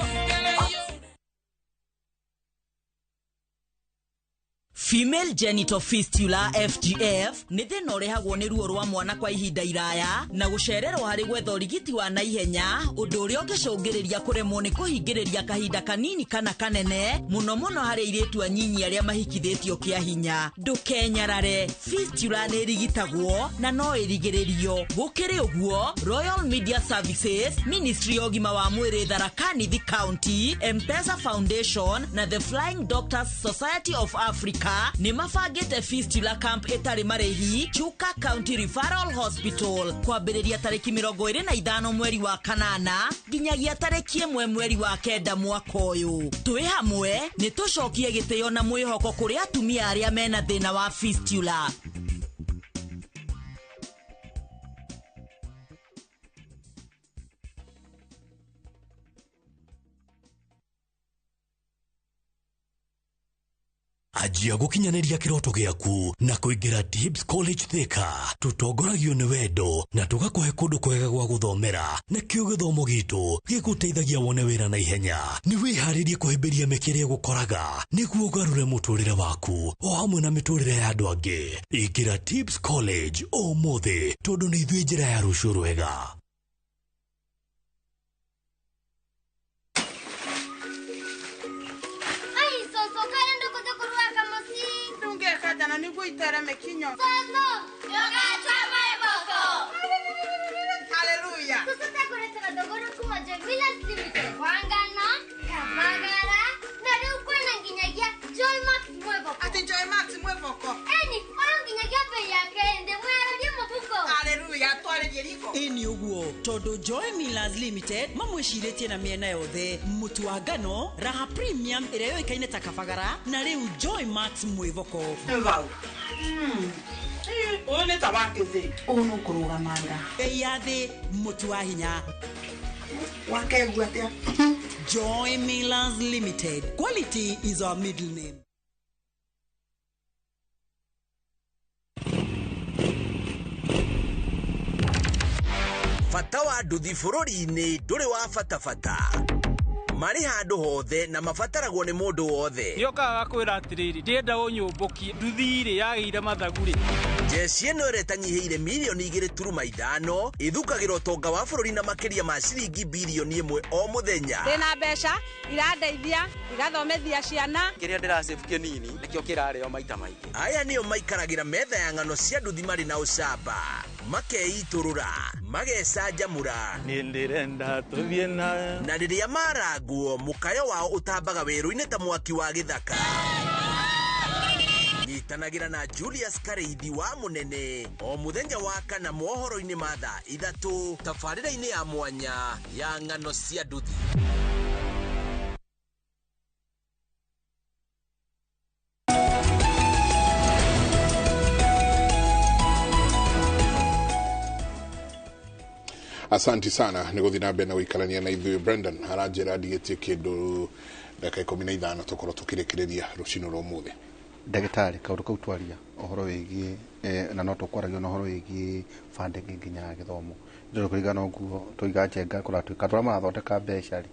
Female genital fistula FGF nĩ thĩna ũrehagwo nĩ ruo rwa mwana kwa ihinda iraya na gũcererwo harĩ gwetha ũrigiti wa naihenya, ũndũ ũrĩa ũngĩcũngĩrĩria kũremwo nĩ kũhingĩrĩria kahinda kanini kana kanene, mũno mũno harĩ airĩtu anyinyi arĩa mahikithĩtio kĩa hinya. Ndũkenyarare, fistula nĩ ĩrigitagwo na no ĩrigĩrĩrio. Gũkĩrĩ ũguo, Royal Media Services, Ministry ya ũgima wa mwĩrĩ Tharaka Nithi County, M-Pesa Foundation na The Flying Doctors Society of Africa nĩ mabangĩte fistula camp ĩtarĩ marĩhi Chuka County Referral Hospital kwambĩrĩria tarĩki 25 mweri wa kanana nginyagia tarĩki 1 mweri wa 9 mwaka ũyũ. Twĩ hamwe nĩ tũcokie gĩtĩo na mwĩhoko kũrĩ atumia arĩa mena thĩna wa fistula. Anjia gũkinyanĩria kĩroto gĩaku na kũingĩra Tibbs College Thika. Tũtongoragio nĩ wendo na tũgakũhe kũndũ kwega gwa gũthomera, nakĩo gĩthomo gitũ gĩgũteithagia wone wĩra na ihenya. Nĩ wĩharĩrie kũhĩmbĩria mĩeke ĩrĩa ĩgũkoraga nĩguo ũgarũre mũtũrĩre waku o hamwe na mĩtũrĩre ya andũ angĩ. Ingĩra Tibbs College ũmũthĩ tondũ nĩ ithuĩ njĩra ya rũciũ rwega. Hallelujah. Ĩni ũguo tondũ Joy Millers Limited mamwĩcirĩtie na mĩena yothe, mũtu wa ngano Raha Premium ĩrĩa yũĩkaine ta Kabagara na rĩu Joy Max mwĩvoko. Ũyũ nĩ ta wa kĩthĩ. Ũyũ nũkũrũgama nda. Bei ya thĩ, mũtu wa hinya. Wakegua atĩa? Joy Millers Limited. Quality is our middle name. Bata wa nduthi bũrũri-inĩ ndũrĩ wa bata bata. Marĩ handũ hothe na mabataragwo nĩ mũndũ wothe. Nĩokaga gakwĩra atĩrĩrĩ, ndĩrenda ũnyũmbũkie nduthi-rĩ yagĩire mathagu-rĩ. Jeshi ĩno ĩrĩa ĩtanyihĩire mirioni 2.5 ĩthukagĩra ũtonga wa bũrũri na makĩria ma ciringi birioni 1 o mũthenya. Ndĩna mbeca irandeithia igathomithia ciana. Kĩrĩa ndĩracĩbu kĩnini nĩkĩo kĩrarĩo maita maingĩ. Aya nĩo maikaragĩra metha ya ng'ano cia nduthi marĩ na ũcamba, makeitũrũra, magecanjamũra. Niĩ ndĩrenda tũthiĩ na. Na rĩrĩa marangwo mũkayo wao ũtambaga werũ-inĩ ta mwaki wa gĩthaka. Nyitanagĩra na Julius Kareithi wa Mũnene o mũthenya wa kana mohoro-inĩ ma thaa 3 tabarĩra-inĩ ya mwanya ya ng'ano cia nduthi. Asanti sana nĩ gũthiĩ na mbere na gũikarania na ithuĩ. Brendan aranjĩra ndigĩtie kĩndũ ndagĩka 15 tũkorwo tũkĩrĩkĩrĩria rũcinĩ rwa ũmũthĩ. Ndagĩtarĩ, kaũndũ kau twaria ũhoro wĩgiĩ na no tũkwaragia na ũhoro wĩgiĩ funding nginya ya gĩthomo. Nĩ kũringana ũguo tũiga njenga kũratuĩka andũ arĩa marathondeka mbeca rĩ,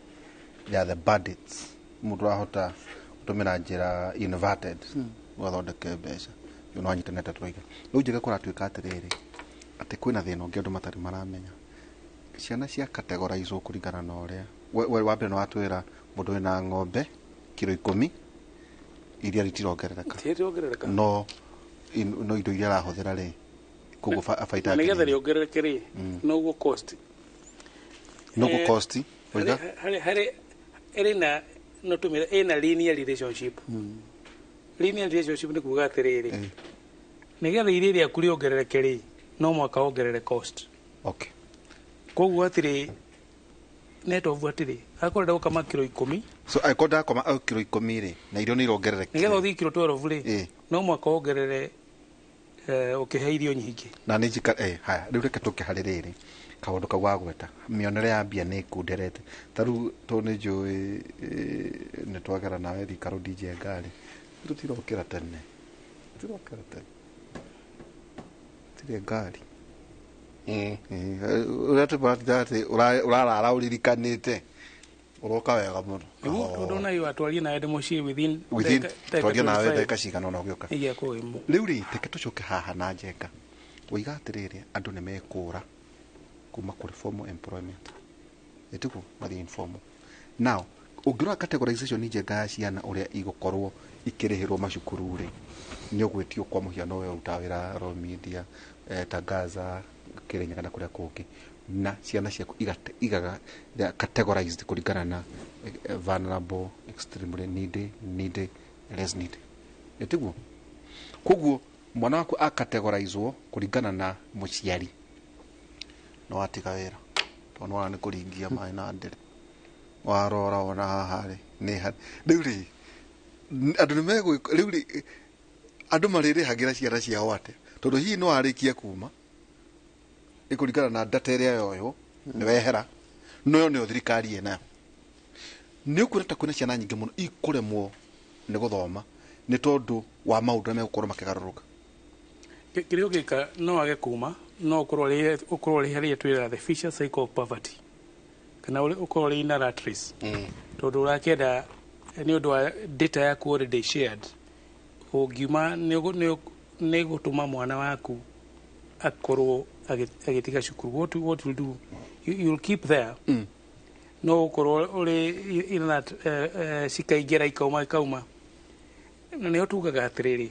they are the bandits. Mũndũ arahota gũtũmĩra njĩra inverted ũgathondeke mbeca. Ũyũ no anyitanĩte tũraiga. Rĩu njenga kũratuĩka atĩrĩrĩ, atĩ kwĩna thĩna ũngĩ andũ matarĩ maramenya. Ciana cia categorizwo kũringana na ũrĩa we wa mbere nĩ watwĩra mũndũ wĩna ng'ombe Kiro 10 iria ritirongerereka. Ritirongerereka. No no indo iria arahuthira ri koguo baita yake. Nigetha riongerereke ri noguo cost. Noguo cost oiga hari iri na no tumira ina linear relationship. Linear relationship ni kuga atiriri. Nigetha iria riaku riongerereke ri no mwaka wongerere cost. Okay. Koguo atiri net of atiri akorenda gukama kiro 10. So akorenda gukama kiro 10 ri na irio ni irongerereke. Nigetha uthii kiro 12 ri no mwaka wongerere ukihe irio nyingi. Na ni njika haya riu reke tuke hari riri kaundu kau wagweta mionere ya mbia ni kunderete ta riu to ni njui ni twagera nawe thikaro DJ ngari tutirokira tene tire ngari uria tubatithate urarara uririkanite uroka wega muno tondu na yo atwarie nawe muciĩ within twarie nawe ndagĩka cigana ona ũgĩũka rĩu rĩ teke tũcoke haha na Njenga woiga atĩrĩrĩ andũ nĩ mekũra kuma kũrĩ formal employment ĩtiguo mathiĩ informal. Now ũngĩrora categorization Njenga ya ciana ũrĩa igũkorwo ikĩrĩhĩrwo macukuru rĩ nĩ ũgwĩtio kwa mũhiano we ũrutaga wĩra Royal Media Tangaza Kĩrĩnyaga na kũrĩa kũngĩ na ciana ciaku igaga categorized kũringana na vulnerable, extremely needy, needy, less needy. Ĩtiguo koguo mwana waku akategorizwo kũringana na mũciari no watiga wĩra tondũ nĩwona nĩ kũringia maĩ na ndĩrĩ warora wona haha rĩ nĩ rĩu rĩ andũ nĩ megwĩka rĩu rĩ andũ marĩrĩhagĩra ciana ciao atĩa tondũ hihi no warĩkia kuma ĩkũringana na data ĩrĩa yoywo nĩ wehera no yo nĩyo thirikari ĩnayo nĩ ũkuona ta kwĩna ciana nyingĩ mũno ikũremwo nĩ gũthoma nĩ tondũ wa maũndũ marĩa megũkorwo makĩgarũrũka. Kĩrĩa ũngĩka no wage kuma no ũkorwo ũrĩ harĩa twĩraga the vicious cycle of poverty kana ũkorwo ũrĩ in a rat race tondũ ũrakĩenda nĩ ũndũ wa data yaku already shared ũngiuma nĩ gũtũma mwana waku akorwo agĩtiga cukuru. What you'll do, you'll keep there no ũkorwo ũrĩ in that cikaingĩra ikauma na nĩho tugaga atĩrĩrĩ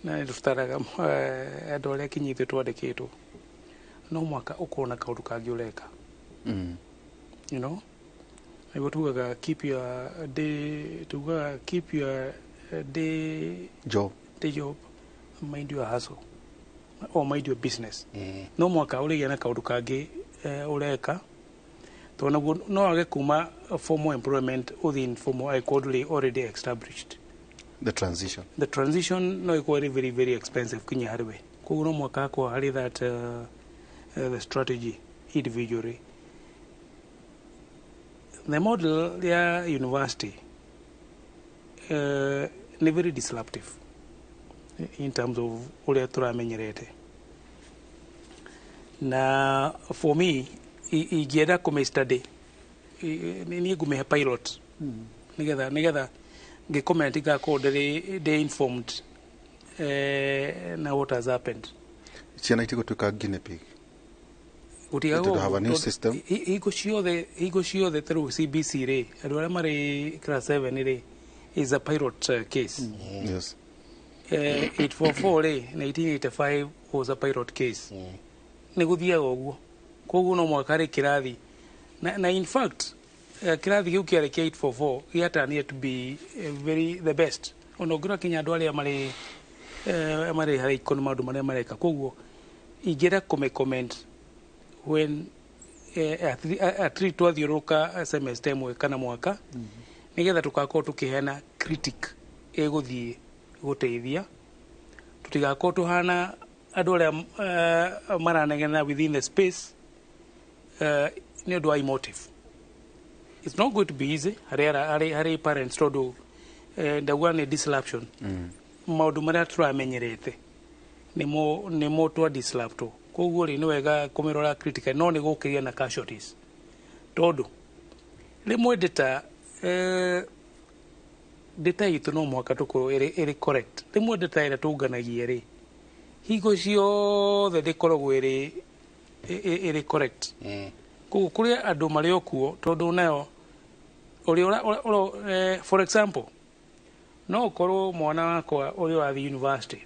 na nĩ tũtaraga andũ arĩa kinyithio twandĩkĩtwo no mwaka ũkorwo na kaũndũ kangĩ ũreka. You know nĩguo tugaga keep your day, tugaga keep your day job, day job, mind your hustle or mind your business. No mwaka ũrĩgĩa na kaũndũ kangĩ ũreka tondũ naguo no wage kuma formal employment ũthiĩ informal angĩkorwo ndũrĩ already established. The transition no ĩkorwo ĩrĩ very very expensive kinya harĩ we koguo no mwaka akorwo harĩ that the strategy individually. The model ya university nĩ very disruptive in terms of ũrĩa tũramenyerete na for me ingĩenda kũmĩ study niĩ ngũmĩhe pilot nĩgetha ngĩcomment ngakorwo ndĩ informed na what has happened. Ciana itigũtuĩka guinea pig. Hingo ciothe ta rĩu CBC rĩ andũ arĩa marĩ class 7 rĩ is a pilot case. Yes. 844 rĩ 1985 was a pilot case. Nĩ gũthiaga ũguo koguo no mwaka rĩ kĩrathi na in fact kĩrathi kĩu kĩarĩ kĩa 844 gĩatanire to be very the best ona ũngĩrora kinya andũ arĩa marĩ harĩa ikono maũndũ marĩa mareka koguo ingĩenda kũmĩ comment when at least twathiũrũrũka semester ĩmwe kana mwaka nĩgetha tũgakorwo tũkĩheana critic ĩgũthiĩ gũteithia tũtigakorwo tũhana andũ arĩa maranegena within the space nĩ ũndũ wa emotive. It's not going to be easy harĩ parents tondũ ndauga nĩ disruption. Maũndũ marĩa tũramenyerete nĩmo twa disruptwo koguo rĩ nĩ wega kũmĩrora critical no nĩ gũkĩgĩa na casualties tondũ rĩmwe data data itũ no mũhaka tũkorwo ĩrĩ correct. Rĩmwe data ĩrĩa tũnganagia rĩ hingo ciothe ndĩkoragwo ĩrĩ correct. Koguo kũrĩ andũ marĩ o kuo tondũ nayo ũrĩa for example No ũkorwo mwana wakwa ũrĩa ũrathiĩ university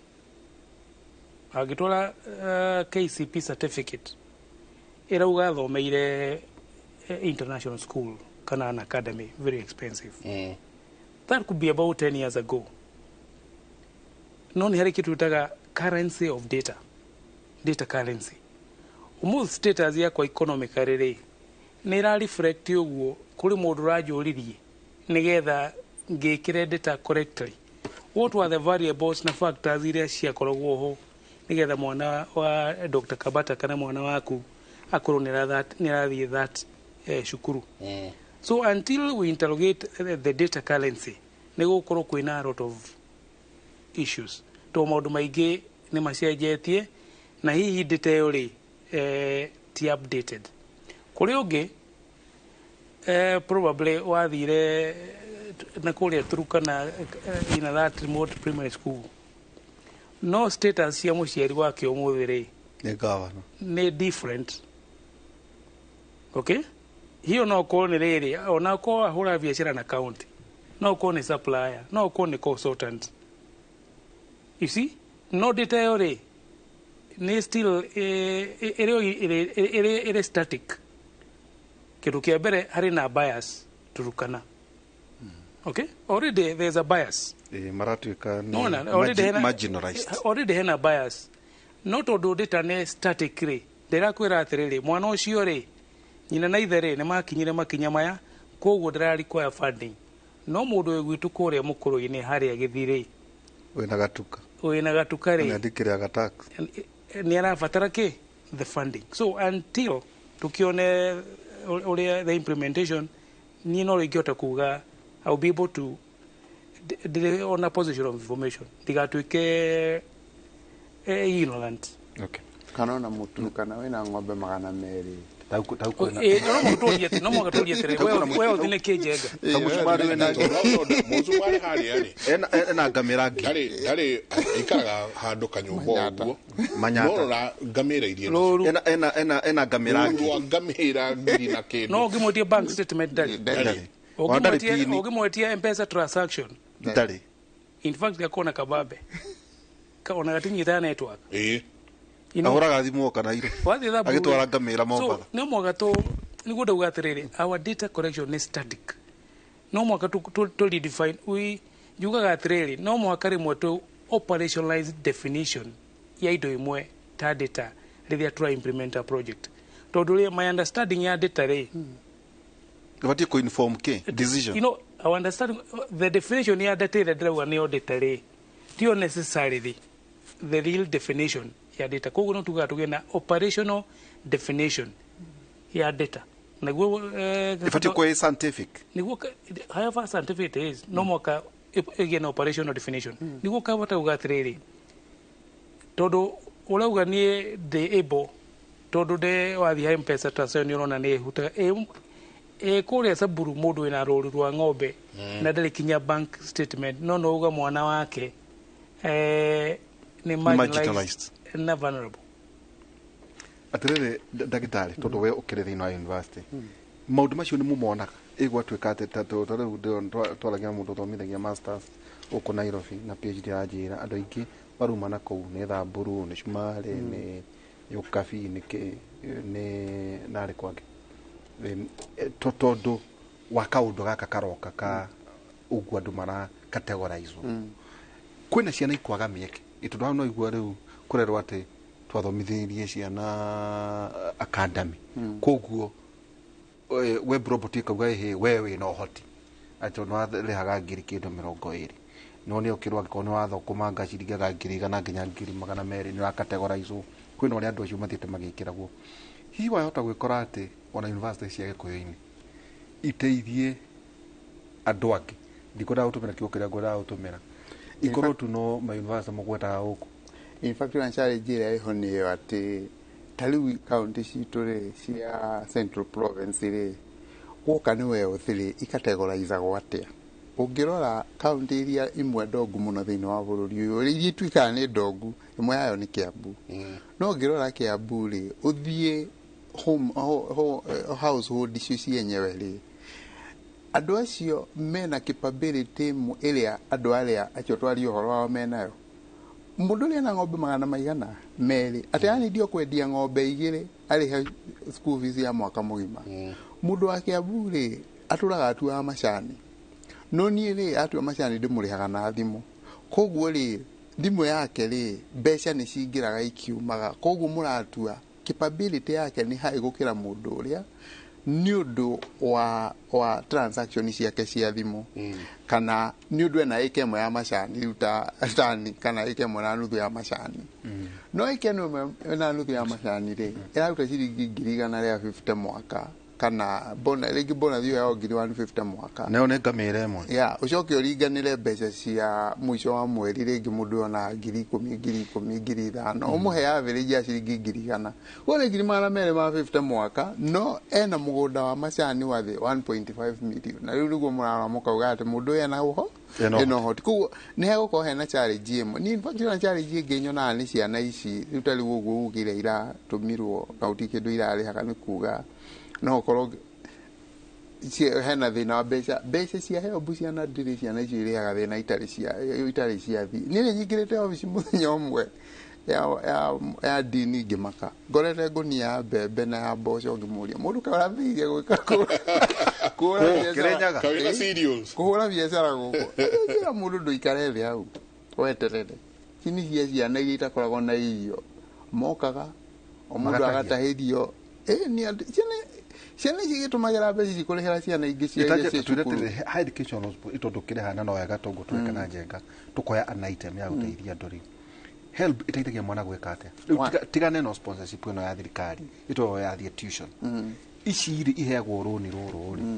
angĩtwara KCP certificate ĩrauga athomeire international school kana an academy very expensive. That could be about 10 years ago. No nĩ harĩ kĩndũ twĩtaga currency of data, data currency. Ũmũthĩ status yakwa economically rĩ nĩ ĩra reflect ũguo kũrĩ mũndũ ũranjũririe nĩgetha ngĩkĩre data correctly. What were the variables na factors iria ciakoragwo ho nĩgetha mwana wa Dr. Kabata kana mwana waku akorwo nĩ arathiĩ that cukuru. So until we interrogate the data currency nĩ gũkorwo kwĩna a lot of issues to maũndũ maingĩ nĩ macenjetie na hihi data ĩyo rĩ ti updated. Kũrĩ ũngĩ probably wathire na kũrĩa Turukana in that remote primary school, no status cia mũciari wake ũmũthĩ rĩ nĩ governor, nĩ different. Okay, hiyo no ũkorwo nĩ rĩrĩ ona ũkorwo ahũra biacara na county, no ũkorwo nĩ supplier, no ũkorwo nĩ consultant. You see, no data ĩyo rĩ nĩ still ĩrĩ static. Kĩndũ kĩa mbere harĩ na bias Turukana. Okay, already there's a bias. Maratuĩka nĩ Nona, already hena marginalized. Already hena bias. No tondũ data nĩ static rĩ ndĩrakwĩra atĩrĩrĩ mwana ũcio rĩ nyina na ithe rĩ nĩ makinyire makinya maya koguo ndĩra require funding. No mũndũ wĩ gwitũ kũrĩa mũkũrũ-inĩ harĩa gĩthirĩ wĩna gatuka, wĩna gatuka rĩ nĩandĩkĩrĩaga tax, nĩ arabatara kĩ the funding. So until tukione ũrĩa the implementation niĩ no ingĩhota kuga I will be able to ndĩrĩ on a position of information ndigatuĩke ignorant. Okay. Kana ona Mũturukana wĩna ng'ombe 200 no mũhaka tũrie atĩrĩrĩ we ũthi nĩ kĩ njenga Mũcumarĩ harĩa rĩ ena ngamĩra ngiri ndarĩ aikaraga handũ kanyũmba ũguo Manyatta. Norora ngamĩra iria ena ngamĩra ngiri rwa ngamĩra ngiri na kĩndũ. No ũngĩmwetia bank statement ndarĩ. Ndarĩ. Ona ndarĩ pini. Ũngĩmwetia M-Pesa transaction ndarĩ. In fact gakona kababe ona gatinyitaga network. Ahũraga thimũ oka na iro agĩtwara ngamĩra Mombatha. So no mũhaka tũ nĩguo ndauga atĩrĩrĩ our data collection nĩ static. No mũhaka tũ redefine. We njugaga atĩrĩrĩ no mũhaka rĩmwe tũ operationalize definition ya indo imwe ta data rĩrĩa tũra implement a project. Tondũ rĩ my understanding ya data rĩ ĩbatiĩ kũ inform kĩ decision. You know, our understanding the definition ya data ĩrĩa ndĩrauga nĩyo data rĩ tiyo necessarily the real definition ya data. Koguo no tugaga tũgĩe na operational definition ya data naguo ĩbatiĩ kũ scientific niguo however scientific it is no mwaka ĩgĩe na operational definition niguo kahota kuga atĩrĩrĩ tondũ ũrauga niĩ ndĩ able tondũ ndĩ wathiĩ M-Pesa transaction nĩ ũrona nĩ ĩhutaga kũrĩa Samburu mũndũ wĩna rũru rwa ng'ombe na ndarĩ kinya bank statement no no uga mwana wake nĩ marginalized na vulnerable. Atĩrĩrĩ ndagĩtarĩ tondũ we ũkĩrĩ thĩinĩ wa university maũndũ macio nĩ mũmonaga ĩgwatuĩka atĩ ta rĩu twaragia na mũndũ ũthomithagia masters gũkũ Nairobi na PhD aranjĩra andũ aingĩ maruma na kũu nĩ Thamburu nĩ Cumarĩ nĩ Ũkabi nĩ kĩ nĩ narĩ kwangĩ tondũ wa kaũndũ gaka karoka ka ũguo andũ mara categorize kwĩna ciana ikwaga mĩeke tondũ hau no igua rĩu kũrerwo atĩ twathomithĩrie ciana academy koguo web robot ĩkauga ĩhĩ we wĩna ũhoti atĩ nĩ warĩhaga ngiri kĩndũ 20 no nĩ ũkĩrwo angĩkorwo nĩ wathũkũmanga ciringaga 100,000 nginya 200,000 nĩ ũracategorizwo kwĩna ũrĩa andũ acio mathiĩte magĩkĩragwo. Hihi wahota gwĩkora atĩ ona university cia Gĩkũyũ-inĩ iteithie andũ angĩ ndikwendaga gũtũmĩra kiugo kĩrĩa ngwendaga gũtũmĩra ikorwo tu no ma university mũgwetaga gũkũ. In fact ona challenge ĩrĩa ĩho nĩ ĩyo atĩ ta rĩu kaunti citũ rĩ cia Central Province rĩ gwoka nĩ wealth rĩ ikategoraizagwo atĩa. Ũngĩrora kaunti iria imwe ndongu mũno thĩinĩ wa bũrũri ũyũ iria ituĩkaga nĩ ndongu ĩmwe yayo nĩ Kiambu. No ũngĩrora Kiambu rĩ ũthiĩ home household icio cienyewe rĩ Andũ acio mena capability ĩrĩa andũ arĩa acio twaria ũhoro wao menayo. Mũndũ ũrĩa ena ng'ombe 200 atĩ yani ndio kwendia ng'ombe 2 arĩhe school fees ya mwaka mũgima. Mũndũ wa Kiambu rĩ atũraga atuaga macani, no niĩ rĩ atua macani ndĩmũrĩhaga na thimũ, koguo rĩ thimũ yake rĩ mbeca nĩ cingĩraga ikiumaga, koguo mũratua capability yake nĩ high gũkĩra mũndũ ũrĩa nĩ ũndũ wa transaction ciake cia thimũ, kana nĩ ũndũ ena ĩka ĩmwe ya macani rĩu ta tani kana ĩka 1.5 ya macani. No ĩka 1.5 ya macani rĩ ĩraruta ciringi 150,000 mwaka, kana bona rĩngĩ bona thiũ yao 150,000 mwaka. Nayo nĩ ngamĩra ĩmwe. Ya ũcoke ũringanĩre mbeca cia mũico wa mweri rĩngĩ mũndũ ona 10,000 10,000 5,000 ũmũhe average ya ciringi 100,000 wone 250,000 mwaka, no ena mũgũnda wa macani wa thĩ 1.5 million, na rĩu nĩguo mũrarora mũkauga atĩ mũndũ ũyũ ena ũho ena ũhoti. Koguo nĩ hegũkorwo hena challenge ĩmwe. Niĩ in fact ona challenge ĩngĩ nyonaga nĩ ciana ici rĩu ta rĩu ũguo ugire iratũmirwo na gũtirĩ kĩndũ irarĩhaga, nĩ kuga no ũkorwo hena thĩna wa mbeca cia HELB ciana ndĩrĩ ciana icio irĩhaga thĩna itarĩ cia thi. Niĩ nĩ nyingĩrĩte obici mũthenya ũmwe ya dini ngĩmaka, ngorete ngũnia ya mbembe na ya mboco ngĩmũria mũndũ kaĩ ũrathire gwĩka kũhũra biacara gũkũ, njĩra mũndũ ndũikare thĩ hau weterere. Ici nĩ cia ciana iria itakoragwo na irio, mokaga o mũndũ agatahĩrio. Ciana ici igĩtũmagĩra mbeca ici kũrĩhĩra ciana ingĩ cia iria ciĩ cukuru. Higher education tondũ kĩrĩ no wega tondũ tweka na njenga tũkoya an item ya gũteithia andũ rĩ. HELB ĩteithagia mwana gwĩka atĩa? Rĩu tigane no sponsorship ĩno ya thirikari ĩtoo yathiĩ tuition. Ici rĩ iheagwo rũni rũrũ rĩ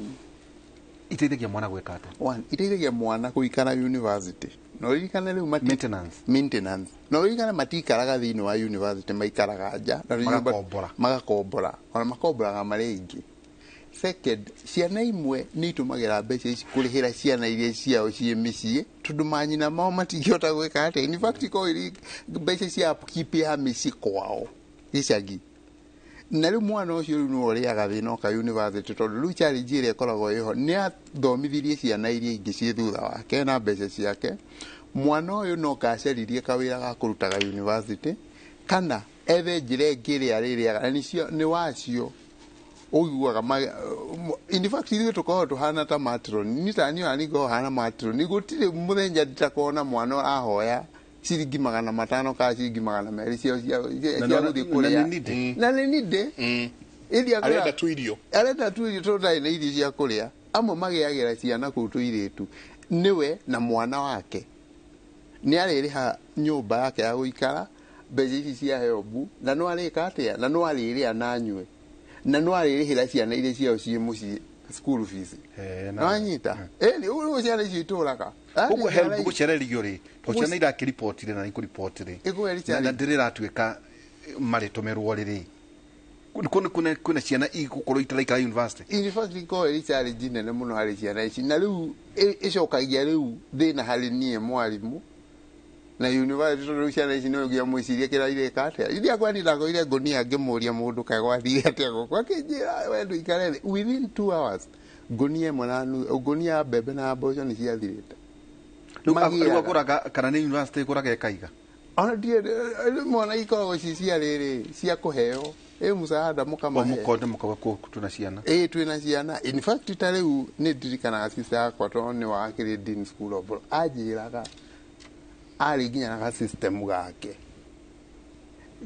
iteithagia mwana gwĩka atĩa? One, iteithagia mwana gũikara university. No ririkane rĩu maintenance. No ririkane matikaraga thĩinĩ wa university, maikaraga nja magakombora, ona makomboraga marĩ aingĩ. Second, ciana imwe nĩ itũmagĩra mbeca ici kũrĩhĩra ciana iria ciao ciĩ mĩciĩ tondũ manyina mao matingĩhota gwĩka atĩa. In fact ko mbeca cia upkeep ya mĩciĩ kwao gĩcagi, na rĩu mwana ũcio rĩu nĩwe ũrĩaga thĩna oka university tondũ rĩu challenge ĩrĩa ĩkoragwo ĩho nĩ athomithirie ciana iria ingĩ ciĩ thutha wake na mbeca ciake. Mwana ũyũ no kacaririe kawĩra ga kũrutaga university kana ethe njĩra ĩngĩ ĩrĩa arĩrĩaga, na nĩ wacio ũiguaga. In fact ithuĩ tũkoragwo tũhana ta matron, niĩ ta niĩ ona ningoragwo hana matron, gũtirĩ mũthenya nditakorwo na mwana ũrahoya ciringi 500 kana ciringi 200 cia gũthiĩ kũrĩa, na nĩ nindĩ arenda tu irio, arenda tu irio tondũ ndarĩ na irio cia kũrĩa. Amwe magĩagĩra ciana kũu tũirĩtu, nĩwe na mwana wake nĩ arĩrĩha nyũmba yake ya gũikara mbeca ici cia HELB, na no arĩka atĩa, na no arĩrĩa na anyue, na no arĩrĩhĩra ciana iria ciao ciĩ mũciĩ school fees. Nĩwanyita? Ĩni ũguo ciana icio itũraga. Koguo HELB gũcererio rĩ tondũ ciana irakĩribotire na ikũribotire na ndĩrĩratuĩka marĩtũmĩrwo rĩrĩ kwĩna ciana igũkorwo itaraikara university. In fact ikoragwo ĩrĩ challenge nene mũno harĩ ciana ici, na rĩu ĩcokagia rĩu thĩna harĩ niĩ mwarimũ na university tondũ ciana ici nĩ ũgĩa mwĩcirie kĩrĩa ireka atĩa. Iria kwani ndakorire ngũnia ngĩmũria mũndũ kaĩ gwathire atĩa gũkũ, akĩnjĩra we ndũikare thĩ. Within 2 hours ngũnia ĩmwe na nuthu, ngũnia ya mbembe na mboco nĩ ciathirĩte. Rĩu agũraga kana nĩ university ĩgũraga ĩkaiga? Ona ndiĩ mwana ikoragwo ci cia rĩrĩ cia kũheo ĩ mũcaara mũkamahe mũkonde mũkauga twĩna ciana. Ĩ twĩna ciana. In fact ta rĩu nĩ ndirikanaga sister yakwa tondũ nĩ wakĩrĩ Dean School of Law, anjĩraga arĩ nginya na ga system gake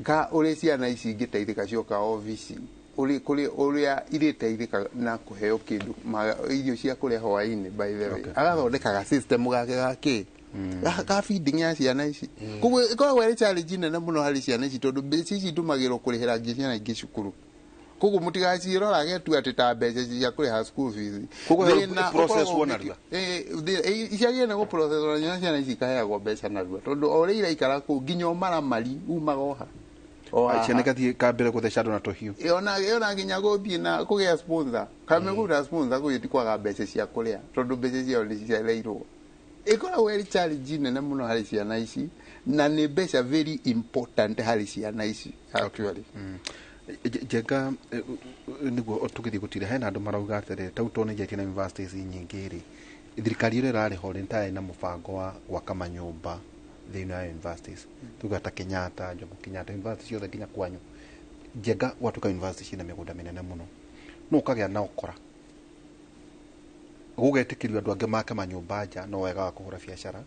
ka ũrĩa ciana ici ingĩteithĩka cioka obici, ũrĩa irĩteithĩka na kũheo kĩndũ irio cia kũrĩa hwaĩ-inĩ. By the way, agathondeka ga system gake gakĩ ka feeding ya ciana ici. Koguo ĩkoragwo ĩrĩ challenge nene mũno harĩ ciana ici tondũ mbeca ici itũmagĩrwo kũrĩhĩra nginya ciana ingĩ cukuru. Koguo mũtigacirorage tu atĩ ta mbeca cia kũrĩha school fees. Koguo process wona narua. Iciagĩrĩire nĩ gũ-process na ciana ici ikaheagwo mbeca narua tondũ o ũrĩa iraikara kũu nginya ũmaramari umaga oha. Ciana igathiĩ kambere gũtheca andũ na tũhiũ. Ona nginya gũthiĩ na kũgĩa sponsor, kamegũra sponsor kũu ti kwaga mbeca cia kũrĩa tondũ mbeca ciao nĩ cicereirwo. Ĩkoragwo ĩrĩ challenge nene mũno harĩ ciana ici, na nĩ mbeca very important harĩ ciana ici actually. Njenga nĩguo tũgĩthiĩ gũtira hena andũ marauga atĩrĩrĩ tau tondũ nĩnjĩtie na universities nyingĩ rĩ, thirikari ĩrĩa ĩrarĩ ho rĩ nĩtarĩ na mũbango wa gwaka manyũmba thĩinĩ wa universities, tuga ta Kenyatta, Jomo Kenyatta, university ciothe nginya kwanyu. Njenga gwatuĩka university ciĩna mĩgũnda mĩnene mũno, no ũkagĩa na ũkora gũgetĩkĩrio andũ angĩ make manyũmba nja, no wega wa kũhũra biacara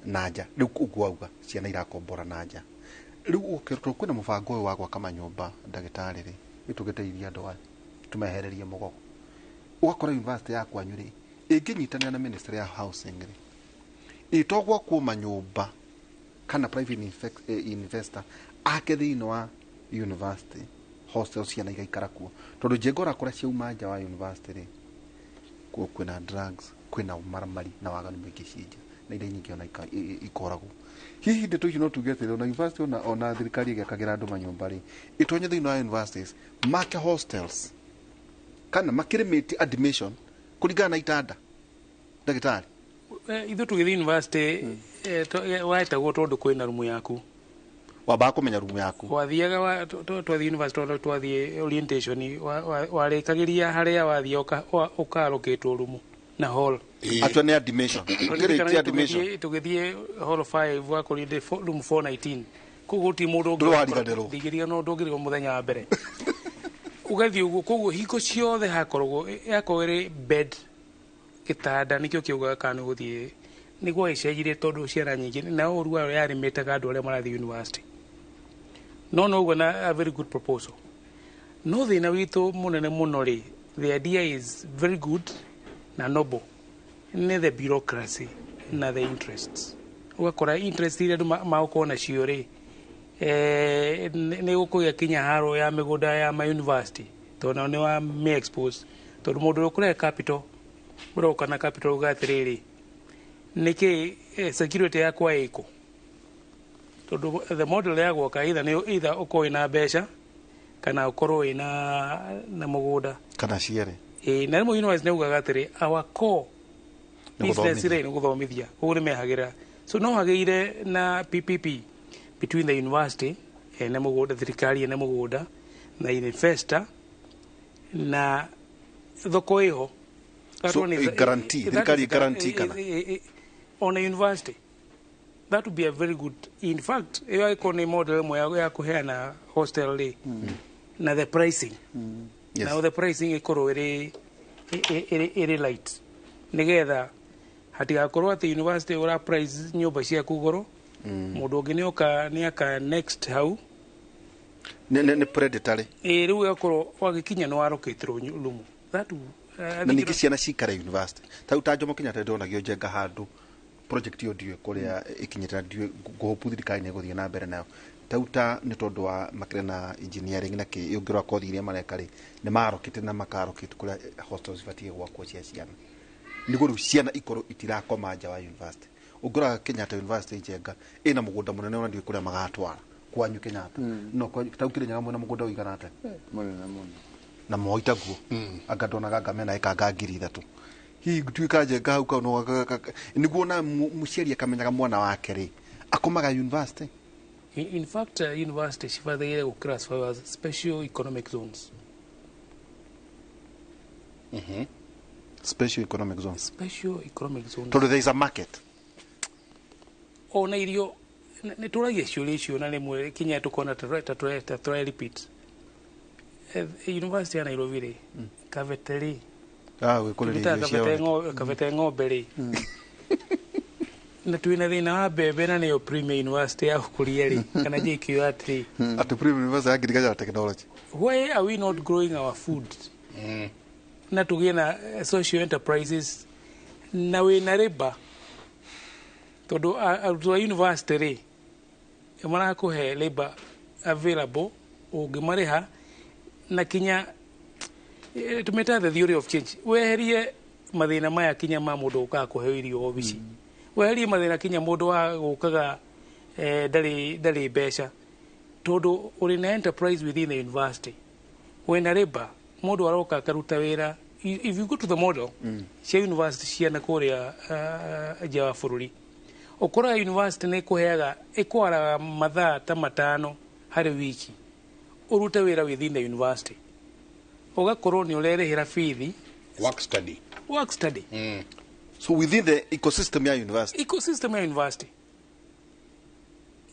na nja. Rĩu ũguo auga ciana irakombora na nja. Rĩu ũkĩrutwo kwĩna mũbango ũyũ wa gwaka manyũmba ndagĩtarĩ rĩ, ĩtũgĩteithia andũ aya tũmehererie mũgogo. Ũgakora university ya kwanyu rĩ ĩngĩnyitanĩra na ministry ya housing rĩ, ĩto gwakwo manyũmba kana private investor ake thĩinĩ wa university hostel, ciana igaikara kuo, tondũ njenga ũrakora ciauma nja wa university rĩ, kuo kwĩna drugs, kwĩna ũmaramari na waganu mũingĩ ciĩ nja, na iria nyingĩ ona ikoragwo. Hihi ndeto icio no tuge atĩrĩ, ona university ona thirikari ĩgĩakagĩra andũ manyũmba rĩ, ĩtonye thĩinĩ wa universities make hostels kana makĩrĩmĩte admission kũringana na itanda, ndagĩtarĩ? Ithuĩ tũgĩthiĩ university wetagwo tondũ kwĩna rumu yaku. Wambaga kũmenya rumu yaku. Wathiaga twathiĩ university, tondũ twathiĩ orientation warĩkagĩria harĩa wathiĩ ũkarokĩtwo rumu na hall. Atua nĩ admission. Ũkĩrĩkia admission. Tũgĩthiĩ hall 5 wakorire room 419, koguo gũtirĩ mũndũ ũngĩ. Ndũwariganĩrwo. Ndingĩriganĩrwo, ndũngĩrigwo mũthenya wa mbere ũgathiĩ ũguo. Koguo hingo ciothe hakoragwo yakorwo ĩrĩ bed, gĩtanda nĩkĩo kĩaugaga kana nĩ gũthiĩ nĩguo gĩcenjirie, tondũ ciana nyingĩ na ũru wayo yarĩmĩtaga andũ arĩa marathiĩ university. No noguo na a very good proposal, no thĩna witũ mũnene mũno rĩ, the idea is very good na noble, nĩ the bureaucracy na the interests. Ũgakora interest iria andũ magũkorwo nacio rĩ, nĩ gũkũgĩa kinya haro ya mĩgũnda ya ma university, tondũ nao nĩ wa me expose, tondũ mũndũ ũrĩa ũkũrehe capital, ũroka na capital uga atĩrĩrĩ, nĩkĩ security yakwa ĩkũ? Tondũ the model ya gwaka either nĩ either ũkorwo wĩna mbeca kana ũkorwo wĩna na mũgũnda. Kana cierĩ. Ĩ, na rĩmwe university nĩ ugaga atĩrĩ, our core Nĩ business gũthomithia. Rĩ, nĩ gũthomithia, koguo nĩ mehagĩra. So no hagĩire na PPP between the university ene mũgũnda, thirikari ene mũgũnda na investor, na thoko ĩho. That So, one is- guarantee, that thirikari is- guarantee kana? On a university that would be a very good, in fact ĩyo ĩkorwo nĩ model ĩmwe ya kũheana hostel rĩ, na the pricing. Now the pricing ĩkorwo ĩrĩ light, nĩgetha hatigakorwo atĩ university ũra price nyũmba ciaku goro, mũndũ ũngĩ nĩoka nĩaka next hau. Nĩ predatory. Ĩ, rĩu ĩgakorwo wagĩkinya nĩ warokĩtĩrwo rumu that I Na think ningĩ ciana cikare university tau ta Jomo Kenyatta ndonagio njenga handũ project ĩyo ndiũĩ kũrĩa ĩkinyĩte, na ndiũĩ ngũhopu thirikari nĩ ĩgũthiĩ na mbere nayo, tau ta nĩ tondũ wa makĩrĩ na engineering na kĩ, ũngĩrora kothi iria mareka rĩ, nĩ marokĩte na makarokĩte kũrĩa hostels ibatiĩ gwakwo cia ciana, nĩguo rĩu ciana ikorwo itirakoma nja wa university. Ũngĩrora Kenyatta University njenga ĩna mũgũnda mũnene, ona ndiũĩ kũrĩa magatwara kwanyu Kenyatta. No kwanyu tau Kĩrĩnyaga mwena mũgũnda ũigana atĩa? Mũnene mũno. Na moi taguo anga ndonaga anga mena ĩkanga 3,000, hihi tuĩka njenga hau kau no nĩguo na mũciari akamenyaga mwana wake rĩ akomaga university. In fact, university cibathaire gũ classify as special economic zones. Special economic zones. Special economic zones. Tondũ there is a market. Ona irio nĩ tũragia ciũria icio na rĩmwe kinya tũkona ta tũra repeat. University ya Nairobi rĩ, Kabete rĩ, ah gwĩkũrĩria tũgĩtaga irio ciao. Kabete ng'ombe rĩ, na twĩna thĩna wa mbembe, na nĩyo premier university ya gũkũria rĩ, kana JKUAT rĩ. Atĩ premier university ya agriculture na technology. Why are we not growing our food na tũgĩe na social enterprises na wĩna rĩba, tondũ arutwo a university rĩ marakũhe labor available ũngĩmarĩha, na kinya tũmĩta the theory of change, weherie mathĩna maya kinya ma mũndũ ũkaga kũheo irio obici, weherie mathĩna kinya mũndũ wa gũkaga ndarĩ mbeca, tondũ ũrĩ na enterprise within the university, wĩna labor, mũndũ aroka akaruta wĩra. If you go to the model cia university ciana kũrĩa nja wa bũrũri, ũkoraga university nĩ ĩkũheaga ĩkwaraga mathaa ta 5 harĩ wiki. Ũrute wĩra within the university, ũgakorwo nĩ ũrerĩhĩra bithi. Work study. Work study. So within the ecosystem ya university. Ecosystem ya university.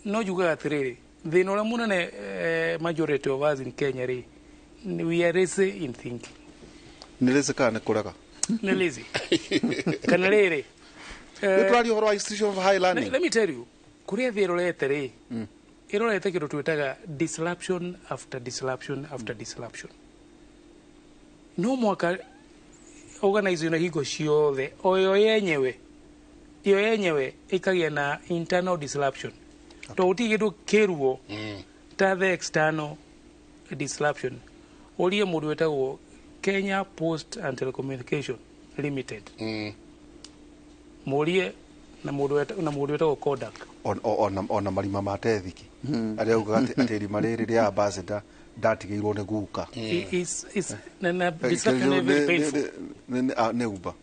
No njugaga atĩrĩrĩ, thĩna ũrĩa mũnene, majority of us in Kenya rĩ, we are lazy in thinking. Nĩ lazy kana nĩ kũrega? Nĩ lazy kana rĩrĩ Nĩ tũraria ũhoro wa institution of high learning. Let me tell you, kũrĩa thĩ ĩrorete rĩ, ĩrorete kĩndũ twĩtaga disruption after disruption after disruption. No mwaka organize na hingo ciothe o yo yenyewe, iyo yenyewe ĩkagĩa na internal disruption, to gũtirĩ kĩndũ kĩruo ta the external disruption. Ũrie mũndũ wĩtagwo Kenya Post and Telecommunication Limited, mũrie na mũndũ wĩtagwo Kodak. Ona marima ma tethiki arĩa augaga atĩ irima rĩrĩ rĩa ambassador ndatigĩirwo nĩ guka. Na disruption is very painful. Nĩ uba.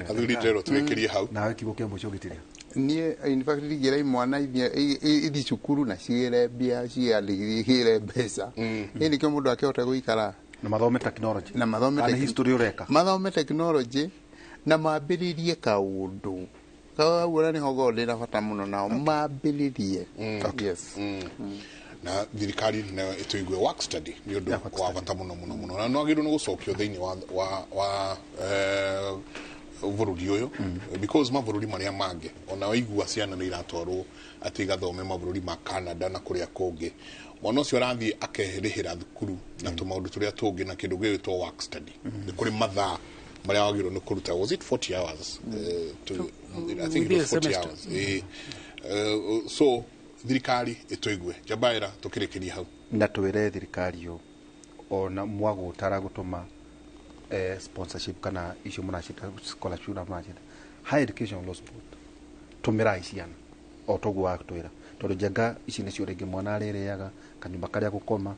Athuri tero twĩkĩrie hau. Nawe kiugo kĩa mũico gĩtirĩa. Niĩ in fact ndingĩra imwana ithi cukuru na cigĩre mbia, ciĩyandĩkithie igĩre mbeca. Ĩ nĩkĩo mũndũ akĩhota gũikara. Na mathome technology. Na mathome Kana history ũreka. Mathome technology na mambĩrĩrie kaũndũ. Kau ũrĩa nĩho ngoragwo ndĩna bata mũno nao mambĩrĩrie. Yes. Na thirikari nayo ĩtũigue work study nĩ ũndũ wa bata mũno mũno mũno, na no agĩrĩirwo nĩ gũcokio thĩinĩ wa bũrũri ũyũ, because mabũrũri marĩa mangĩ ona waigua ciana nĩ iratwarwo atĩ igathome mabũrũri ma Canada na kũrĩa kũngĩ, mwana ũcio arathiĩ akerĩhĩra thukuru na tũmaũndũ tũrĩa tũngĩ na kĩndũ gĩgwĩtwo work study. Nĩ kũrĩ mathaa marĩa wagĩrĩirwo nĩ kũruta. Was it 40 hours? I think it was 40 hours. So thirikari ĩtũigue njabaĩra tũkĩrĩkĩria hau. Na twĩre thirikari ũũ, ona mwagũtara gũtũma sponsorship kana icio mũracita scholarship na mũracita Higher Education Loans Board, tũmĩrai ciana o toguo watwĩra, tondũ njenga ici nĩcio rĩngĩ mwana arĩrĩaga kanyũmba karĩa gũkoma.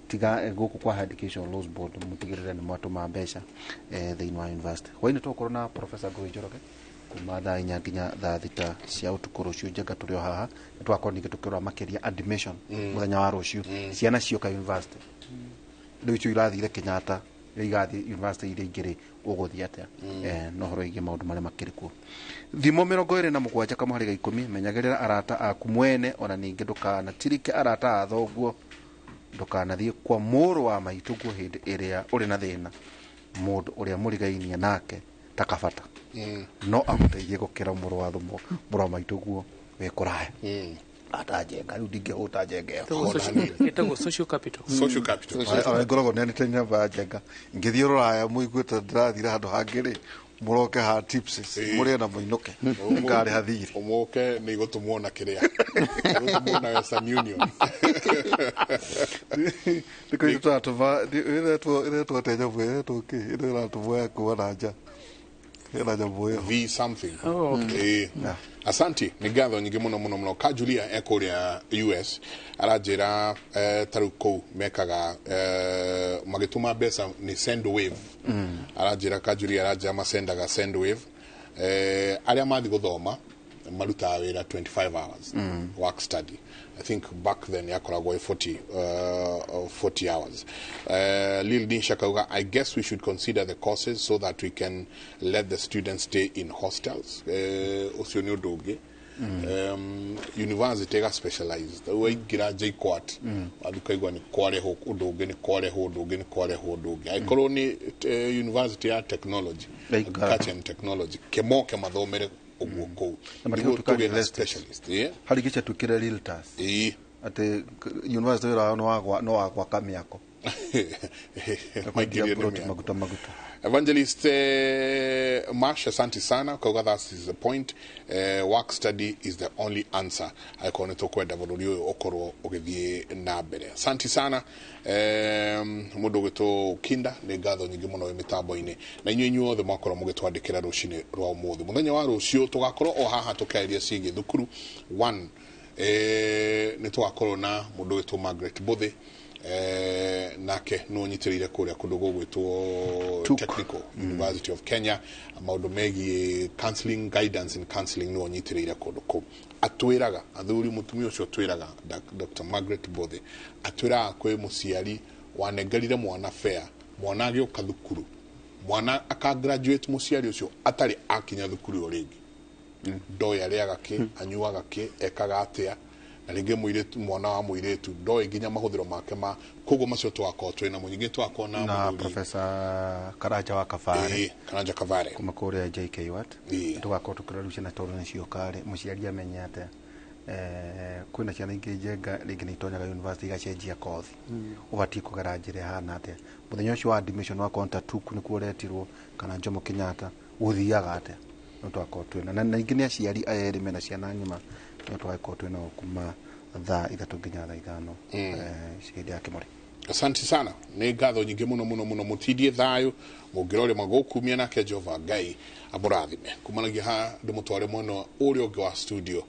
Tiga gũkũ kwa Higher Education Loans Board, mũtigĩrĩre nĩ mwatũma mbeca thĩinĩ wa university. Hwainĩ tũgũkorwo na Professor Ngũgĩ Njoroge kuma thaa 4 nginya thaa 6 cia ũtukũ rũciũ. Njenga tũrĩ o haha nĩ tũgakorwo ningĩ tũkĩrora makĩria admission mũthenya wa rũciũ. Ciana cioka university rĩu icio irathire Kenyatta, rĩu igathiĩ university iria ingĩ rĩ, ũgũthiĩ atĩa? No ũhoro wĩgiĩ maũndũ marĩa makĩrĩ kuo. Thimo 27 kamũhari ga 10, menyagĩrĩra arata aku mwene, ona ningĩ ndũkanatirike arata a thoguo, ndũkanathiĩ kwa mũrũ wa maitũguo hĩndĩ ĩrĩa ũrĩ na thĩna. Mũndũ ũrĩa mũrigainie nake ta kabata no agũteithie gũkĩra mũrũ wa thomo, mũrũ wa maitũguo wĩ kũraya. Atanjenga rĩu ndingĩhũta njenga ĩyo. Ĩtagwo social capital. Social capital. Ona ngoragwo neanĩte namba ya njenga, ngĩthiĩ rũraya mũiguĩte ndĩrathire handũ hangĩ rĩ, mũroke ha tips mũrĩe na mũinũke, ngarĩha thirĩ. Ũmoke nĩ igũtũmwo na kĩrĩa igũtũmwo na Western Union. Nĩkũ itũ tũratũma ĩretwo atĩa nyamũ ĩretwo kĩ ĩno ĩratũmwo ya kuma na nja, ĩna nyamũ ĩyo V something. Oh, okay. Asanti, nĩ ngatho nyingĩ mũno mũno mũno. Ka Julia e kũrĩa US aranjĩra tarĩu kũu mekaga magĩtũma mbeca nĩ Sendwave. Aranjĩra ka Julia aranjĩra masendaga Sendwave, arĩa mathiĩ gũthoma marutaga wĩra 25 hours work study. I think back then yakoragwo ĩ 40 hours. Lil Dinsha kauga, I guess we should consider the courses so that we can let the students stay in hostels. Ũcio nĩ ũndũ ũngĩ. University ĩga specialized. Waingĩra JKUAT, wathiĩ ũkaigua nĩ kwarehwo ũndũ ũngĩ, nĩ kwarehwo ũndũ ũngĩ, nĩ kwarehwo ũndũ ũngĩ. Angĩkorwo nĩ university ya technology, agriculture and technology, kĩmoke mathomere ũguo kũu. Na nĩguo matigatuĩka tũgĩe na realtors. Specialist. Yeah. Harĩ ingĩ ciatuĩkire realtors. Atĩ university wĩra wao nĩ wa gwaka mĩako. Maingĩrio nĩ Ploti mĩako. Maguta maguta. Evangelist Marsh, asante sana. Kauga that is the point. Work study is the only answer. Angĩkorwo nĩ tũkwenda bũrũri ũyũ ũkorwo ũgĩthiĩ na mbere. Asante sana. Mũndũ ũgwĩtwo Kinda, nĩ ngatho nyingĩ mũno wĩ mĩtambo-inĩ. Na inyuĩ inyuothe mwakorwo mũgĩtwandĩkĩra rũcinĩ rwa ũmũthĩ. Mũthenya wa rũciũ tũgakorwo o haha tũkĩarĩria ciĩgiĩ thukuru. One, nĩ tũgakorwo na mũndũ ũgwĩtwo Margaret Bothe, nake nĩ ũnyitĩrĩire kũrĩa kũndũ gũgwĩtwo Technical University of Kenya, maũndũ megiĩ counseling, guidance and counseling nĩwe ũnyitĩrĩire kũndũ kũu. Atwĩraga athuri, mũtumia ũcio atwĩraga, Dr. Margaret Bothe atwĩraga kwĩ mũciari wanengerire mwana fare, mwana agĩũka thukuru, mwana aka graduate, mũciari ũcio atarĩ akinya thukuru ĩyo rĩngĩ, ndoĩ arĩaga kĩ, anyuaga kĩ, ekaga atĩa, na rĩngĩ mũirĩtu, mwana wa mũirĩtu ndoĩ nginya mahũthĩro make ma koguo macio twakorwo twĩ namo. Nyingĩ twakorwo na na mũthuri Professor Karanja wa Kabare. Karanja Kavare. Kuma kũrĩa JKUAT. Tũgakorwo tũkĩrora rĩu ciana tondũ nĩ cioka-rĩ, mũciari amenye atĩa kwĩna ciana ingĩ njenga rĩngĩ nĩ itonyaga university igacenjia kothi, ũbatiĩ kũgera njĩra ĩhana atĩa, mũthenya ũcio wa admission wa konta tuku nĩkuo ũretirwo kana Jomo Kenyatta gũthiaga atĩa, no tũgakorwo twĩna na ingĩ nĩ aciari aya erĩ mena ciana ng'ima, no tũgagĩkorwo twĩnao kuma thaa 3 nginya thaa 5 hĩndĩ ya kĩmũrĩ. Asante sana, nĩ ngatho nyingĩ mũno mũno mũno. Mũtindie thayũ mũngĩrorĩma gũkumia nake Jehova Ngai amũrathime. Kumanagia ha ndĩmũtware mwena ũrĩa ũngĩ wa studio,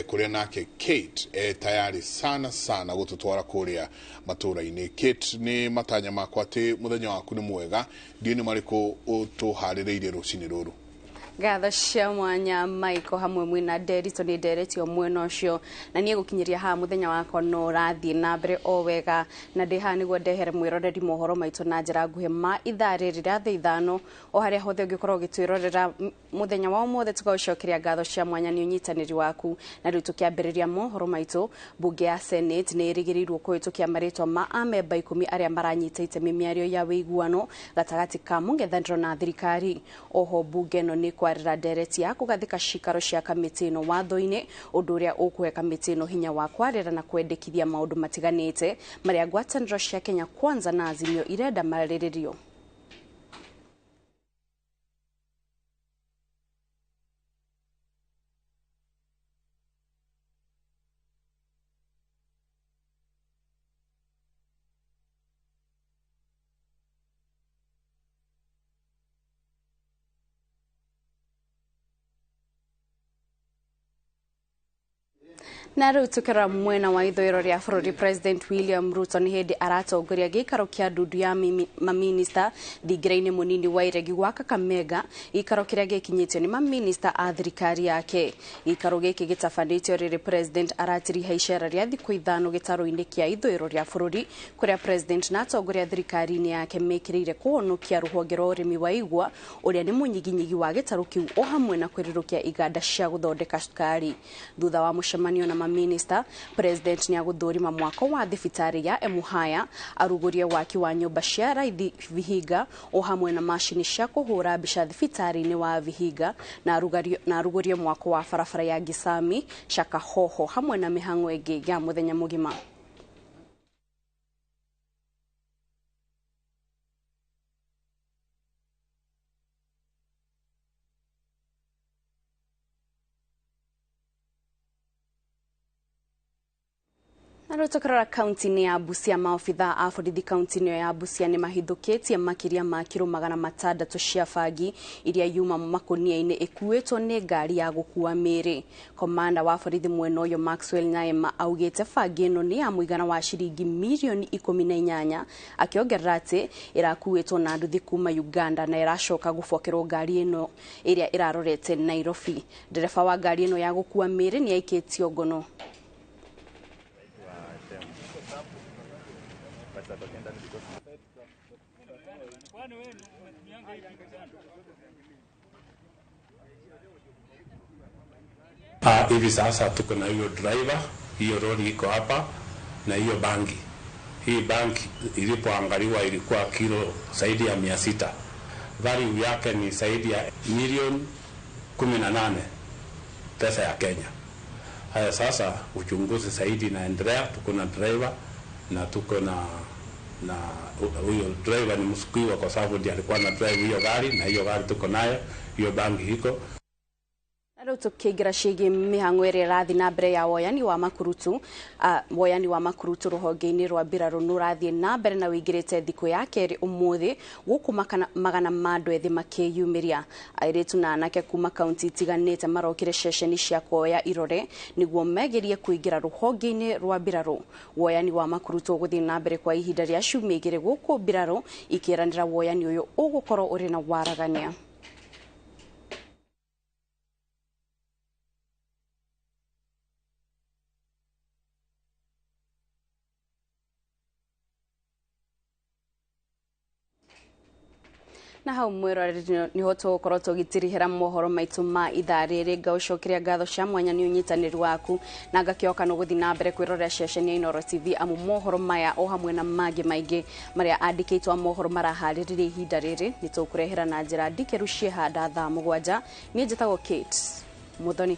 kũrĩa nake Kate tayari sana sana gũtũtwara kũrĩa matũra-inĩ. Kate, nĩ matanya makwa atĩ mũthenya waku nĩ mwega, ndiũ nĩ marĩkũ ũtũharĩrĩirie rũcinĩ rũrũ? Ngatho cia mwanya Michael hamwe mwina Nderito, nĩ nderetio mwena ũcio na niĩ gũkinyĩria haha mũthenya wakwa no ũrathiĩ na mbere o wega, na ndĩ haha nĩguo ndehere mwĩroreri mohoro maitũ na njĩra nguhĩ ma ithaa rĩrĩ rĩa thaa 5 o harĩa hothe ũngĩkorwo ũgĩtwĩrorera mũthenya wa ũmũthĩ. Tũgaũcokeria ngatho cia mwanya nĩ ũnyitanĩri waku. Na rĩu tũkĩambĩrĩria mohoro maitũ, mbunge ya Senate nĩ ĩrĩgĩrĩirwo kũhĩtũkia marĩtwa ma amemba 10 arĩa maranyita itemi mĩario ya wĩiguano gatagatĩ ka mũng'ethanĩro na thirikari. Oho mbunge ĩno nĩ kwarĩra ndereti ya kũgathĩka cikaro cia kamĩtĩ ĩno watho-inĩ, ũndũ ũrĩa ũkũhe kamĩtĩ ĩno hinya wa kwarĩra na kwendekithia maũndũ matiganĩte marĩa ngwatanĩro cia Kenya Kwanza na Azimio irenda marĩrĩrio. Na rĩu tukĩrora mwena wa ithũĩro rĩa bũrũri, President William Ruto nĩ hĩndĩ aratongoria gĩikaro kĩa ndundu ya maminista thingira-inĩ mũnini wa iregi gwa Kakamega, gĩikaro kĩrĩa gĩkinyĩtio nĩ maminista a thirikari yake. Gĩikaro gĩkĩ gĩtabanĩtio rĩrĩ President aratiriha icera rĩa thikũ 5 gĩtarũ-inĩ kĩa ithũĩro rĩa bũrũri, kũrĩa President na atongoria thirikari-inĩ yake mekĩrĩire kũhonokia rũhonge rwa ũrĩmi wa igwa ũrĩa nĩ mũnyiginyigi wa gĩtarũ kĩu, o hamwe na kwĩrĩrũkia iganda cia gũthondeka cukari. Thutha wa mũcemanio na maminista, President nĩ agũthũrima mwako wa thibitarĩ ya Emuhaya, arugũrie waki wa nyũmba cia raithi Vihiga, o hamwe na macini cia kũhũra mbica thibitarĩ-inĩ wa Vihiga, na arugũrie mwako wa barabara ya Gisami Shakahoho hamwe na mĩhang'o ĩngĩ ya mũthenya mũgima. Na rĩu tũkĩrora kaunti-inĩ ya Busia, maobithaa a borithi kaunti-inĩ ĩyo ya Busia nĩ mahithũkĩtie makĩria ma kiro 600 cia bangi iria yuma makũnia-inĩ ĩkuĩtwo nĩ ngari ya gũkua mĩĩrĩ. Komanda wa borithi mwena ũyũ Maxwell Nyaema augĩte bangi ĩno nĩ ya mũigana wa ciringi mirioni 18, akĩongerera atĩ ĩrakuĩtwo na nduthi kuma Uganda na ĩracoka gũbokerwo ngari ĩno ĩrĩa ĩrarorete Nairobi. Ndereba wa ngari ĩno ya gũkua mĩĩrĩ nĩ aikĩtio ngono. Hivi sasa tuko na hiyo driver, hiyo lori iko hapa na hiyo bangi. Hii bangi ilipoangaliwa ilikuwa kilo zaidi ya 600. Value yake ni zaidi ya milioni 18 pesa ya Kenya. Haya, sasa uchunguzi zaidi inaendelea. Tuko na driver na tuko na huyo driver ni msukiwa kwa sababu ndiye alikuwa na drive hiyo gari, na hiyo gari tuko nayo, hiyo bangi iko. Rĩu tũkĩingĩra ciĩgiĩ mĩhang'o ĩrĩa ĩrathiĩ na mbere ya woyani wa makurutu, woyani wa makurutu rũhonge-inĩ rwa mbirarũ nĩ ũrathiĩ na mbere na ũingĩrĩte thikũ ya kerĩ ũmũthĩ, gũkũ magana ma andũ ethĩ makĩyumĩria. Airĩtu na anake kuma kaunti itiganĩte marokire ceceni cia kuoya irore nĩguo megerie kũingĩra rũhonge-inĩ rwa mbirarũ. Woyani wa makurutu ũgũthiĩ na mbere kwa ihinda rĩa ciumia 2 gũkũ mbirarũ ikĩranĩra woyani ũyũ ũgũkorwo ũrĩ na waragania. Na hau mwĩroreri nĩho tũgũkorwo tũgĩtirihĩra mohoro maitũ ma ithaa rĩrĩ. Ngaũcokeria ngatho cia mwanya nĩ ũnyitanĩri waku, na ngakĩoka nĩ ũgũthiĩ na mbere kwĩrorera ceceni ya Inooro TV, amu mohoro maya o hamwe na mangĩ maingĩ marĩa andĩkĩtwo mohoro maraharĩrĩria ihinda rĩrĩ nĩ tũkũrehera na njĩra ndikĩru ciĩhanda thaa 7. Niĩ njĩtagwo Kate Muthoni.